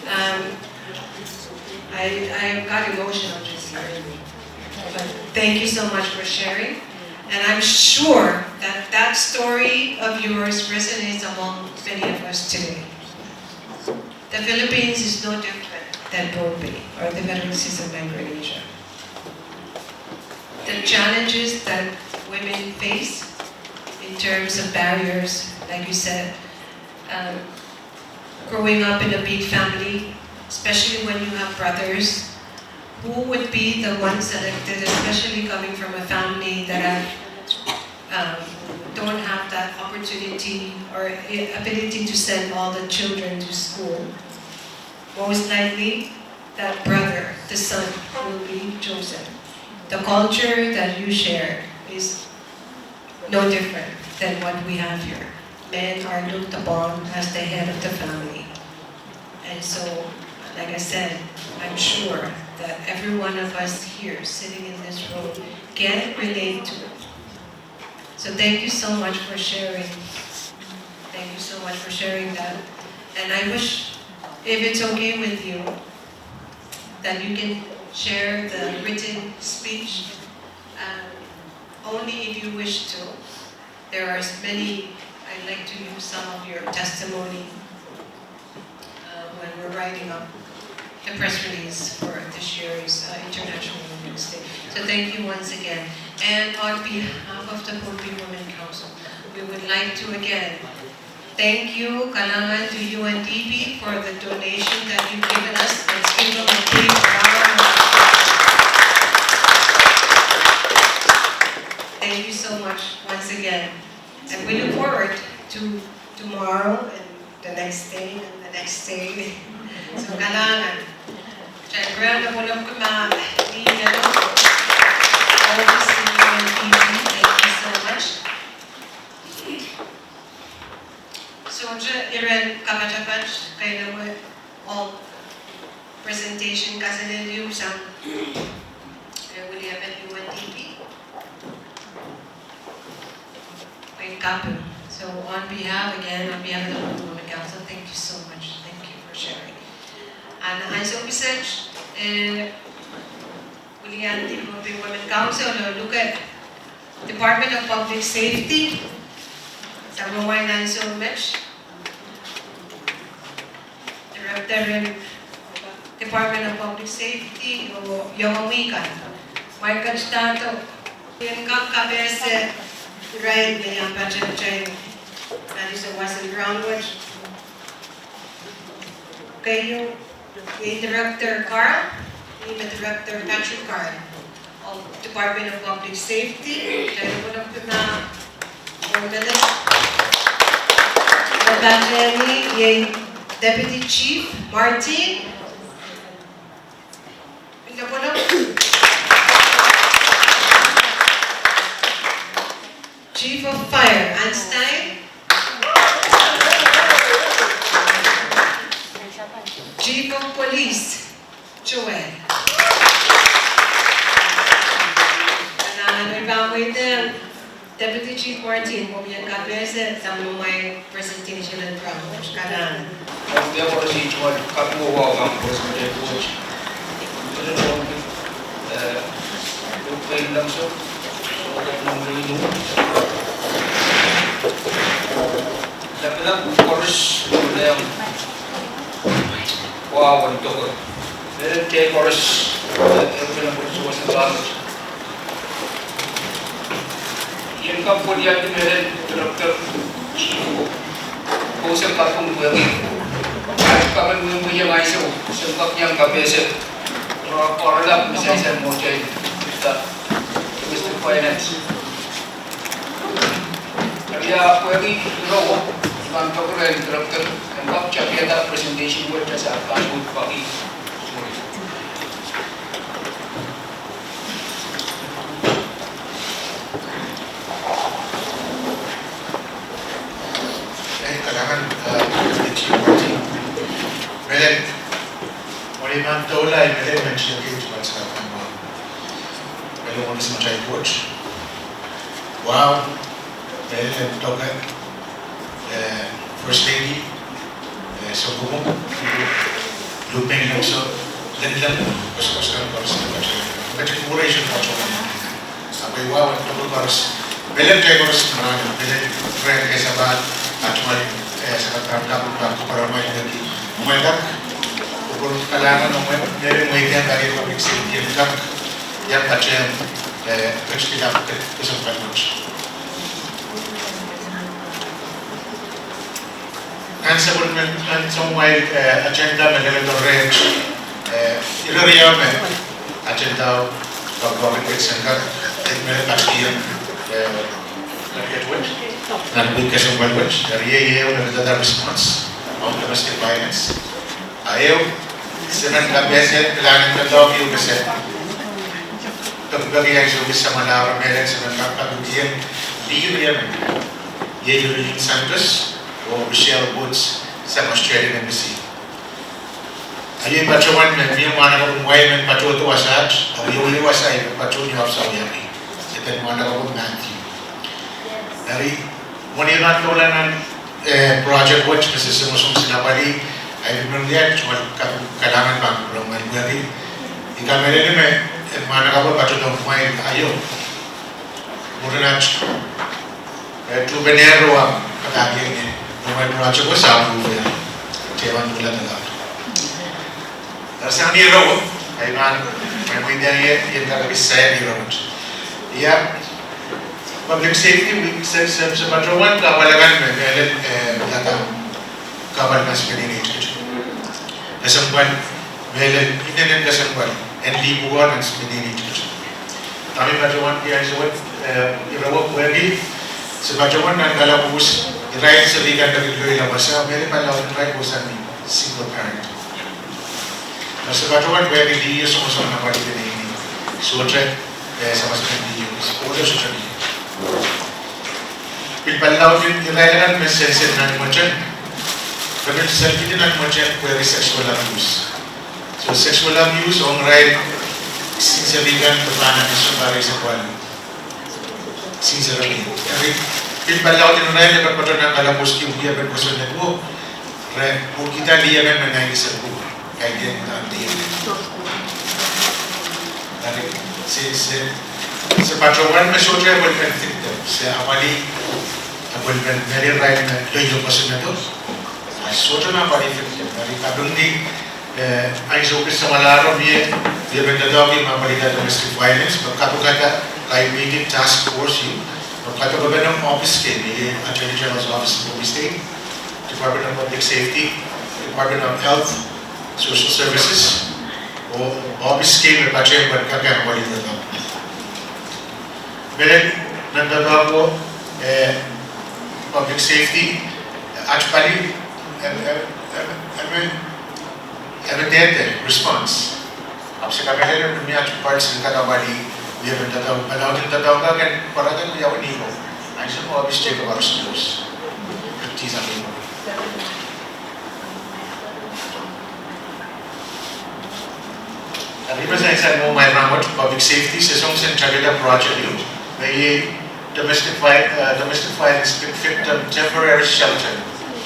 Um, I, I got emotional just hearing you. But thank you so much for sharing. And I'm sure that that story of yours resonates among many of us today. The Philippines is no different than Pohnpei or the Federated States of Micronesia. The challenges that women face in terms of barriers, like you said, um, growing up in a big family, especially when you have brothers, who would be the one selected, especially coming from a family that have, um, don't have that opportunity or i- ability to send all the children to school? Most likely, that brother, the son, will be chosen. The culture that you share is no different than what we have here. Men are looked upon as the head of the family. And so, like I said, I'm sure that every one of us here sitting in this room can relate to it. So thank you so much for sharing. Thank you so much for sharing that. And I wish, if it's okay with you, that you can share the written speech, um, only if you wish to. There are many, I'd like to use some of your testimony, uh, when we're writing up the press release for this year's, uh, International Women's Day. So thank you once again. And on behalf of the Pohnpei Women Council, we would like to again thank you, kalahngan to U N D P for the donation that you've given us. Let's give them a big round of applause. Thank you so much once again. And we look forward to tomorrow and the next day and the next day. So, kalahngan. Thank you so much. Sohte iren kapatapat, kaidehn mwein presentation kaselel ieu sang, eh, wiliamen U N D P. Mwein kaping. So on behalf, again, on behalf of the Pohnpei Women Council, thank you so much. Thank you for sharing. And ansou kiset, eh, wiliandi Pohnpei Women Council, oh, luke Department of Public Safety, sang mwomwen ansou met, Director en Department of Public Safety, oh, iong mwein kan, Michael Stato. Ien kak kapehse irail me iang patepen, that is a wasn't round wet. Keieu, iei Director Carl, ih me Director Patrick Carl of Department of Public Safety, Director of Criminal Justice. Me patehng ih iei Deputy Chief Martin. Chief of Fire, Anstein. Chief of Police, Joel. Kalahngan, I pahn mweidehng Deputy Chief Martin, oh, me iang kapehse sang mwomwen presentation en round wet. Kalahngan. Ong dehr koaros iang kapwa wau pahn koaros me dehr koaros. Ire tohn, eh, lukwein lamso, sohte nan mwein u. Lapalap koaros, leong, wau en toko. Ire te koaros, eh, ire koaros wasa pahn Ien kapw wiliandi me Director Chief, oh, se kaping wehwe. Ahi kamen wehwe iang ansou, se kapw iang kapehse. Rong oaralap me sansal mwohtail, Mister Domestic Violence. Ia, pwehki ire wet, I pahn peki rehn director en kak tapihada presentation wet, e sehse pahn uhd peki. Eh, kalahngan, eh, mehlel, mwein I pahn doula, mehlel, men tiahk en tuwal sarawi kan wa. Mehlel, mwohn Samatail Koht. Wow. Mehlel, doke, eh, First Lady, eh, Sounkomour, Lupeng Lengso, lel, lel, koasoakoasoan koaros, mehlel, kuresion koaros. Ahpw wow, doke koaros. Mehlel, kitail koaros, mehlel, rehn kesempwal, ahpw, eh, sehse kan kapw, kapw, kapw, mehlel, kalahngan, mehlel, mwein I pahn kak, public safety en kak, ia, patehng, eh, kitail kak, kesempwal wet. Nan sapwellime, nan soumwail, eh, agenda me leledo rehn, eh, ire riau me agenda o, kak, kak, kak, kak, eh, me kak, eh, nan wihk kesempwal wet, eri iei, iei, me leledo response on domestic violence. A ehu, se men kapehse, kilang en doadoahk ehu me se pekipeki ansou kis samwalahro, mehlel se men kak, kak, kak, lih riemen. Iei Lurleen Santos oh Michelle Woods, sang Australian Embassy. A iei patohwan me mie mwahnakapw en wai men patohdo wasaht, a wiewia wasaht, patohwan ni afsawihki. Eden mwahnakapw Matthew. Eri, mwein I pahn doula nan, eh, project wet, me se songosong sang apwalih, a I pil men wia tuwal kalahngan pahn kupwuramwail pwehki I kamehlele me, eh, mwahnakapw patohdo kumwail aio. Mwurin aht, eh, tuhpene ro ah kapakihong ni, mwurin project wet sang ruhwei, tewan mula tala. Eri sang ni ire wet, I pahn, I pahn mweidohng ie, ien kak kis sair ni ire wet. Ia, public safety, se, se, se patohwan kahpwal akan me, mehlel, eh, lada kahpwal kan se peneinei tikitik. Kesempwal, mehlel, inenen kesempwal, en lih pwukoa nan se peneinei tikitik. Dahme patohwan kihong se wet, eh, ire wet pwehki, se patohwan nan kalapwuhs, irail seri kan me kin loilapas, mehlel pahn laud en irail kohsang ni single parent. Eri se patohwan pwehki lih songosong nan apwalih peneinei. Sohte, eh, samas me lih, sohte, sohte lih. Pil pahn laud en irail akan me sensen nan mwetehn. Re pil seri kidi nan mwetehn pwehki sexual abuse. So sexual abuse ong irail, kisin seri kan me pahn nan sounpar eisek waluh. Kisin seri kan. Eri, pil pahn laud en irail me patohwan nan kalapwuhs ki wiepen kosonned ko. Re, oh kihda lih emen me naineki seri ko. Kaidehn nan lih emen. Eri, se, se, se patohwan me sohte apwalih pen victim. Se apwalih, apwalih pen mehlel irail me loio kosonnedo. A sohte me apwalih victim. Eri kapingki, eh, ansou kis samwalahro mie, mie pen doadoahk me apwalihda domestic violence, me kapikada kaidehn task force ieu, me kapikada ohpis kei, mie Attorney General's Office in Pohnpei State, Department of Public Safety, Department of Health, Social Services, oh ohpis kei me patehng pwehn kak apwalih doadoahk. Mehlel, nan doadoahk o, eh, public safety, eh, aht pali, eh, eh, eh, eh, eh, eh, eh, response. Ahpw se kamehlele me mie aht pali sen kak apwalih, mie pen doadoahk, palaudin doadoahk kan, pwarada me ia wenihmwo. Ansou me ohpis teikan koaros close. Tisa me. Eri me sansal mwo, mwail rahnwet public safety, se song sen tapihada project ieu, me iei domestic vi-, eh, domestic violence victim temporary shelter.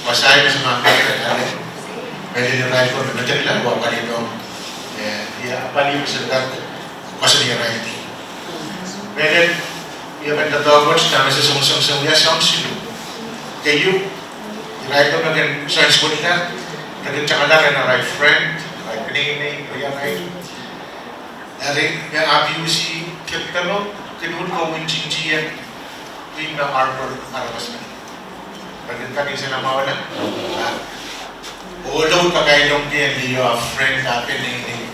Wasa me se mahn kak ale, mehlel irail ko me medeklahr oh apwalih doadoahk, eh, ia apwalih me se kak koasoanehdi irail. Mehlel, ia pen doadoahk wet, dahme se song, song, song, ia song silu. Keieu, irail ko me kin soansuwedla, re kin tangalahng arail friend, arail peneinei, riarail. Eri, me abuse, kepkepno, kin uhd ko wintintihong, win me harbor, aramas men. Re kin kak insenamwahula. Ah. Ohlo kakailongki en liho ah friend, ah peneinei.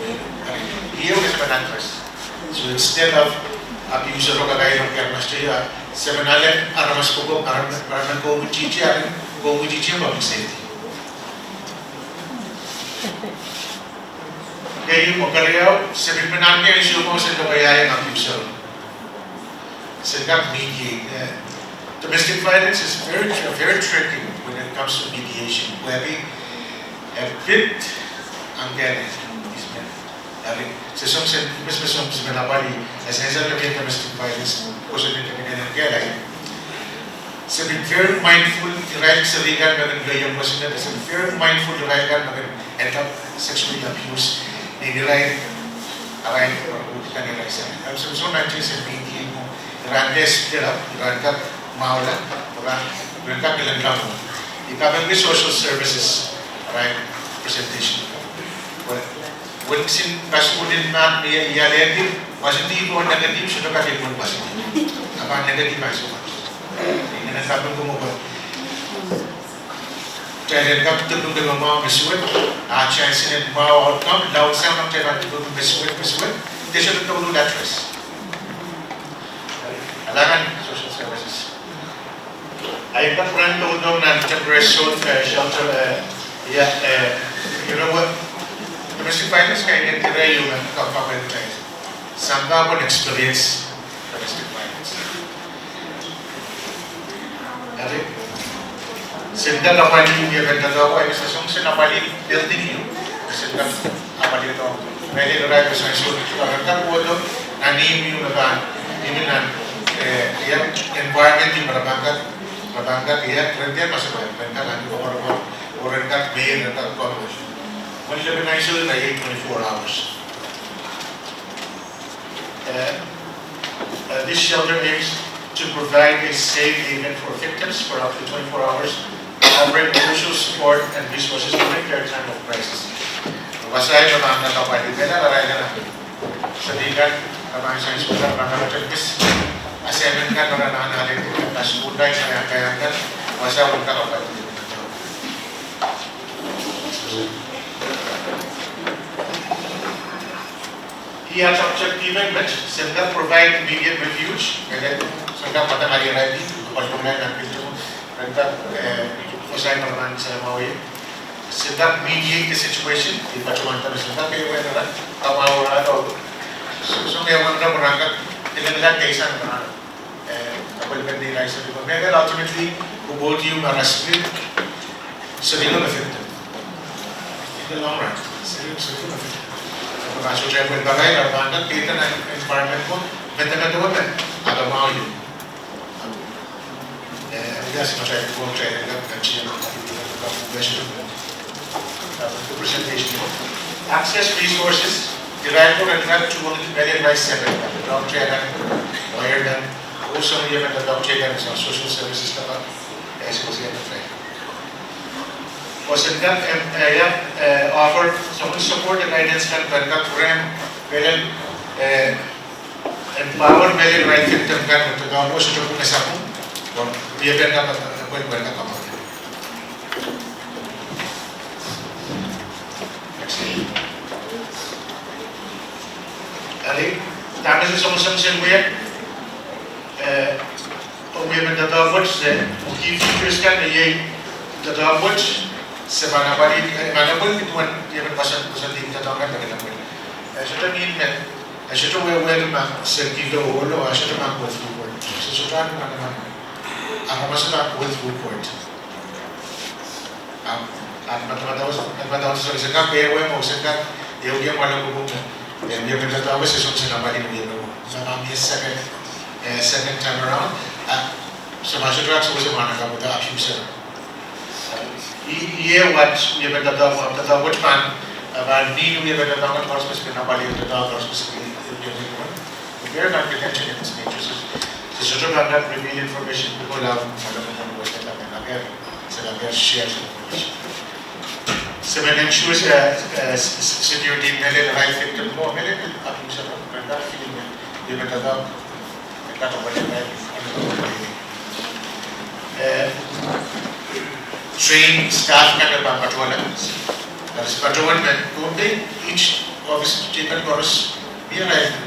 Eri, ieu me se pahn address. So instead of Abuser o kakairong aramas, se men ale aramas ko, aramas ko, aramas ko, titi, aramas ko, titi, public safety. Kei, oh keriau, se pil men ahneki issue mwo, sen kak iang abuser. Sen kak mediate. Eh, domestic violence is very, very tricky when it comes to mediation. Where we a bit angel is men. Eri, se song sen, mes, mes song sen men apwalih, as an example of domestic violence, kosonned en, en, en, en, se pil very mindful, irail serihkan me kin loiong kosonned, se pil very mindful irail kan me kin end up sexually abused, ni irail, arail, kan irail sen. Eri, se song nineteen seventy, irail split up, irail kak mwahula, irail, irail kak kilang kan. Ih kapingki social services, irail presentation. Well, Wilson, pastor in Matt, me I alehdi, wasahn dihp oh negative, sohte kak emen wasahn dihp. A pahn negative answer. Ih nan sapeng kumwail. Kitail en kak diping de mwahu me suwed, a chance en mwahu outcome, laud sang me kitail pahn diping me suwed, me suwed, de sohte douluhl address. Alangan social services. Ahi kak pwurehng dohdohng nan temporary shelter, eh, shelter, eh, ia, eh, you know what? Domestic violence kan irail me kak kapwaiada. Sang kan pwon experience domestic violence. Eri, sen kak apwalih, ia, pahn doadoahk, ia, se song sen apwalih building ieu. Sen kak apwalih doadoahk. Mehlel irail me sansal, irail kak kohdo nan ihmw ieu me pahn, ihmw nan, eh, ia, environment ieu me re pahn kak, re pahn kak, ia, rehn dehr masak, re pahn kak nan koapworopwor, oh re kak, me re kak koapworopwor. Mwohn lepin ansou, irail twenty-four hours. Uh, uh, this shelter aims to provide a safe haven for victims for up to twenty-four hours, offering crucial support and resources during their time of crisis. Wasa ieu me pahn kak apwalih, mehlel arail kan, serihkan, pahn sansal, pahn kak tepis, assignment kan, pahn anahne alehdi, pahn sukuhl kan, pahn kaiahn kan, wasa uwen kak apwalih. Ia, objective en met, sen kak provide immediate refuge, and then sen kak pahn irail, pahn irail nan building, sen kak, eh, koasoai me re pahn sehse mwahu ie. Sen kak mediate the situation, ih patohwan, sen kak pehwehn irail, kamwahu irail, oh, so, so, pehwehn irail, pwe re kak, ilengla keisang irail. Eh, apwalih pahn irail seri ko. Mehlel ultimately, koapworopwor ieu me re split, seri ko me victim. In the long run, seri, seri ko me victim. Pwe ma sohte apwalih pahn irail, re pahn kak kihda nan environment ko, medemedewe me, aka mwahu ieu. Eh, ia, se ma sohte apwalih, sohte apwalih, sohte apwalih, presentation. Access resources, irail ko, irail ko, mehlel irail seven, doctor kan, lawyer kan, oh soangen ie me doadoahk kan, social services kan, eh, se ko se kan. Oh sen kak, em, eh, ia, eh, offer soangen support and guidance kan, kan kak pwurehng, mehlel, eh, empower mehlel irail victim kan, me doadoahk, oh sohte pwung me sapwung, oh, wiepen kan, pwe, pwe, pwe, pwe. Next. Eri, dahme se song, song, song, wia, eh, oh, wiepen doadoahk wet, se, oh, key features kan, iei, doadoahk wet, se pahn apwalih, eh, pahn apwalih, duwen, wiepen wasahn, wasahn dihp doadoahk kan, pahn apwalih. Eh, sohte mihmi, eh, sohte wehwehki ma se kihdo ohlo, a sohte pahn go through court. Se sohte pahn, pahn, pahn, a pahn, sohte pahn go through court. Ah, ah, madamadau, madamadau, se, se kak pehwehng oh se kak, eh, wia mwahula pwopwung, eh, wiepen doadoahk, se song sen apwalih wiepen oh. Se pahn mie second, eh, second time around. Ah, se ma sohte kak, se, se pahn kak pwuda abuser. Ih, ih, ia wet, wiepen doadoahk, doadoahk wet pahn, ah, pahn nin wiepen doadoahk koaros me se kin apwalih doadoahk koaros me se kin, eh, wiepen doadoahk. Very confidential in its nature. Se, se sohte pahn kak reveal information, people have, mwahula pwopwung oh se kak, kak, se kak share information. Se men ensure, eh, eh, s-, s-, security mehlel irail victim ko, mehlel abuser, men kak feel me, wiepen doadoahk, men kak apwalih irail, eh, train staff kan me pahn patohwan. That is patohwan men, konehng each office department koaros, mie irail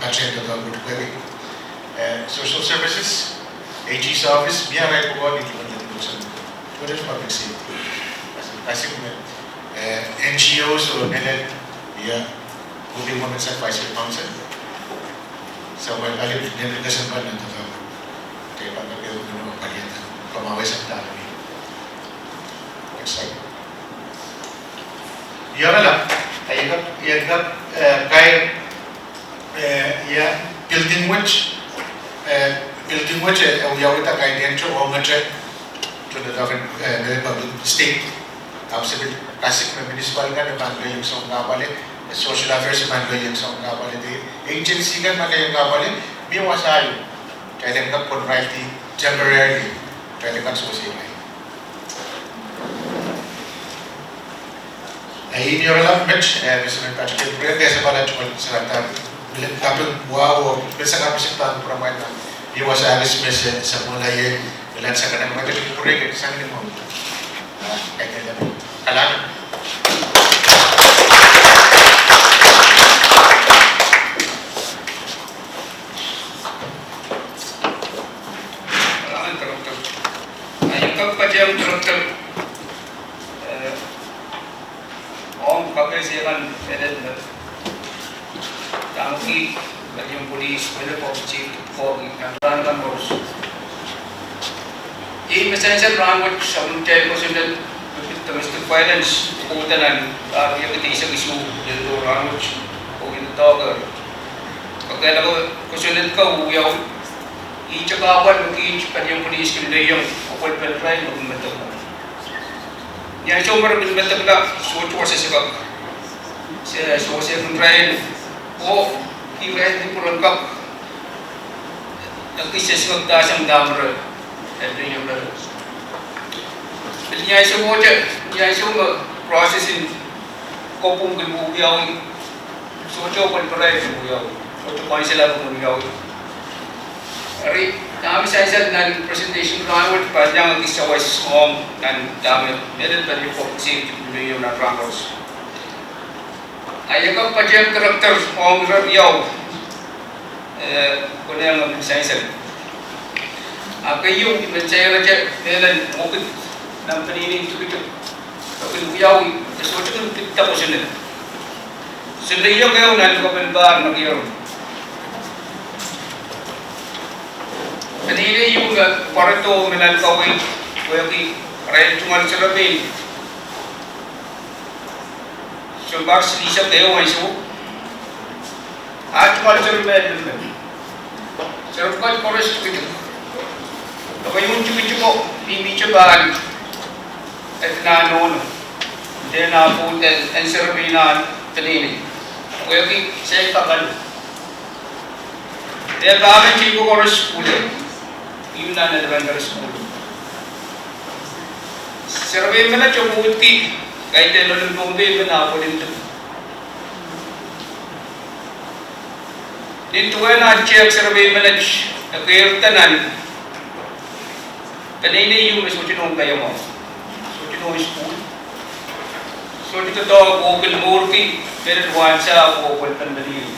patohwan doadoahk wet pwehki, eh, social services, AG's office, mie arail pwukoa ni duwen lipilipil sang, duwen public safety. Kasik me, eh, NGOs oh mehlel, ia, Working Women's Advisory Council. Sapwellime lipilipil kesempwal nan doadoahk. Kei pahn kepehdi nan palian, kamwahwei sang dahme. Next slide. Ia, mala, ia, ia, eh, kair, eh, ia, building wet, eh, building wet, eh, wiawihda kaidehn te ongete, to the government, eh, the public state. Ahpw se pil kasik me municipal kan e pahn lelohng soangen kahpwal, eh, social affairs e pahn lelohng soangen kahpwal, de agency kan me lelohng kahpwal, mie wasa ieu, kitail en kak pwurehng irail temporarily, kitail en kak sewese irail. Eh, ih me oaralap met, eh, me se men patohwan pwurehng kesempwal tungoal sarawi, pil kaping wahu, pil sangkapeseng pahn pwurehng mwail nan. Mie wasa ahpw se men se, se mwohn laie, pil sang nan mwail, pil pwurehng sang nan mwail. Ah, eh, eh, eh, kalahngan. Kalahngan, Director. Ah, I en kak patehng Director, eh, ong kapehse kan mehlel me dahme kihda, me iang police, me pwukoa chief, pwukoa nan rahn kan koaros. Ih me sansal rahnwet sapwellimatail kosonned, me pid Domestic violence, kohda nan, ah, riekid eisek isuh, lel dohng rahnwet, oh ih doadoahk. Kakehlaka kosonned ko wiawi, ihte kahpwal me kiht palien police kin lelohng, oh pwelpel irail me kin medekla. Ni ansou me re kin medekla, sohte wasa sikak. Se, sohte kin irail, oh, irail ni pwuren kak. Ekis se sikak dah sang dahme re, e lelohng irail. Pil ni ansou mwohte, ni ansou me process en kopwung kin wiawi, sohte pwelpel irail kin wiawi, sohte counselor kin wiawi. Eri, dahme sansal nan presentation rahnwet pahn iang ekis sawas ong nan dahme mehlel pali pwukoa safety kin lelohng nan rahnwet. Ahi kak patehng director ong ire riau, eh, konehng me pil sansal. Ah keieu, I men sairete mehlel mwekid nan peneinei tikitik. Pwe kin wiawi, e sohte kin pid kosonned. Sohte iang ehu nan lukepen pahr me kier. Peneinei ieu me pwarodo me nan kaweid, pwehki arail tungoal serepein. Sounpar silihsek ehu ansou. Ah tungoal serepein me. Serepein koaros tikitik. Lokaia tikitik ko, mihmihte pahn edna nohno. Dehn ah pwoud en, en serepein nan peneinei. Pwehki se kakan. Department ieu koaros sukuhl. Ieu nan elementary school. Serepein menet e pwudki, kaidehn loalen Pohnpei men ah pwelin tu. Nin duwen ah tehk serepein menet, e keirda nan peneinei ieu me sohte nohn kaiamwahu. Sohte nohn sukuhl. Sohte doadoahk oh kin mourki, mehlel wasa oh pwelpel peneinei.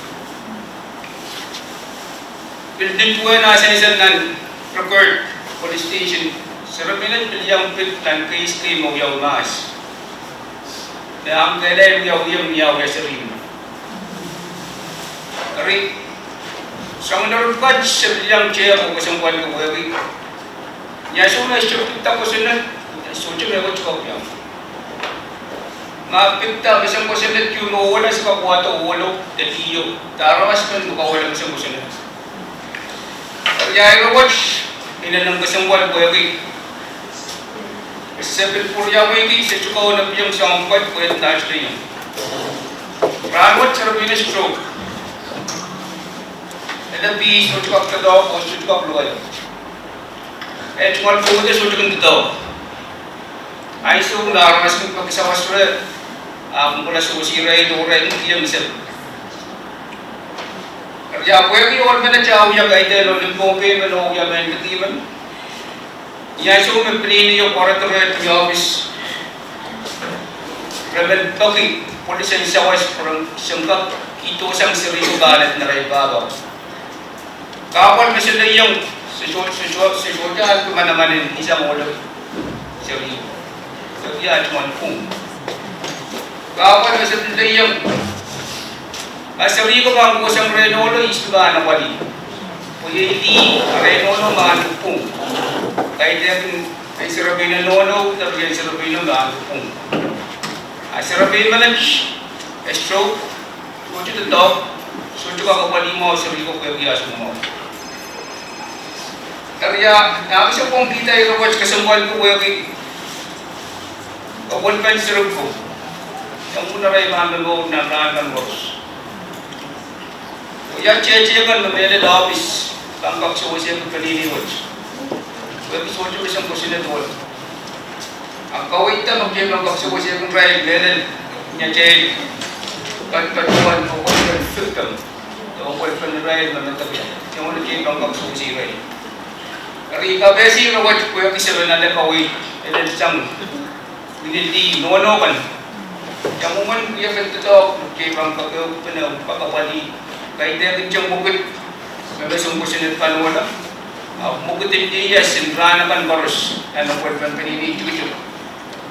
Pil nin duwen ah sansal nan record police station, serepein menet pil iang pid nan case kei me wiawi mahs. Me ahmw kehlail wiawi, wiawi, wiawi seri. Eri, soangen ire pwukat se pil iang tehk oh kesempwalki pwehki ni ansou me e sohte pid kosonned, sohte me wet koaros iang. Ma pid kesempwal kosonned, ieu me ohla se kak wahdo ohlo, de lih, de aramas men me kak ohla kesempwal kosonned. Eri ahi ire wet, inenen kesempwal pwehki se pil pwuriamweiki, se tuko ne pil iang soang pwukat pwehki nan sehse. Rahnwet serepein stroke. Ele pil sohte kak doadoahk, oh sohte kak loale. E tungoal pwukoa sohte kin doadoahk. Ansou me aramas kin peki sawas reh, ahpw mpwula sewese irail oh irail kin kihong sel. Eri ah pwehki ohl menet ah wia, kaidehn loalen Pohnpei men oh wia mehn liki men. Ni ansou me peneinei o pwarodo reh ni ohpis, re men peki police en sawas pwe ren kak kihdo sang seri ko pahn et nan arail pahpa. Kahpwal me se lelohng, se soh, se soh, se sohte ahneki manaman en sang ohlo seri. Sohte ahneki manaman pwung. Kahpwal me se lelohng, ma seri ko pahn kohsang rehn ohlo, ihs pahn apwalih? Pwe iei lih, rehn ohlo me ahneki pwung. Kaidehkin en serepeino nohno, de en serepeino me ahneki pwung. A serepein menet e stroke, sohte doadoahk, sohte kak apwalih mwahu seri ko pwehki ah soumwahu. Eri ah, dahme se pwung kihda ire wet kesempwalki pwehki kepwelpen seri ko, e mwurin arail pahn momour nan rahn kan koaros. Oh ia tehte kan me mehlel ohpis pahn kak sewesehki peneinei wet? Pwehki sohte kesempwal kosonned. A kaweid me kitail pahn kak sewesehki irail mehlel ni atail patohwan oh pwelpel victim, oh pwelpel irail me medek, kitail pahn kak sewese irail. Eri kapehse ire wet pwehki se pahn ale kaweid, e lel sang wini lih nohno kan. Ia mwomwen wiepen doadoahk me kitail pahn kak ehukipene, kak apwalih? Kaidehkin te mwekid me me soang kosonned pahn ohla, ahpw mwekid en ieias en rahn akan koaros, nan pwelpel peneinei tikitik,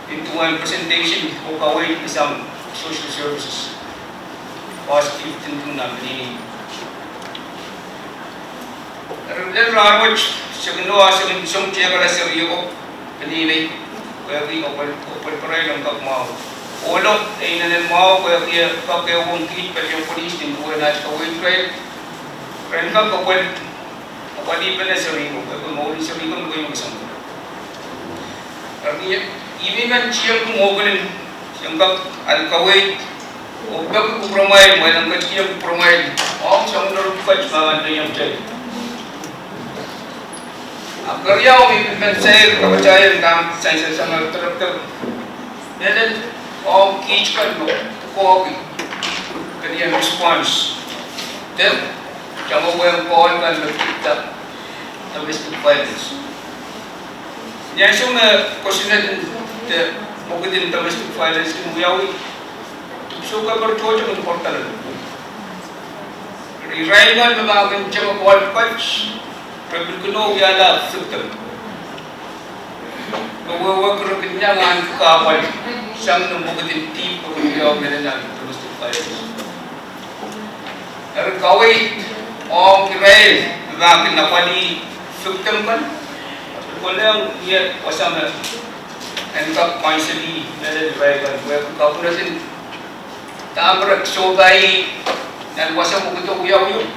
nin duwen presentation oh kaweid me sang social services. Koasoandi kin pwung nan peneinei. Eri lel rahnwet, se kin nohn, se kin soang tehkala seri ko peneinei. Pwehki kapwel, kapwel pwurai en kak mwahu. Ohlo, e inenen mwahu, pwehki e kak ehuong kiht pelien police ni duwen aht kaweid irail. Ren kak kapwel, kapwelipene seri ko, pwehki mour en seri ko me keieu kesempwal. Eri, ihme I men tiengki mwohkelen, tiengki kak ahl kaweid, oh peki kupwuromwail, mwein en ketikihong kupwuromwail, ong soangen irair pwukat me ahneki kitail. Ahpw keriau, I men sair, kapatahieng dahme sansal sang director. Mehlel ong kiht kan me kohki pelien response. De, tangaweng kohl kan me pid domestic violence. Ni ansou me kosonned de mwekid en domestic violence kin wiawi, dipwisou keper tohto kin pwurdohng. Irail kan me pahn kin tengek ohl pwukat, re pil kin wiahla victim. Me wehwehki re kin iang ahneki kahpwal sang ni mwekid en dihp me kin wiawi mehlel nan domestic violence. Eri kaweid ong irail me pahn kin apwalih victim kan, kolahng ie wasa me en kak counsel mehlel irail kan, pwehki kapwunod en dahme re sohpai nan wasa mwekid o wiawi,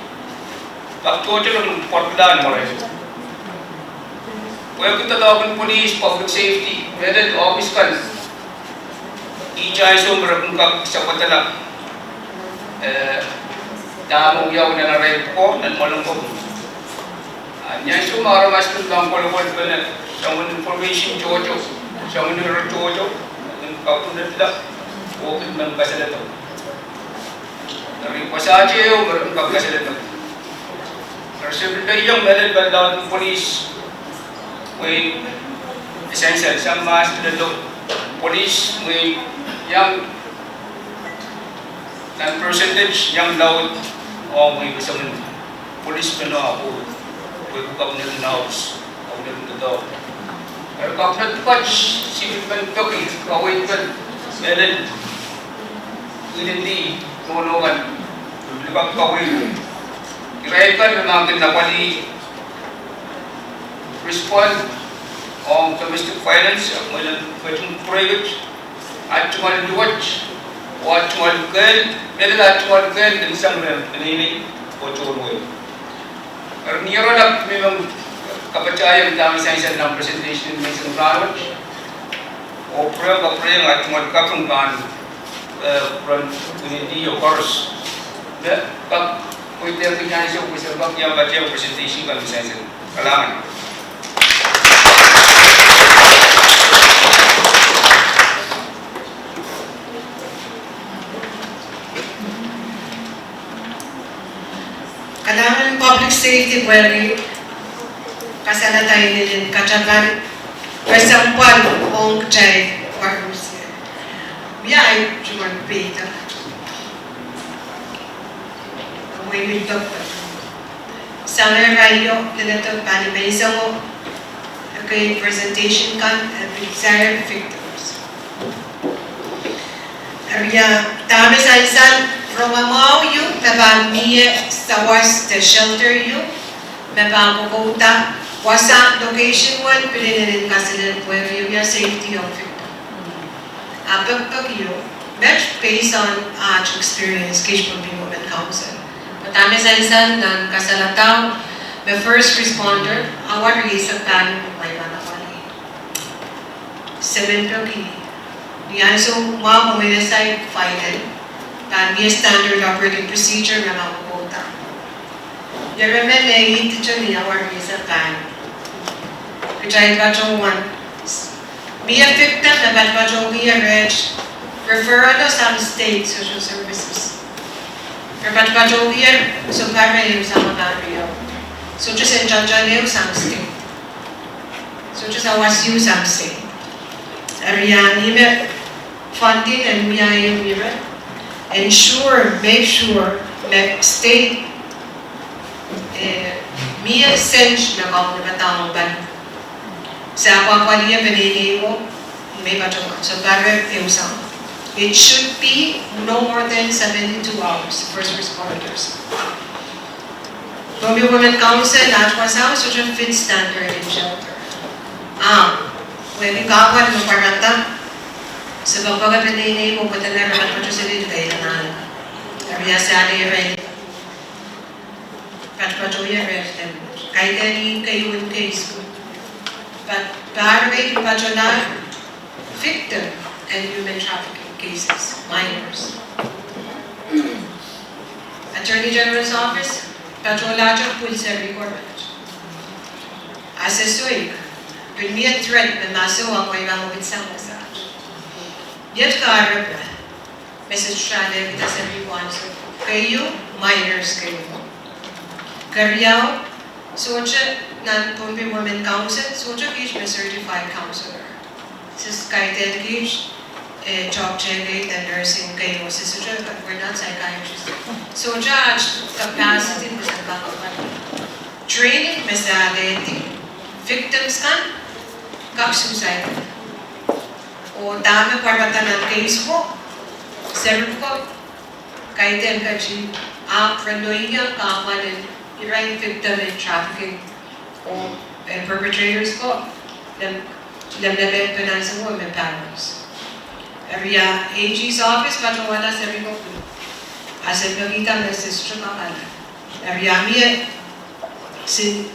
kak tohto kin pwurdohng mware. Pwehki doadoahk en police, public safety, mehlel ohpis kan, ihte ansou me re kin kak sapwatala, eh, dahme wiawi nan arail pwukoa, nan mwoalen pwukoa. Ah, ni ansou me aramas kin pahn kolokol pene, soangen information tohto, soangen ire tohto, kin kapwunodla, oh kin men kasalehda. Eri wasaht ieu me re kin kak kasalehda. Eri se pil iang mehlel pali laud en police, mwein e sansal sang mahs lelou police, mwein iang nan percentage iang laud, oh mwein kesempwal police pene ako, pwehki kapwunod en House, kapwunod en doadoahk. Eri kapwunod pwukat, se pil men peki kaweid kan, mehlel, inindi, nohno kan, likak kaweid. Irail kan me pahn kin apwalih respond ong domestic violence, ahpw mehlel, mehlel pwureikit, aht tungoal luwet, oh aht tungoal kehl, mehlel aht tungoal kehl, kin sang rehn peneinei, oh tohn wehi. Eri ni oaralap me I men kapatahieng dahme sansal nan presentation en menseng rahnwet. Oh pwurehng, kapwurehng aht tungoal kaping pahn, eh, pwurehng inindi oh koaros. Me kak, pwe I dehr kin ansou pwe se kak iang patehng presentation kan me sansal. Kalahngan. Kalahngan public safety pwehki kasalehda inenen katapan kesempwal ong kitail koaros. Ia, I tungoal peida. Mwein I peki. Sang irail ieu leledo pali menseng o, ekei presentation kan, eh, desire victims. Eri ia, dahme sansal rongamwahu ieu, me pahn mie sawas de shelter ieu, me pahn kokouda wasa location wet pil inenen kaselel pwehki ia safety of victim. Ah pekpek ieu, met based on aht experience, kiht pwehn pil Women Council. Pwe dahme sansal nan kasalehda me first responder, awa rieisek pahieu me pahn apwalih. Se men peki, ni ansou mwahu mwein e saik final, pahn mie standard operating procedure me pahn kokouda. Ire men me ihte ni awa rieisek pahieu. Kitail patohwan. Mie victim me patopato mie reht referral o sang state social services. Re patopato mie sounpar ehu sang pahn riau. Sohte se tohtohn ehu sang state. Sohte sawas ehu sang state. Eri ia ni me funding en mie ehu ire, ensure, make sure me state, eh, mie sent me kak me padahk pahn. Se apwapwalih peneinei o, me patohwan sounpar ehu sang. It should be no more than seventy-two hours, first responders. Pohnpei Women Council, aht wasao sohte fit standard en shelter. Ah, Pwehki kahpwal me pwarada, se poakpoake peneinei ko pwe dene re patopato seli dikaidanahnla. Eri a sale irail patopato ie re, kaidehn keieun keis ko. Pwe pahr me patohla victim en human trafficking cases, minors. Attorney General's Office patohlahte pwil seri ko ret. A se soik, pil mie threat me ma soh amwail pahn pil sawas aht. Iet kahrepe me se sohte alehkihda seri ko ansou. Keieu, minors keieu. Keriau, sohte nan Pohnpei Women Council, sohte kiht me certified counselor. Se kaidehn kiht, eh, doctor kei de nursing kei, oh se sohte, we're not psychiatrists. Sohte aht capacity me se kak, training me se alehdi, victims kan kak suicide. Oh dahme pwarada nan keis ko, seri ko kaidehn ketin, ahpw re loia kahpwal en irail victim en trafficking, oh, eh, perpetrators ko, lem, lem, lem, lem, parents. Eri a AG's office patohwala seri ko pwil. A se pekihda me se sohte kak ale. Eri a mie, se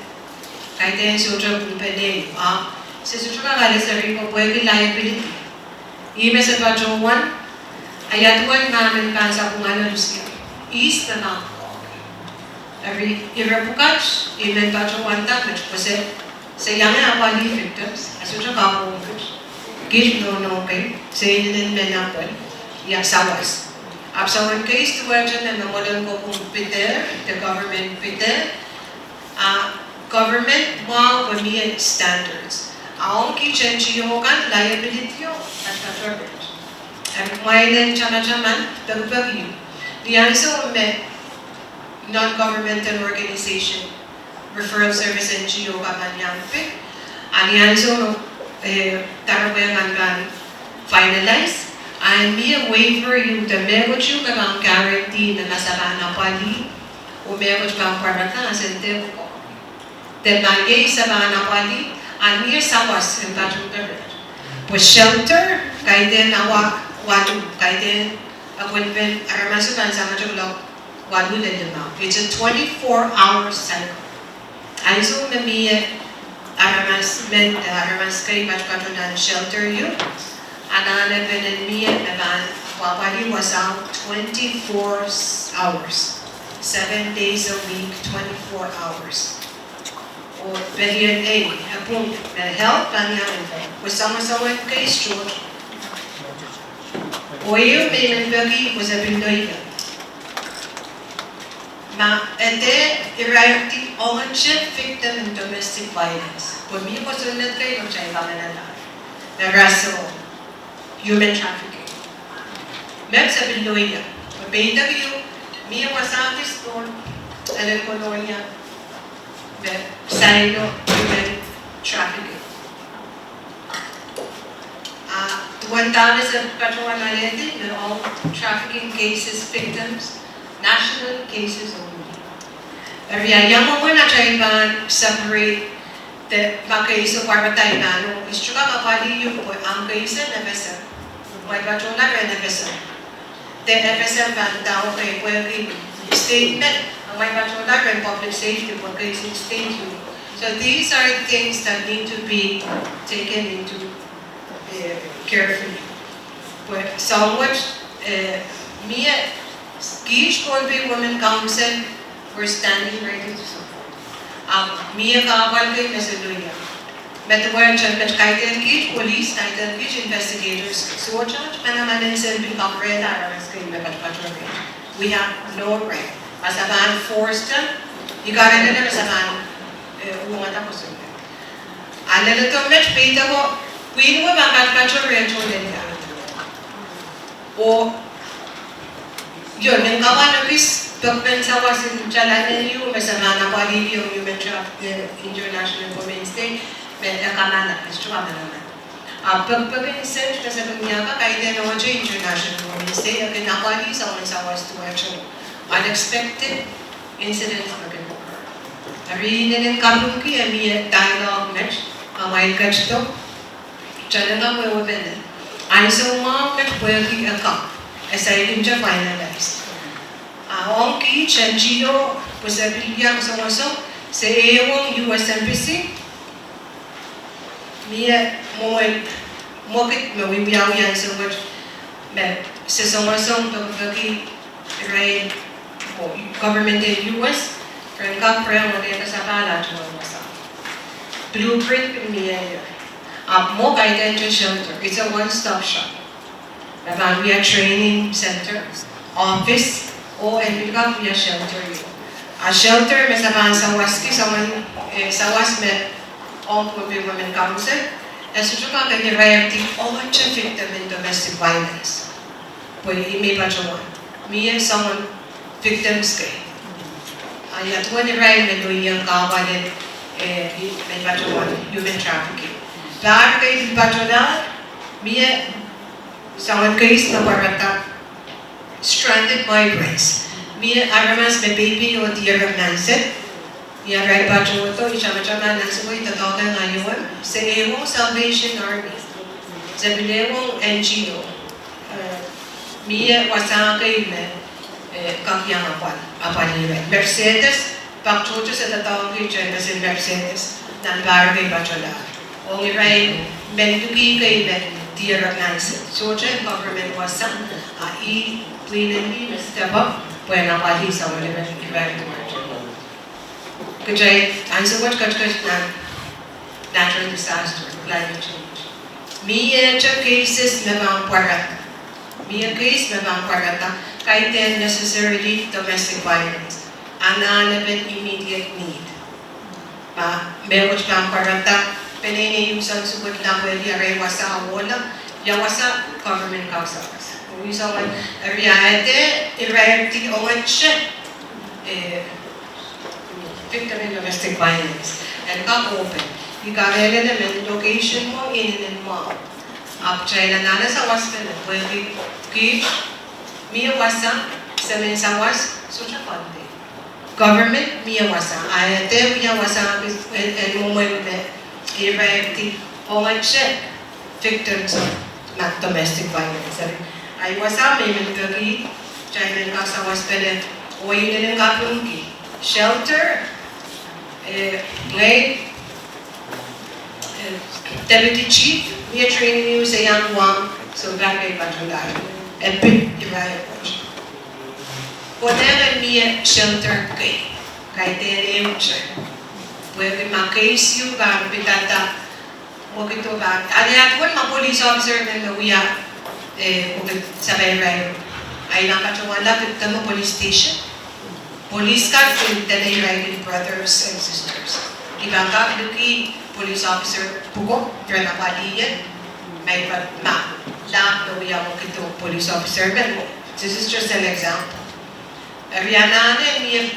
kaidehn sohte pwil peneinei, a se sohte kak ale seri ko pwehki liability. Ih me se patohwan, a ia duwen ma men pahn sapwungala lusia, ihs me pahn koasoia? Eri ire pwukat, ih men patohwanda met pwe se, se iang apwalih victims, a sohte kak ong kiht, kiht nohno kei, se inenen men apwal, ia sawas. Ahpw soangen keis duwehte me me mwomwen kopwung pidehr, de government pidehr, a government mwahu pwe mie standards. A ong kiht NGO kan liability o, at government. Eri kumwail en tamataman, pekipeki, ni ansou me non-governmental organization, referral service NGO kan pahn iang pid, a ni ansou me, eh, doaropwe kan pahn finalize, a mie waiver ieu de mehkot ieu me pahn guarantee me ma se pahn apwalih, oh mehkot pahn pwarada a se dehr pwukoa. De ma iei se pahn apwalih, a mie sawas en patohwan pere. Pwe shelter, kaidehn awa waluh, kaidehn apwalipen aramas pahn sangete kuloak waluh lel limau. It's a twenty-four hour cycle. Ansou me mie aramas men, eh, aramas kei patopato nan shelter ieu, anahne pene mie me pahn apwalih wasao twenty-four hours, seven days a week, twenty-four hours. Oh pelien ei, e pwung, eh, health pahn iang pwung, pwe soangen soangen keis tohto. Oh ieu me I men peki pwe se pil loia, ma e dehr irairdi ongete victim in domestic violence, pwe mie kosonned kei me kitail pahn alehdi, me rasehng human trafficking. Met se pil loia, pwe peidek ieu, mie wasa kis pohn elen Kolonia me saino human trafficking. A duwen dahme se patohwan alehdi, me all trafficking cases victims, national cases only. Eri a ia mwomwen atail pahn separate, de ma keis o pwarada I pahn, oh I sohte kak apwalih iuk pwe ahmw keis en FSM. Amwail patohla rehn FSM. De FSM pahn nda okay, pwehki state men, amwail patohla rehn public safety pwe keis en state iuk. So these are things that need to be taken into, eh, carefully. Pwe soahng wet, eh, mie, kiht Pohnpei Women Council, we're standing ready to support. Ahpw mie kahpwal kei me se loia. Me duwehte met kaidehn kiht police, kaidehn kiht investigators, sohte manaman en sen pil kaprehda aramas kei me patopato rehn. We have no right. Ma se pahn force them, I kahrehda me se pahn, eh, uhwongada kosonned. A leledo met peidek o, pwihn wet pahn patopato rehn tohnleng. Oh io, nin kapwa me kis pekpen sawas en tala neniiu me se pahn apwalih ong human trafficking, eh, International Women's Day, me e kamala, e sohte kamala. A pekpek en sent me se kin iang kaidehn ongete International Women's Day, e kin apwalih soangen sawas duwehte, unexpected incidents me kin occur. Eri inenen kapingki e mie dialogue met, amwail ketido, Talen ka wehwehpene. Ansou mwahu met pwehki e kak. E saikinte finalize. A ong kiht N G O, pwe se pil wia songosong, se ehuong U S Embassy. Mie mwomwen mwekid me wiwiawi ansou wet me se songosong pekipeki irail, oh, government en U S, ren kak pwurehng wehwehki sapahl aht wasa. Blueprint mie ie. Ahpw mwo kaidehn te shelter. It's a one-stop shop. Me pahn wia training center, office, oh en pil kak wia shelter ie. A shelter me se pahn sawaski soangen, eh, sawas me ong Pohnpei Women Council, e sohte kak irairdi ongete victim en domestic violence. Pwe ih me patohwan, mie soangen victims kei. A ia duwen irail me loieng kahpwal en, eh, ih me patohwan human trafficking. Pahr kei pil patohlahr, mie soangen case me pwarada stranded migrants. Mie aramas me peipei oh diarek nan sehd. Ni arail patohdo, I tamataman nan sehd, I doadoahk ngehi oh se ehuong Salvation Army. Se pil ehuong N G O. Eh, mie wasa kei me, eh, kak iang apwal, apwalih irail. Mercedes, pak tohto se doadoahngki kitail keieu Mercedes, nan pahr kei patohlahr. Ong irail men liki kei me diarek nan sehd. Sohte government wasa, a ih pwihn en ih me step up, pwehn apwalih soangen irail, irail. Kitail ansou wet ketiket nan natural disaster, climate change. Miehte cases me pahn pwarada. Mie case me pahn pwarada, kaidehn necessarily domestic violence. Anahnepen immediate need. Ma mehkot pahn pwarada, peneinei ieu soangen sukuhlap wehwehki arail wasa ohla, ia wasa government kak sawas. Ih soangen area ede, irairdi ongete, eh, victim en domestic violence. En kak open. I kamehlele me location mwo inenen mwahu. Ahpw kitail anahne sawaspene, pwehki kiht, mie wasa, se men sawas, sohte Pohnpei. Government mie wasa, a ede wia wasa en, en mwomwen me irairdi ongete victims of ma-, domestic violence. Ahi wasa me I men peki kitail men kak sawaspene, oh inenen kapingki shelter, eh, ngehi, eh, deputy chief, mie training ieu se iang wahn, so that kei patohlahr, e pil irail wet. Konehng en mie shelter kei, kaidehn ehute. Pwehki ma case ieu pahn pidada, mwekid o pahn, a ia duwen ma police officer men me wia, eh, mwekid sapahl irail, a I pahn patohwanla pid dahme police station. Police kan kin dene irail brothers and sisters. I pahn kak liki police officer pwuko, ren apwalih ie, ma I pahn, ma, lahp me wia mwekid o police officer men. This is just an example. Eri anahne mie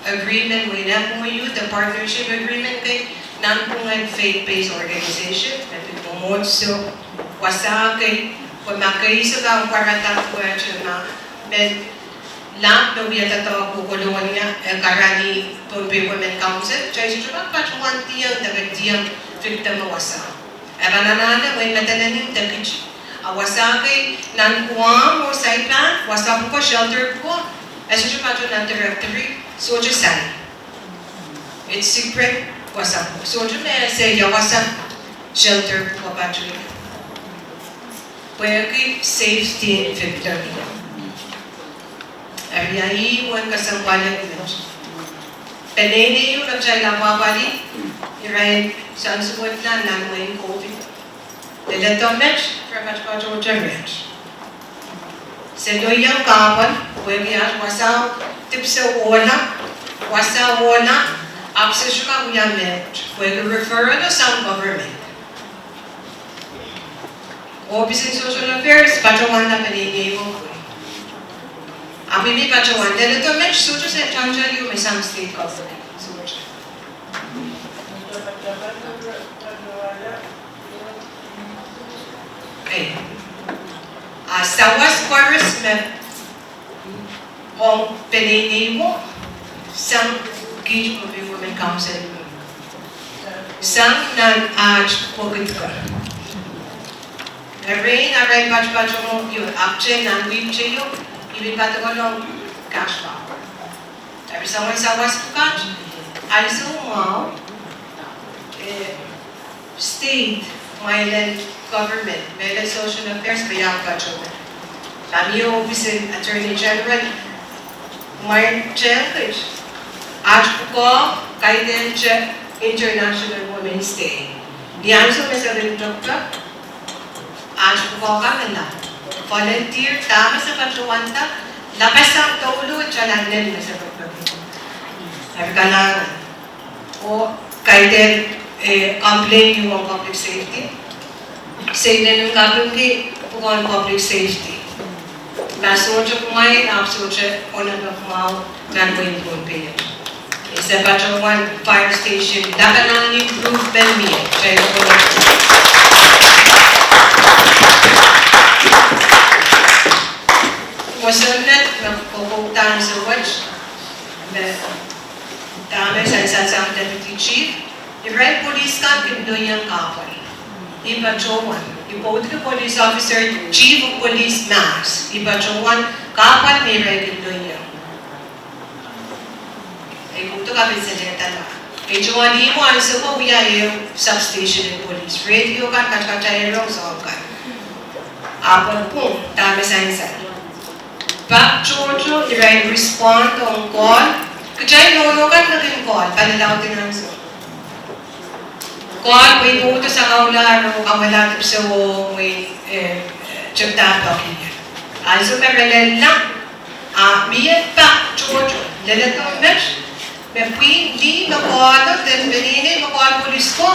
agreement me I men pwungiong, the partnership agreement kei nanpwungen faith-based organization, me pil mwomwohdiso, wasa kei, pwe ma case kan pwarada wehte ma, men lahp me wia doadoahk oh Kolonia, e karanih Pohnpei Women Council, kitail sohte kak patohwan diong, deke diong victim me wasa. E pahn anahne mwein me dene nin dekiti. A wasa kei nan Guam oh Saipan, wasa pwuko, shelter pwuko, e sohte patoh nan directory, sohte sai. It's secret, wasa pwuko. Sohte me se ia wasa shelter pwuko patohdo. Pwehki safety en victim. Eri ia ih uwen kesempwal en met. Peneinei ieu me kitail apwapwalih, irail soangen suwed nan mwehin COVID. Leledo met, re patopatohte met. Se loieng kahpwal, pwehki aht wasao dipwisou ohla, wasao ohla, ahpw se sohte kak wia mehkot, pwehki referral sang government. Ohpis en Social Affairs patohwanla peneinei ieu. Ahpw I pil patohwan, leledo met sohte se tangatail ieu me sang state government. Sohte. Ei. A sawas koaros me ong peneinei ieu, sang kiht Pohnpei Women Council. Sang nan aht pwukoa. Erein arail patopatohng ieu, ahpwtehn nan wihk teio, I pil padokadong cashback. Eri soangen sawas pwukat, ansou mwahu, eh, state, kumwail en government, mehlel social affairs, pwe iang patohwan. Pahn mie ohpis en Attorney General, kumwail tehng kit, aht pwukoa, kaidehn te International Women's Day. Ni ansou me se kin toktok, aht pwukoa kan me la volunteer, dahme se patohwanda, lapasang douluhl, tala lel me se patohwanda. Eri kalahngan. Oh kaidehn, eh, complain ieu ong public safety. Se inenen kapingki pwukoahn public safety. Ma sohte kumwail, ahpw sohte onopen mwahu nan wehin Pohnpei. Se patohwan fire station, lapalahn improvement mie, kitail kono. Kosonned me kokoudahn ansou wet, me dahme sansal sang deputy chief, irail police kan kin lelohng kahpwal. I patohwan, I pwoudki police officer, chief of police mahs, I patohwan kahpwal me irail kin lelohng. Ei, kumto kapil selehda la. Ei, tungoal ihmwo ansou ko wia ehu substation en police. Radio kan katakatail rong soang kan. Ahpw pwung, dahme sansal. Pak tohto irail respond ong call. Kitail nohno kan me kin call, palilaud en ansou. Call pwe I pwoudo sakaulahro, kamwehla dipwisou oh mwein, eh, tepda poakier. Ansou me re lella, a mie pak tohto, leledo met, me pwihn lih me call, de peneinei me call police ko,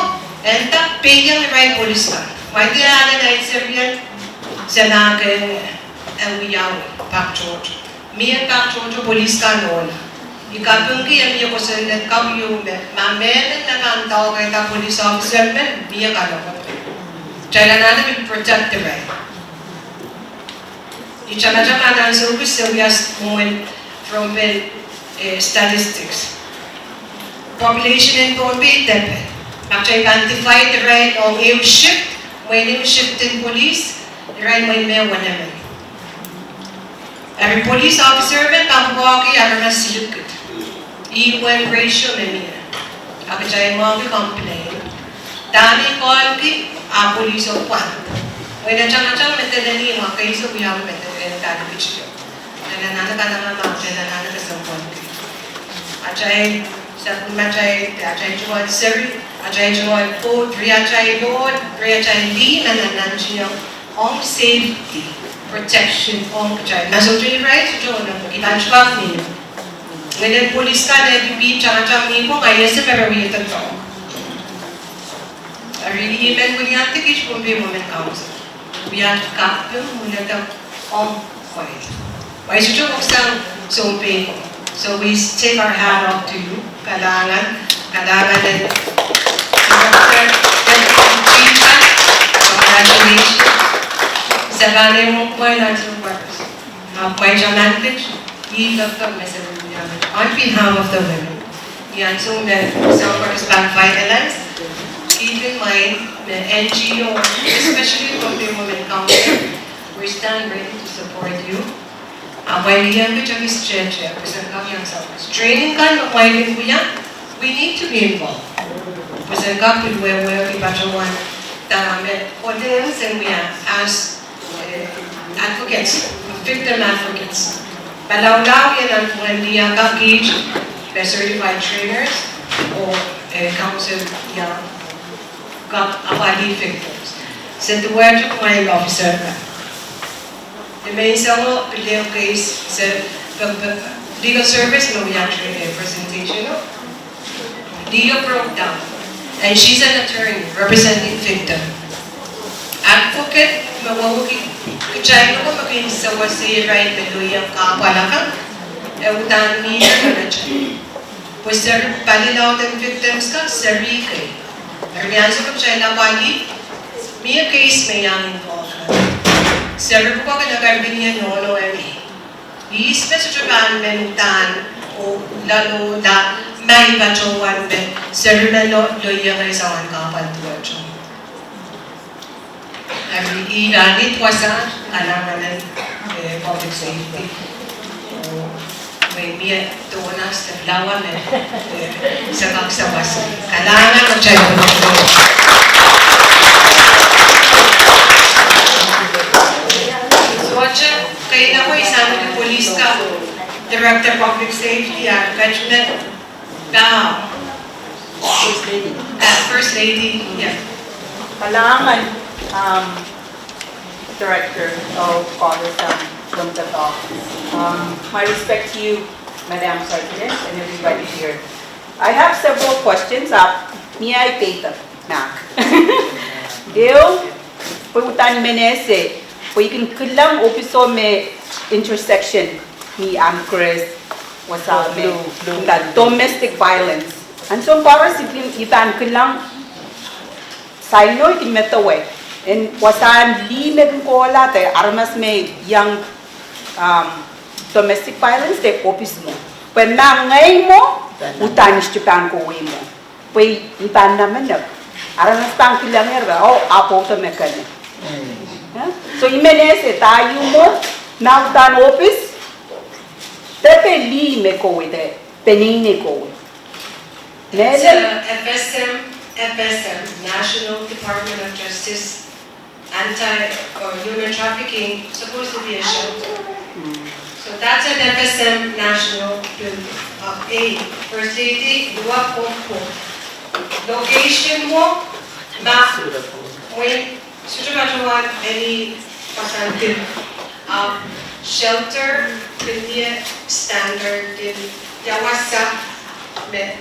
e nda peiong irail police kan. Mwaide ale nain serien, se nahke, e wiawi pak tohto. Mie pak tohto police kan ohla. I kapingki e mie kosonned kau ieu me, ma mehmen me pahn doakoada police officer men, mie kalokolok. Kitail anahne pil protect irail. I tamataman ansou kis se wia mwomwen Pohnpei, eh, statistics. Population en Pohnpei depe. Ma kitail pahn divide irail ong ehu shift, mwein ehu shift en police, irail mwein me wenemen. Eri police officer men kapwukoahki aramas siluh kid. Ih uwen ratio me mie. A kitail mwahuki complain. Dahme I callki, a police o pwand. Mwein e tangatang me dene ni ma keisek wiawi me dene dahme kitail. Dene nan kanengamah, dene nan kesempwalki. Atail, sapwellimatail, atail tungoal seri, atail tungoal board, riatail board, riatail lih me nannantiong ong safety, protection ong kitail. Ma sohte irail, sohte onopiki, I pahn tuhwak ni. Ngilen police kan e pipihdi tangatang ni pwong, a I ese me re wie doadoahk. Eri I men wiliandi kiht Pohnpei Women Council. Wia kaping, wiliandi ong mwein. Mwein sohte koksang sounpei. So we take our hat off to you. Kalahngan, kalahngan en Director, Deputy Chief, congratulations. Se pahn ehu mwein ansou koaros. Ahpw mwein taman kiht, I love the message. On behalf of the women, I ansou me soang koaros pahn violence, keep in mind me N G O, especially Pohnpei Women Council, we stand ready to support you. Ahpw I iang kiht ekis tehte, pwe sen kak iang sawas. Training kan me kumwail kin wia, we need to be involved. Pwe sen kak pil wehwehki patohwan dahme, kohdehn sen wia as, eh, advocates, victim advocates. Palaulauie nan pwungen lih akan kiht, me certified trainers, oh, eh, counsel ia kak apwalih victims. Se duwehte kumwail officer kan. Ni menseng o pil ehu case se, pe, pe, legal service me wia tra-, eh, presentation o. Legal broke down. And she's an attorney representing victim. Advocate me wehwehki kitail ko me kin sewese irail me lelohng kahpwal akan. E uhdahn mie me rete. Pwe seri palilaud en victims kan seri kei. Eri ni ansou me kitail apwalih, mie case me iang involve. Seri pwukoa kin ekerkin ie nohno emi. Ihs me sohte pahn men uhdahn, oh, laloda, ma I patohwan me, seri me lo, lelohng soangen kahpwal duwehte. I, I rahnwet wasa, kalahngan en, eh, public safety. Oh, me mie donors de flower me, eh, se kak sawas. Kalahngan, kitail. Sohte, keinek wei sang di police ka, Director Public Safety, ah, Kajmet, ah, First Lady, yeah. Kalahngan, um, Director, oh, Congress, um, Jumtaka. Um, my respect to you, Madam President, and everybody here. I have several questions. Uh, may I take them, Mac? Ehu, pwe uhdahn I men ese, pwe I kin kilang ohpis me intersection ni Amherst, wasa me, Blue, Blue. Domestic violence. Ansou koaros I kin, I pahn kilang, saino I kin medewe, en wasahn lih me kin kohla de aramas me iang, um, domestic violence de ohpis mwo. Pwe ma ngehi mwo, uhdahn I sohte pahn kohwei mwo. Pwe I pahn namenek. Aramas pahn kilangehr pwe, oh, ahpw ohdo me kene. Eh? So I men ese, da ehu mwo, ma uhdahn ohpis, de pwe lih me kohwei de, peneinei kohwei. It's a F S M, F S M, National Department of Justice, anti, uh, human trafficking, supposed to be a shelter. So that's an F S M national building, uh, a First Lady, you are for location mwo, ma, when Sohte patohwan eni pasante, ah, shelter kin ie standard en ia wasa me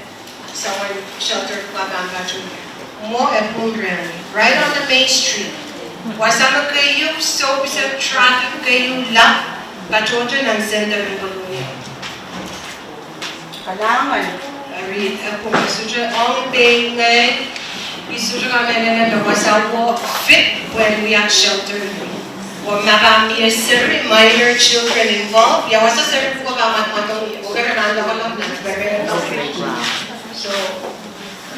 soangen shelter pahn patohwan. Mwo e pwung rehn, right on the main street. Wasa me keieu, sohte pil traffic keieu la, patohwan nan center en Kolonia. Kalahngan. Eri, eh, pwe I sohte ong pein ngehi, I sohte kamehlele me wasa wo fit pwehn wia shelter. Oh ma pahn mie seri minor children involved, ia wasa seri pwuko pahn mwadong, oh kere nan lokolok nan pere. So,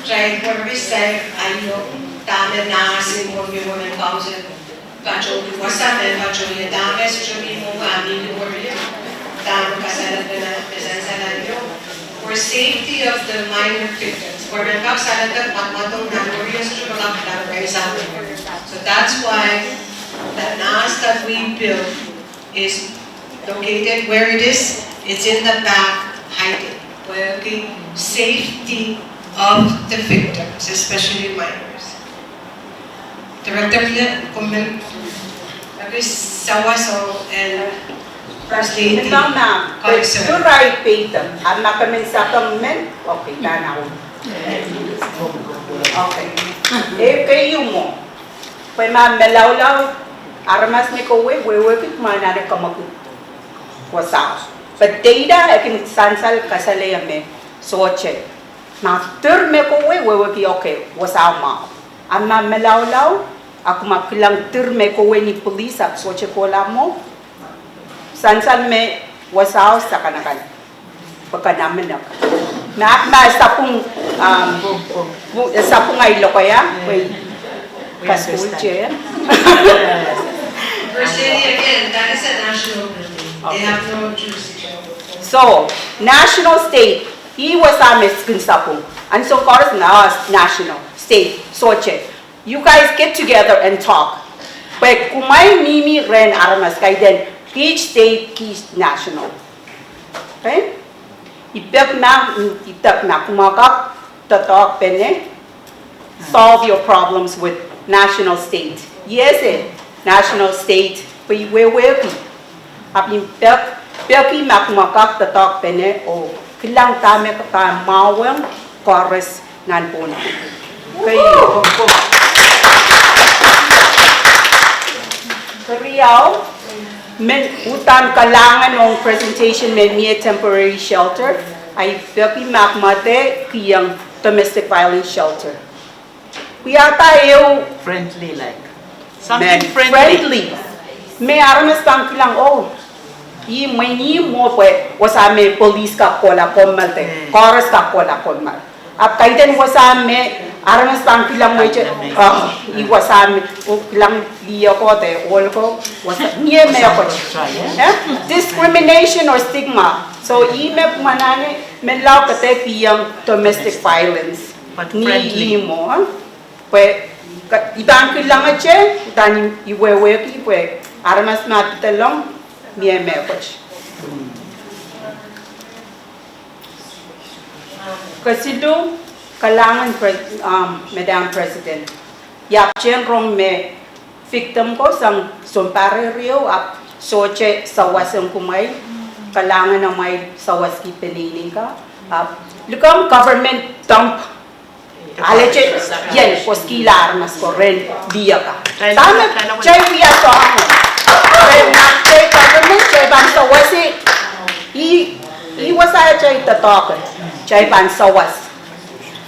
try pwe I say, aio, dahme nahsin Pohnpei Women Council patohwan wasa me patohwan, dahme sohte mi mwo pahn mi wori, dahme kasalehda me sansal aio, for safety of the minor victims. Where men kak salehda mwadong nan wori, sohte kak pahn raise up. So that's why the nurse that we build is located where it is. It's in the back hiding, for the safety of the victims, especially minors. Director, comment? Eri sawas ong First Lady. Ma'am, ma'am. Concern. Right, Peter. Ahma ke men sapeng men? Okay, tana. Okay. Eh, keieu mwo. Pwe ma me laulau, aramas me kohwei, wehwehki ma nan kemwekid wasao. Pwe data e kin sansal kasalehiong me sohte. Ma dir me kohwei, wehwehki, okay, wasao mwahu. Ahma me laulau, a kumwa kilang dir me kohwei ni police ahpw sohte kohla mwo. Sansal me wasao sakanakan. Pwe kanamenek. Ma, ma sapwung, um, pu-, eh, sapwung ahi lokaia, pwe kaskuhl te. First Lady, again, that is a national building. They have no jurisdiction. So, national, state, ih wasa me kin sapwung. Ansou koaros na, national, state, sohte. You guys get together and talk. Pwe kumwail mihmi rehn aramas, kaidehn kiht state, kiht national. Okay? I peki ma, I peki ma kumwa kak doadoahk pene, solve your problems with national, state. Yes, eh, national, state, pwe I wehwehki. Ahpw I pek, peki ma kumwa kak doadoahk pene oh kilang dahme pahn mwahuweng koaros nan Pohnpei. Keieu. Keriau, men uhdahn kalahngan ong presentation me mie temporary shelter, I peki ma kumwa de kihong domestic violence shelter. Wiahda ehu friendly like. Something men friendly. Friendly. Me aramas pahn kilang, oh, ih mwein ih mwo pwe wasa me police kak kohla kommoal de, mm, koaros kak kohla kommoal. Ahpw kaidehn wasa me aramas pahn kilang wehwehki, oh, ih wasa me, oh, kilang lih ko de ohl ko, wasa, mie mehkot. Eh? Discrimination or stigma. So, ih me mwanahne, me lao kadehdehiong domestic violence. Ni ih mwo, eh? Pwe, ka, I pahn kilang ete, udahn I wehwehki, pwe, aramas me pahn pidelong, mie mehkot. Kesiluh, kalahngan Pre-, um, Madam President. I ahpwtehn rong me victim ko sang sounpar riau ahpw sohte sawas ong kumwail, kalahngan amwail sawaski peneinei ka. Ahpw likamw government dump alehdi ien koskihla aramas ko rehn lih ka. Dahme kitail wia soangen? Kitail government, kitail pahn sawasi. Ih, ih wasa kitail doadoahk, kitail pahn sawas.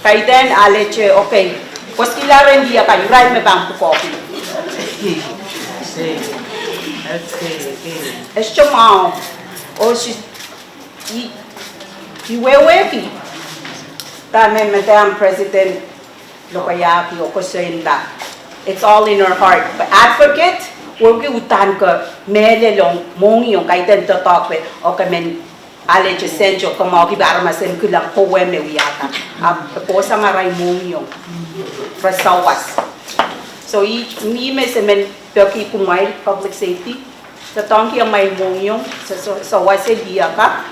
Kaidehn alehdi, okay. Koskihla rehn lih ka, irail me pahn pwukoahki. Ese mwahu. Oh, she I, I wehwehki dahme Madam President lokaia ki oh koasoia. It's all in her heart. But advocate, wehwehki udahn ke mehlel ong mohngiong, kaidehn doadoahk pwe, oh ke men alehdi sent oh kamwahuki pwe aramas en kilang kowe me wiahda. Ahpw kohsang arail mohngiong. Re sawas. So, I, I men peki kumwail public safety. Doadoahngki amwail mohngiong, sa, sa, sawasi lih ka.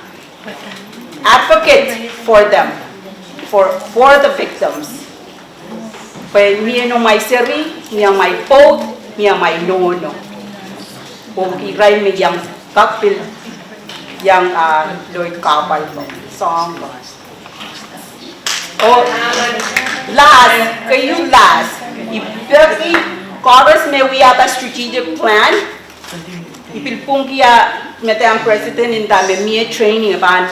Advocate for them, for, for the victims. Pwe mie noumwail seri, mie amwail pwoud, mie amwail nohno. Oh irail me iang kak pil iang, ah, loid kahpwal ko. Soang ko. Oh, last, keieu last. I peki koaros me wiahda strategic plan. I pil pwungki, ah, Madam President, inda me mie training pahn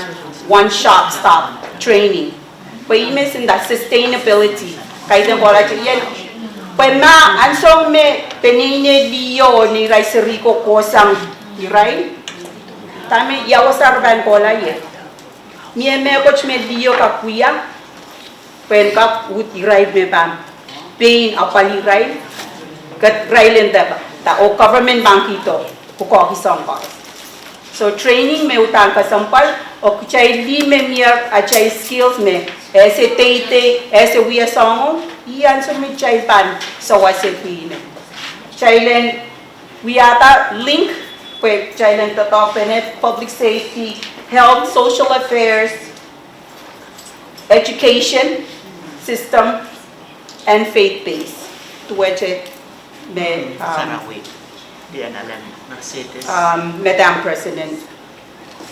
one shop stop training. Pwe I men nda sustainability. Kaidehn kohla ien. Pwe ma ansou me peneinei lih o neirail seri ko kohsang irail, dahme ia wasa re pahn kohla ie? Mie mehkot me lih o kak wia, pwe en kak uhd irail me pahn pein apwalih irail, kat irail en dahpa, da oh government pahn kihdo, pwukoahki soang koaros. So training me udahn kesempwal, oh kitail lih me mie atail skills me, ese deidei, ese wia soangen, ih ansou me kitail pahn sawasepwihne. Kitail en wiahda link, pwe kitail en doadoahkpene public safety, health, social affairs, education system, and faith base. Duwehte me, um, Sarawi. Dia nalan Mercedes. Um, Madam President,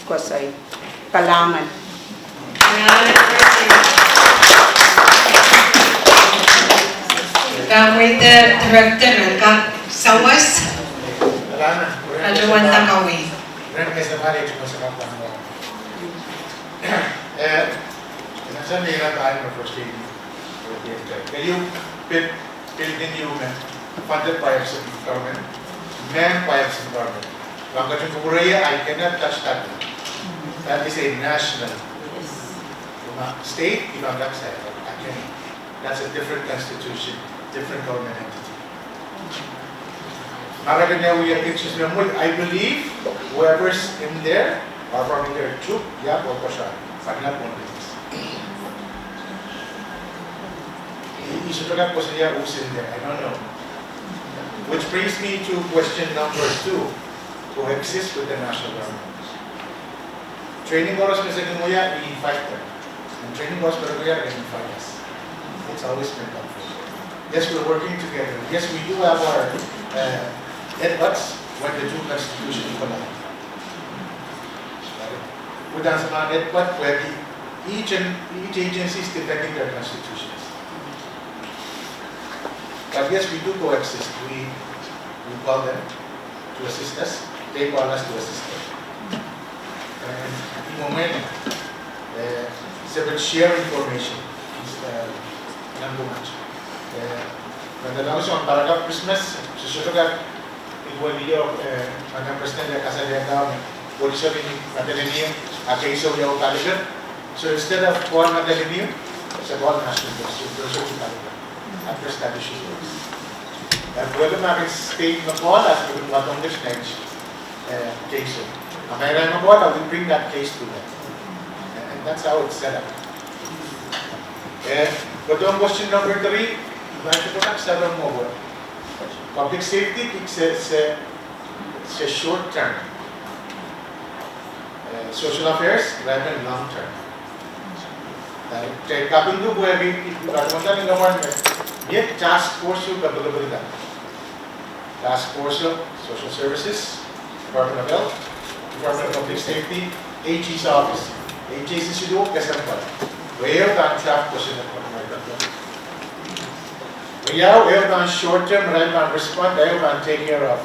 koasoia. Kalahngan. Kalahngan Mercedes. Kak mwide director en kak sawas. Kalahngan. Aduan takawih. Ren kese pali tu koasoia kak pahn Eh, ina sen ira tain me first aid. Keieu, pil, pil kin ieu me funded by Abysinal government, manned by Abysinal government. Pahn ketin kupwureie, I cannot touch that one. That is a national. Yes. State, I pahn kak saik, I cannot. That's a different constitution, different government entity. Ma re kin wia pictures me mwo, I believe whoever's in there are probably there too, yeah, or Kosrae, but not one business. I, I sohte kak koasoia who's in there, I don't know. Which brings me to question number two, coexist with the national government. Training koaros me se kin wia, we invite them. And training koaros me re wia, they invite us. It's always been that way. Yes, we're working together. Yes, we do have our, uh, headbutts when the two constitutions collide. But with us, our headbutt, where the, each and each agency is defending their constitutions. But yes, we do coexist. We, we call them to assist us, they call us to assist them. And in moment, eh, se pil share information, eh, nan kumwail. Eh, nan kumwail soangen parakapw Krismas, se sohte kak, it will be, eh, Madam President, eh, kasale dam, police of Madolenihmw, a case of your caliber. So instead of call Madolenihmw, Se call national police, those are the kind of address that issue. And whether or not it's state in the call, as we want on this next, uh, case. And I ran about, I will bring that case to them. And that's how it's set up. And, but on question number three, I should have several more. Public safety, it's a, it's a, it's a short term. Eh, social affairs, irail men long term. Eh, te kaping tu pwehki, I patohwan ni government, mie task force o kapikapikda. Task force o social services, Department of Health, Department of Public Safety, A G's office. A G C C do kesempwal. Where the draft question of my government. Where, where the short term, irail men respond, irail men take care of.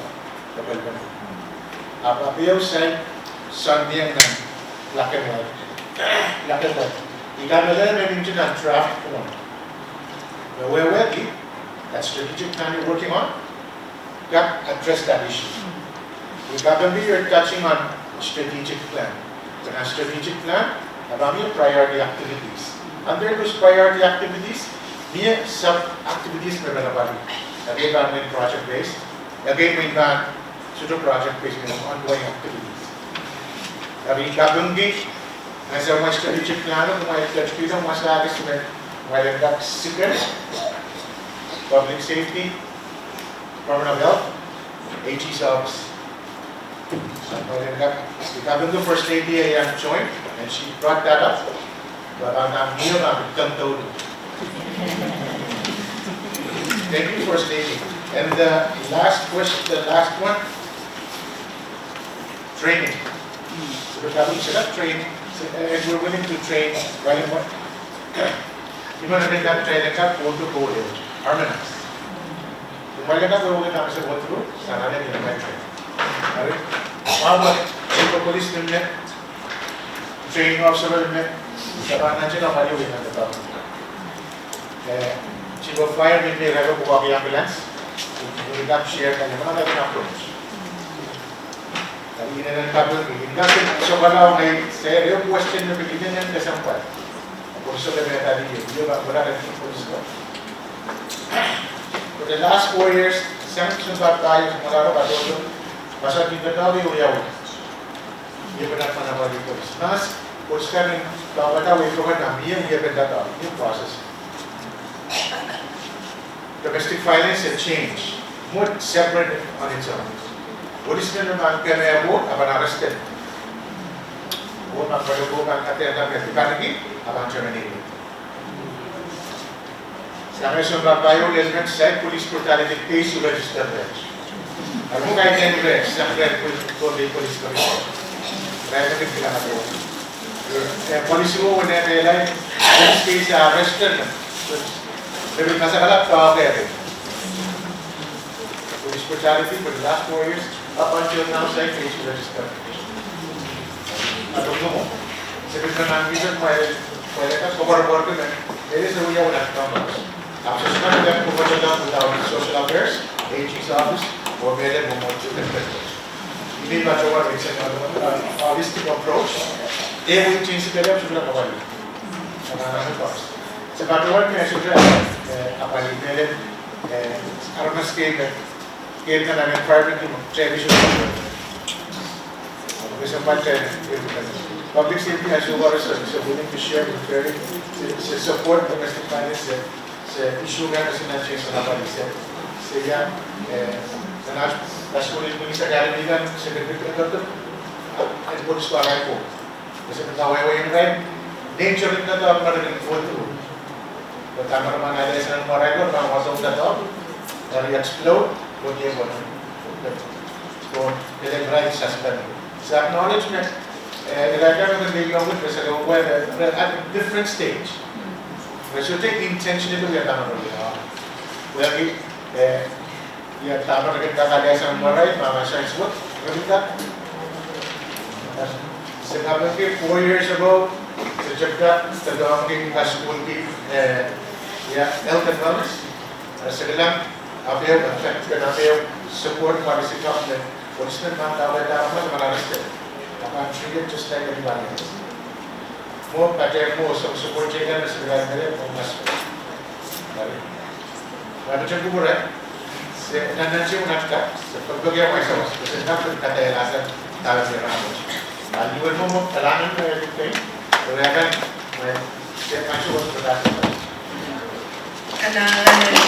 Ahpw, ahpw ehu sang, sang ni nan black and white. Black and white. I kamehlele me nin nan draft form. Where, where, where, that strategic plan you're working on, that address that issue. I kaping me you're touching on strategic plan. Nan strategic plan, ahpw mie priority activities. Under those priority activities, mie sub activities me mepwukat. Ekei pahn mie project based, ekei mie pahn sohte project based, mie ongoing activities. Eri I kapingki, ansou me strategic plan, kumwail ketido, kumwail sehse me, kumwail en kak sikel, public safety, Department of Health, A G's office. Kumwail en kak, I kapingki First Lady iang join, and she brought that up. But I am here, I am content. Thank you, First Lady. And the last question, the last one, training. So we have to set up training, so, uh, and we're willing to train, right? Even if that train, that go to go there, harmonize. Kumwail en kak wehwehki dahme se go through, sang nan ni kumwail train. Eri, ma, ma, chief of police mihmi, training officer mihmi, se pahn nan china mali wina de pahn. Eh, chief of fire mihmi, irail pahn pwukoahki ambulance, we have share, and we have an approach. Eri inenen kaping, inenen kaping, so kala ngehi, se ehu question me pil inenen kesempwal. Ahpw sohte me tadi, ie, ie pahn kola rehn police ko. For the last four years, sang sounpar pahieu, mwararo patohdo, pasal ni doadoahk wiawi. Ie pahn manapwali police. Mas, police kan, pahn wada wei pahn na, ie, ie pahn doadoahk, ie process. Domestic violence e change. Mwo separate on its own. Policemen me pahn kemehla, a pahn arrested. Oh ma pahn, oh ma pahn kahrehda me pahn ki, a pahn terminated. Sang sounpar pahieu, lel men saik police brutality case register rehn. Eri mwo kaidehn rehn, sang rehn pol-, pol-, police commissioner. Rehn me kila na ko. Eh, police wo wene me lai, police case arrested. Eri masa kala pahn kere. Police brutality for the last four years, up until now, saik case register. Ahpw no. Se pil nan reason why, why that cover work me, there is a way out of numbers. Ahpw se suwed me cover the job without social affairs, A G's office, or where they move on to the federal. Ini patohwan, it's a, uh, holistic approach. They will change the level of the cover. Another cost. Se patohwan me sohte, eh, apwalih me lel, eh, aramas kei me, kei me nan environment me television. Kesempwal, eh, public safety as well as, uh, so willing to share with very, se, se support domestic violence, se, se issue kan, se nan change nan apwalih, se, se ia, eh, nan as, as well as minister academy kan, se ke ke ke ke, eh, police ko arail ko. Ke se pil kawehwehiong irail, nature en doadoahk me re kin go through. Pwe dahme re pahn alehdi sang mwarail ko, re pahn wasong doadoahk, re explode, ko die ko. Ko, ke lel irail suspend. Se acknowledge me, eh, irail kan me pil iong, pwe se ke wehwe, re at different stage. Re sohte intentionally wia dahme re wia. Wehwehki, eh, Ia dahme re kin kak alehdi sang mwarail, ma ma science work, re kin kak. Se kapingki four years ago, se chapter, se doadoahngki high school ki, eh, ia, health and wellness. Eh, se kilang, ahpw ehu, affect, ahpw ehu, support policy government. Policemen pahn kawehda aramas pahn arrested. Pahn treated just like anybody else. Mwo, pate mwo, so, so, ko teikan, so, ko teikan, mwo, mas. Pate. Pate kupwure. Se, nan, nan, se, nan, ka, se, pekpeki mwo, so, so, se, nan, ka, ka, la, se, ta, se, ran, mwo. Nan, mwo, mwo, mwo, kalahngan, eh, kei. Kalahngan, eh, se, kan, so, so, ka, kalahngan.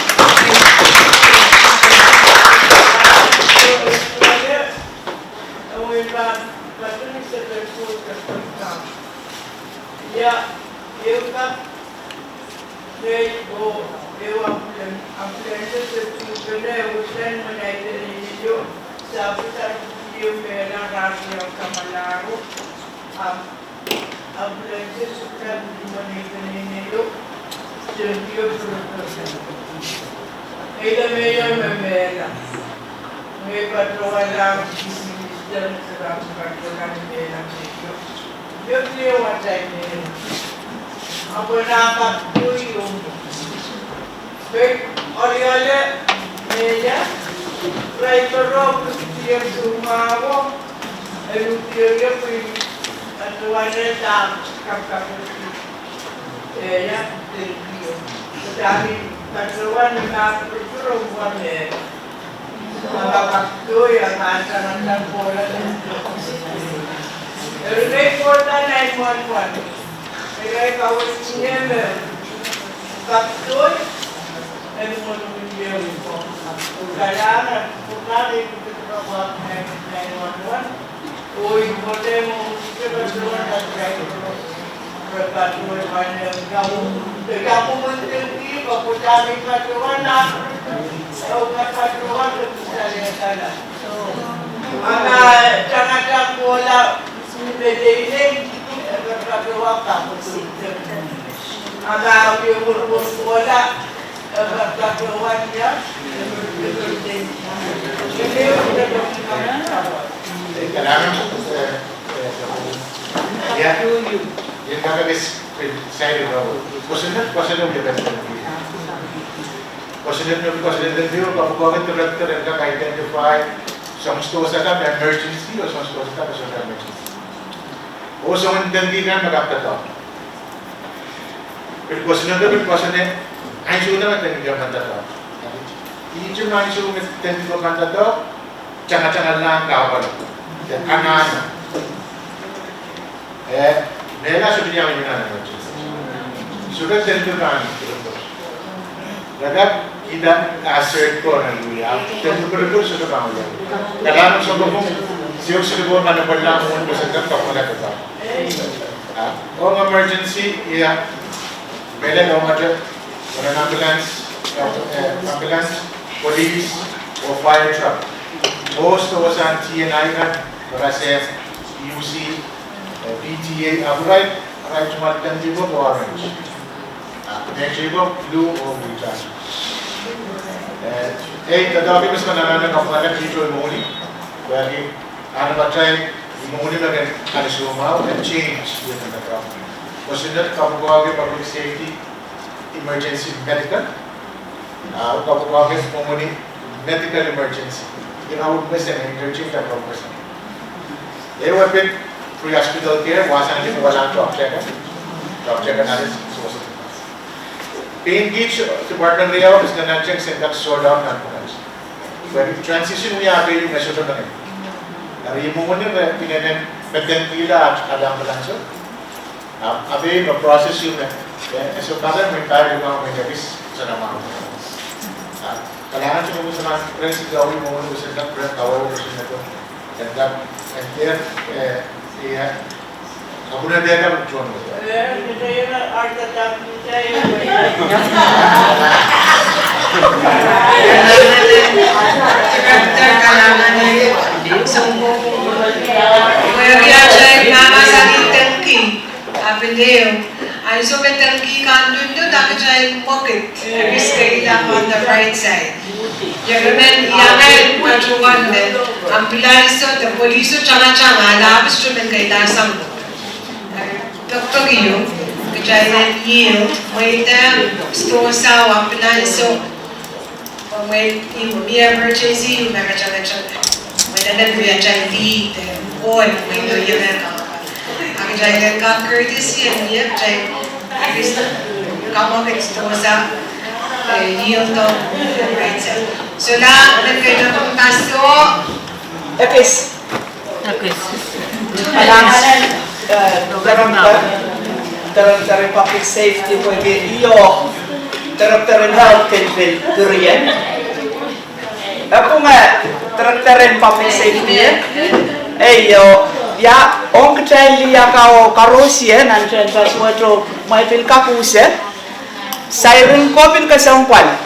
Ia, ehu kak, kei oh ehu ambulan-, ambulanso se tuhpene uhdahn mwein ei peneinei ieu, sapwsapw ieu mehla rahn riau samwalahro, ahpw ambulanso se pil mwein ei peneinei ieu, se ieu pwurupwur. Ei la me ieu me mehla. Ngehi patohwan, minister, se pahn patohwan mehla me ieu. Ieu pil watail mehla. Ahpw nan pak tu ieu. Pil, oriale, mehla, driver o, pil tu mwawo, e luhk ieu pil, patohwan e dahme kapakap. Ia, thank you. Dahme patohwan e mah pwurupwur oh mehla. Ahpw pak tu ia, ma tangatang kohla. Eri ngehi kohla nine one one. Eri kawehwehki me pak tu, eri mwo mwo ieu ko. Kalahngan, kalahngan, nine one one. Oh, I pwoat mwo, I patohwan, I patohwan. Ama tangatang kohla, me deilei, e patohwan pak. Ama wie wurwur kohla, e patohwan ia, e patohwan. Kalahngan, eh, eh, ia, ia, kak, kak, kosonned, kosonned, ia, kak, kosonned. Kosonned, kosonned, kosonned, kak, kak, kak, identify soangen stosada me emergency, oh soangen stosada me sohte emergency. Oh soangen dengki kan me kak doadoahk. Pil kosonned, pil kosonned, ansou da me dengki kan pahn doadoahk. Ihte me ansou me dengki kan pahn doadoahk, tangatangala kahpwal. Anahne. Eh, mehla sohte iang imwinan emergency. Sohte dengki kan. Rada, ida, assert ko nan wia. Dengki pwurupwur sohte pahn wia. Kalahngan soangen pwung, siok sili ko nan pwellang mwohn pwuhk sendang kapwala kata. Ah, ong emergency, ia. Mehla ong ata, ong ambulance, eh, ambulance, police, oh fire truck. Most of us on T N I kan, perhaps, eh, U C, eh, P T A, ah, right, right, cuma dengki ko orange. Ah, dengki ko blue oh green. Eh, eh, tatapi mas mana nana kapwala kito moli, where Anahne pahn try, I mwomwen me ken kalesomwahu, and change within the government. Kosonned kapwukoahki public safety emergency medical, ah, kapwukoahki mwomwen medical emergency. Ira wet me se interchange the purpose. Ehu pil pre-hospital care, wahsang ni wahla doctor kan, doctor kan alis, so, so. Pein kiht department riau, is nan nan cheng sendahki sort out nan pwukat. Pwe transition wia ape ieu me sohte mengei. Eri I mwomwen me inenen me dengkihla at ambulance. Ah, ape me process ieu me, eh, e sohte pahn me pahn ieu me ekis soanamwahu. Ah, kalahngan soangen pwuhk sendang, pres ieu I mwomwen pwuhk sendang, pres kawehwe pwuhk sendang. Sendang, eh, eh, eh, Kapwunod, dehpa pwuhk sendang. Director, kalahngan. Sounkoa, wehwehki atail mahmahsanih dengki, ahpw ieu, ansou me dengki kan lululud, kitail mwekid, ekis keila on the right side. Ie men iang patohwan me ambulance de police tangatangala, ahpw sohte men keila sang. Pekpek ieu, kitail en ieu, mweidehng stosada oh ambulance, oh mwein mie emergency ieu me katangatang. Mwein elen wia atail lead, oh mwein ieu me ka. Kitail en kak courtesy en ie, kitail at least kamwakid dohsa, eh, yield doh, right. So la, men kitail en paso. Ekis. Ekis. Alan, eh, director, director en public safety, pwehki ih director en health kin pil pirien. E pwung director en public safety, eh? Eio, ia, ong kitail lih akan oh koaros ie, nan tehnpas wet oh mwein pil kapwuhse. Siren ko pil kesempwal.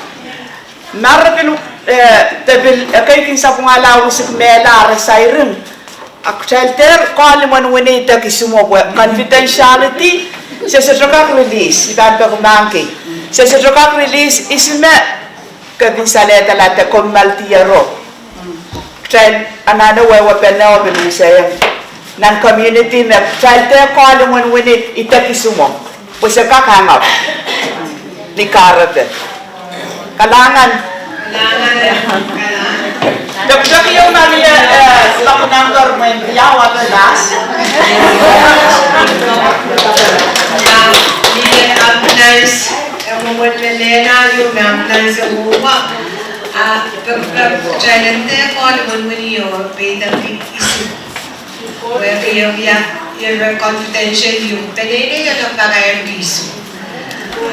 Ma re pil, eh, de pil, eh, ekei kin sapwungala wisik mehla re siren. A kitail dehr call imwen wini idek isumwo pwe confidentiality, se sohte kak release, I pahn peki mahkki. Se sohte kak release isuh me ke pil salehdala de kommoal diaro. Kitail anahne wehwehpene oh pil usehiong nan community me kitail dehr call imwen wini idek isumwo. Pwe se kak hang up ni kahrepe. Kalahngan. Dok, dok ieu ma mie, eh, dok nangkor mwein ia wape las. Mie ambulance, eh, mwomwen me lena ieu me ambulance mwohwa. Ah, dok, dok, kitail en dehr call imwen wini oh peidek isuh. Wehwehki ia, ire confidential ieu, peneinei ieu pakair isuh.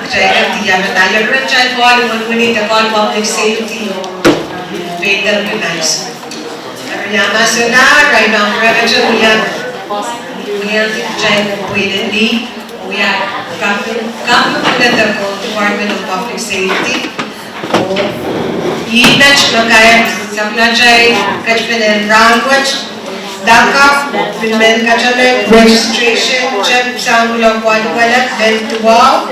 Kitail en dehr ia, ma ire kitail call imwen wini de call public safety. Peidek isuh. Eri ia ma solahr, irail pahn private ia, ia kitail pwihn en lih, ia kaping, kaping de ko Department of Public Safety. Oh, ih met me kahrehda sapwellimatail ketipin en rahnwet, lakapw, pil men katalek registration, tep, soahng kuloak, waluwalek, men duwau,